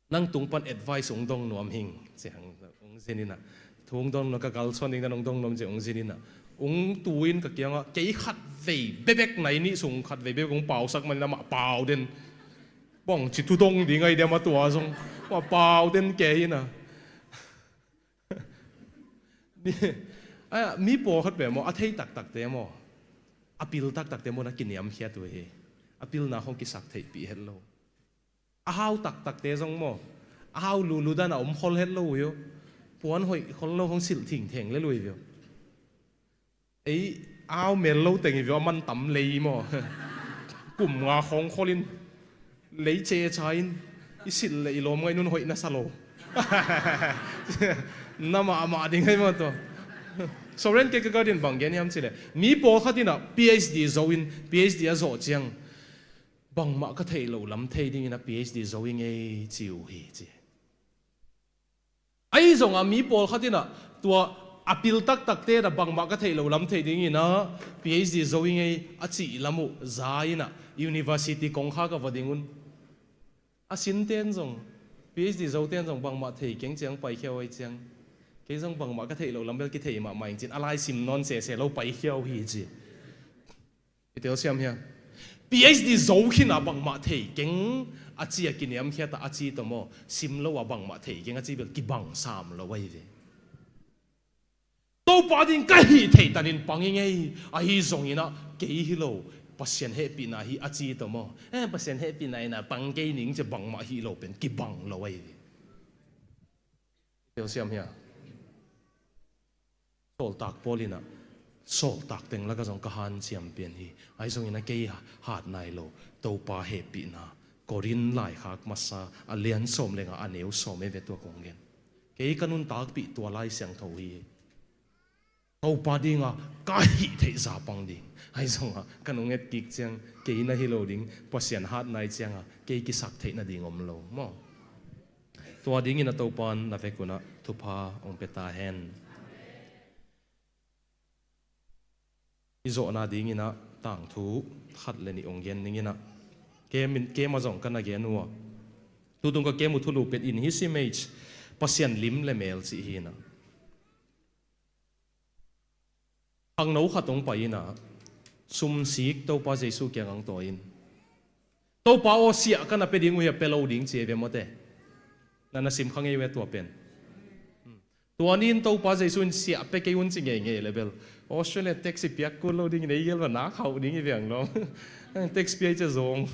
nang tung pan advice ung dong nuam hing, ci hang ung zin in ah. Thu ung dong nuam, ka kalsuan ding dan ung dong nuam ci ung zin in ah. Ung tu in ka kiangah, kei khatvei bebek nai nih sung khatvei bebek ung pausak man in amah pau den. Bang ci thu dong ding ahi diam a tua zong. Amah pau den kei in ah. Mi, a, mi pawlkhat pen maw, a thei taktakte maw, a pil taktakte maw na kiniamkhiat uh hi. A pilna khong kisak theihpih het lo. A hau taktakte zong maw, a hau lulu dan a om khol het lo uh hi uh. Puan hoih khol lo khong silh thingtheng lel uh hi uh. Ei, a hau mel lo teng hi uh, a man tam lei maw. Kum nga khong khol in, lei ceca in, i silh leh i lawm ngaih nun hoih na sa lo. Na mahmah ding ahi maw tua. Soren Kierkegaard in bang gen hiam cih leh, mi pawlkhat in ah PhD zo in, PhD a zawh ciang, bangmah ka theih loh lam thei dingin a PhD zo hi ngei ci uh hi ci. Ahi zongah mi pawlkhat in ah tua a pil taktakte in ah bangmah ka theih loh lam thei dingin ah PhD zo hi ngei a cih lam uh za in ah university kongkhak ah va ding un. A sinte in zong, PhD zote in zong bangmah thei keng ciang paikhia uh ahi ciang, kei zong bangmah ka theih loh lam bel kithei mahmah ing ci in a lai sim nawn sese lo paikhia uh hi ci. I telsiam hia? PhD zo khin a bangmah thei keng a ci a kiniamkhiat a, a ci tawh maw, sim lo a bangmah thei keng a ci bel kibang sam lo ahi ve. Topa ding ka hih theih tanin pang hi ngei, ahi zongin ah kei hi lo, Pasian hehpihna hi a ci tawh maw. Eh, Pasian hehpihna in ah pang kei ning ci bangmah hi lo pen kibang lo ahi ve. Telsiam hia? Sawltak Paul in ah, sawltak teng lakah zong ka hanciam pian hi. Ahi zongin ah kei hat nai lo, Topa hehpihna. Korin laikhak masa a lian sawm le nga a neu sawm e ve tua kong gen. Kei ka nuntakpih tua Lai Siangtho hi. Topa dingah ka hih theih za pang ding. Ahi zongah ka nung et kik ciang kei na hi lo ding, Pasian hat nai ciangah kei kisak theih nading om lo maw. Tua dingin a Topa in na vek un ah thupha hong pia ta hen. I zawhna dingin ah tangthu khat le nih hong gen ning in ah, kem in, kem a zong ka na gen uh a, tutung ka kem uh thulu pen In His Image, Pasian lim le mel cih hi in ah. Khangno khat hong pai in ah, sumsik Topa Jesu kiang hong tawi in, Topa aw, siah ka na pia ding uh hi a, pia lo ding ci hi ve maw te. Na na sim kha ngei uh e tua pen. Tua ni in Topa Jesu in siah pia kei un ci ngeingei leh bel Australia tax i piak kul lo ding in ei gel va nak hauh ding hi ve ang lawm. Tax pia i ci a zong.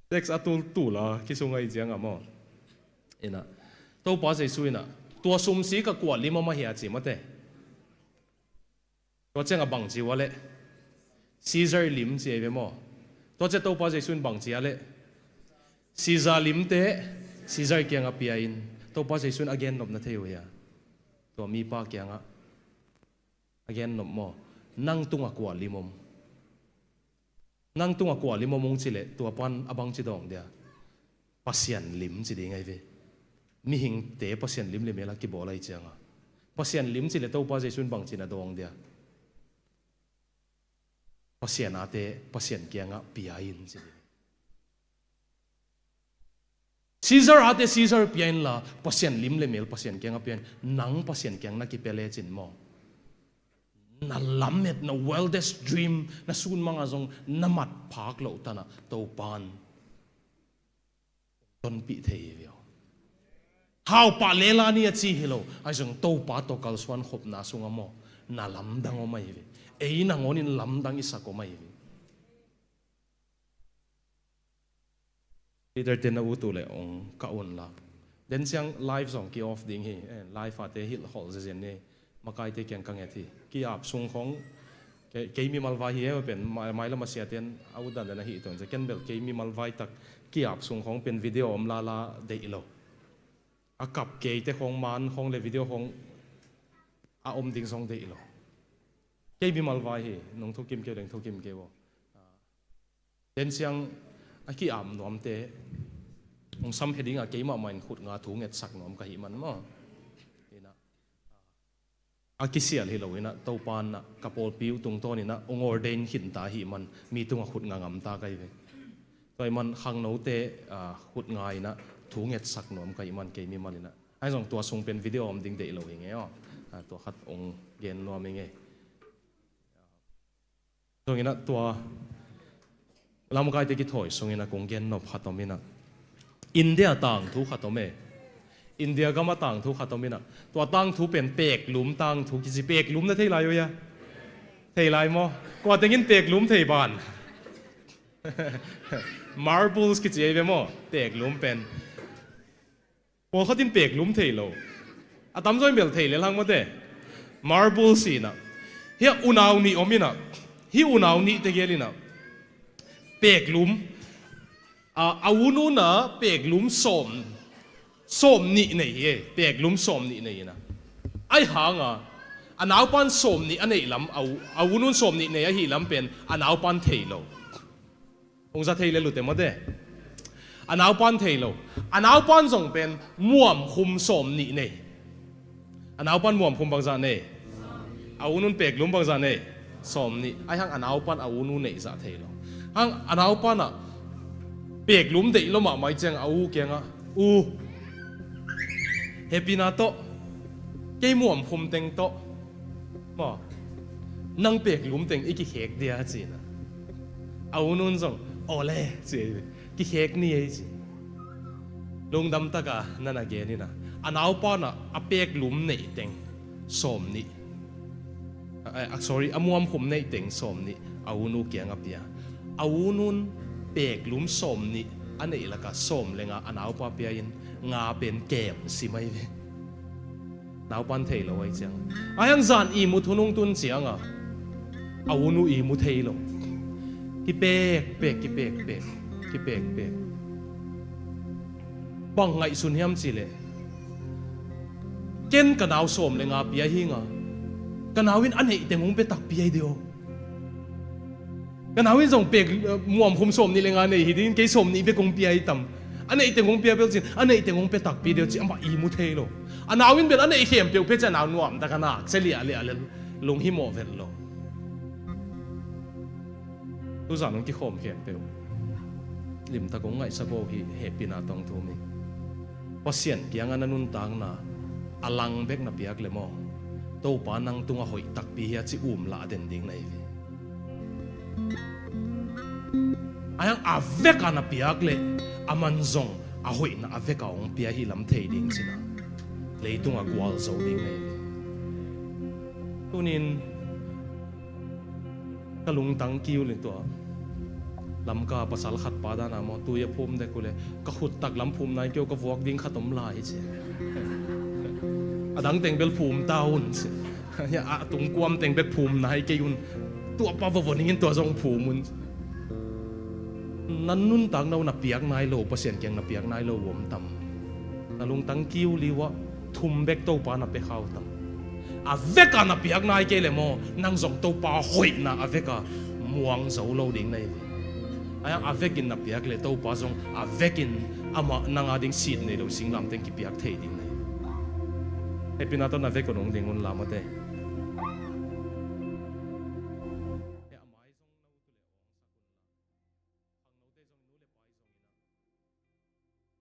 Tax a tultul a kisung ahi ciangah maw. In ah, Topa Jesu in ah, tua sumsik ah kua lim om ahi a ci maw te. Tua ciangah bang ci uh a leh, Caesar lim ci ahi ve maw. Tua ciang Topa Jesu in bang ci a leh, Caesar limte Caesar kiangah pia in, Topa Jesu in a gen nop na thei uh hia? Tua mipa kiangah a gen nop maw, nang tungah kua lim om? Nang tungah kua lim om ung ci leh tua pan a bang ci dawng dia? Pasian lim ci ding ahi ve. Mihingte Pasian lim le mel a kibawl ahi cianga Pasian lim ci leh Topa Jesu in bang ci na dawng dia? Pasian ate Pasian kiangah pia in ci ding. Caesar ate Caesar pia inla, Pasian lim le mel Pasian kiangah pia in. Nang Pasian kiang na kipia lecin maw, na lamet, na wildest dream, na sunmanga zong na mat phak loh tanah Topan tonpih thei hi ve aw. Haupah lela ni a ci hi lo, ahi zong Topa tawh kalsuan khopna sungah maw, na lamdang om ahi ve. Ei nangawnin lamdang i sak om ahi ve. Leader ten na ut uh leh ong kah unla. Den ciang live zong ki-off ding hi. Eh, live ate hilh khol zezen ni. Makaite kiang ka nget hi. Ki-ap sung khong, kei, kei mimal vai hi e pen, mai, mailam a siaten a ut dan den a hi tuan cia. Ken bel kei mimal vai tak ki-ap sung khong pen video om lala deih lo. A kap keite khong man khong le video khong a om ding zong deih lo. Kei mimal vai hi, nong thukim kei, deng thukim kei bo. Den ciang a ki-ap nuamte hong sam he dingah keimah mah in khut nga thu ngetsak nuam ka hih man maw. Inah, a kisial hi lo inah, Topa inah ka pawlpi uh tungtawn inah hong ordain khinta ahih man mi tungah khut nga ngamta ka hi ve. Tua ahih man khangnote, ah, khut nga inah thu ngetsak nuam ka hih man kei mimal inah. Ahi zong tua sung pen video om ding deih lo hi nge aw. Ah, tua khat hong gen nuam hi nge. Zong inah tua lamkaite kithawi sung inah kong gen nop khat om inah, India tangthu khat om e. India gama tangthu khat om inah, tua tangthu pen peklum tangthu kici. Peklum na thei lai uh hia? Thei lai maw? Kua tengin peklum thei ban? Marbles kici ei ve maw? Peklum pen. Pawlkhat in peklum thei lo. A tamzaw in bel thei lel hang mawte. Marbles inah, hia unau nih om inah, hih unau nih tegel inah peklum, a, a u nuna peklum sawm, sawm nih nei hi e. Peklum sawm nih nei inah, ahi hanga a naupan sawm nih a neih lam, a u, a u nun sawm nih nei ahih lam pen a naupan thei lo. Hong za thei le lute mawte. A naupan thei lo. A naupan zong pen muamkhum sawm nih nei. A naupan muamkhum bangzah nei? A u nun peklum bangzah nei? Sawm nih. Ahi hang a naupan a u nu neih zah thei lo. Hang a naupan ah peklum deih lo mahmah ciang a u kiangah, "U, hehpihna tawh, kei muamkhum teng tawh maw, nang peklum teng i kikhek dia," ci inah. A u nun zong, "Awle," ci, "kikhek ni ei," ci. Lungdam taka na na gen inah, a naupan ah a peklum neih teng sawm nih, a, a, sorry, a muamkhum neih teng sawm nih a u nu kiangah pia. A u nun peklum sawm nih a neih lakah sawm le nga a naupa pia in, nga pen kem sim ahi ve. Naupan thei lo ahi ciang. Ahi hang zan ihmut hun hong tun cianga a u nu ihmu thei lo. Kipekpek, kipekpek, kipekpek. Bang ngaihsun hiam cih leh, ken ka nau sawm le nga pia hi nga, ka nau in a neih teng hong pia takpi ahi deuh. Ka nau in zong pek, eh, muamkhum sawm nih le nga nei hi dingin kei sawm nih bek hong pia hi tam. A neih teng hong pia bel cin, a neih teng hong pia takpi deuh ci, amah ihmu thei lo. A nau in bel a neih khempeuh pia ci a nau nuamtak a nak sia liahliah le lunghimawh vet lo. Tuzan hong kikhawm khempeuh limtak hong ngaihsak uh hi. Hehpihna tawh thum hi. Pasian kiangah na nuntakna a lang bek na piak le maw, Topa nang tungah hoih takpi hi a ci umlah den ding na hi ve. Ahi hang a veka na piak le aman zong a hoihna a veka hong pia hi lam thei ding cina leitungah gualzo ding na hi ve. Tunin ka lungtang kiu le tua Lamka pasal khat pa dana maw, tui a phum dek uh le ka khut taklam phum nai keu, ka vuak ding khat om lai ci. A dang teng bel phum ta un ci. A tungkuam teng bek phum nai kei un. Tua pa vovon ingin tua zong phum un. Na nuntak na uh na piak nai lo, Pasian kiang na piak nai lo uh om tam? Na lungtang kiu liuah thum bek Topa na pia khau tam? A veka na piak nai kei le maw, nang zong Topa hoihna a veka muang zo lo ding na hi ve. Ahi hang a vekin na piak leh Topa zong a vekin amah nang ading sit nei lo singlamteh in kipiak thei ding na hi. Hehpihna tawh na vek un hong ding un, la mate.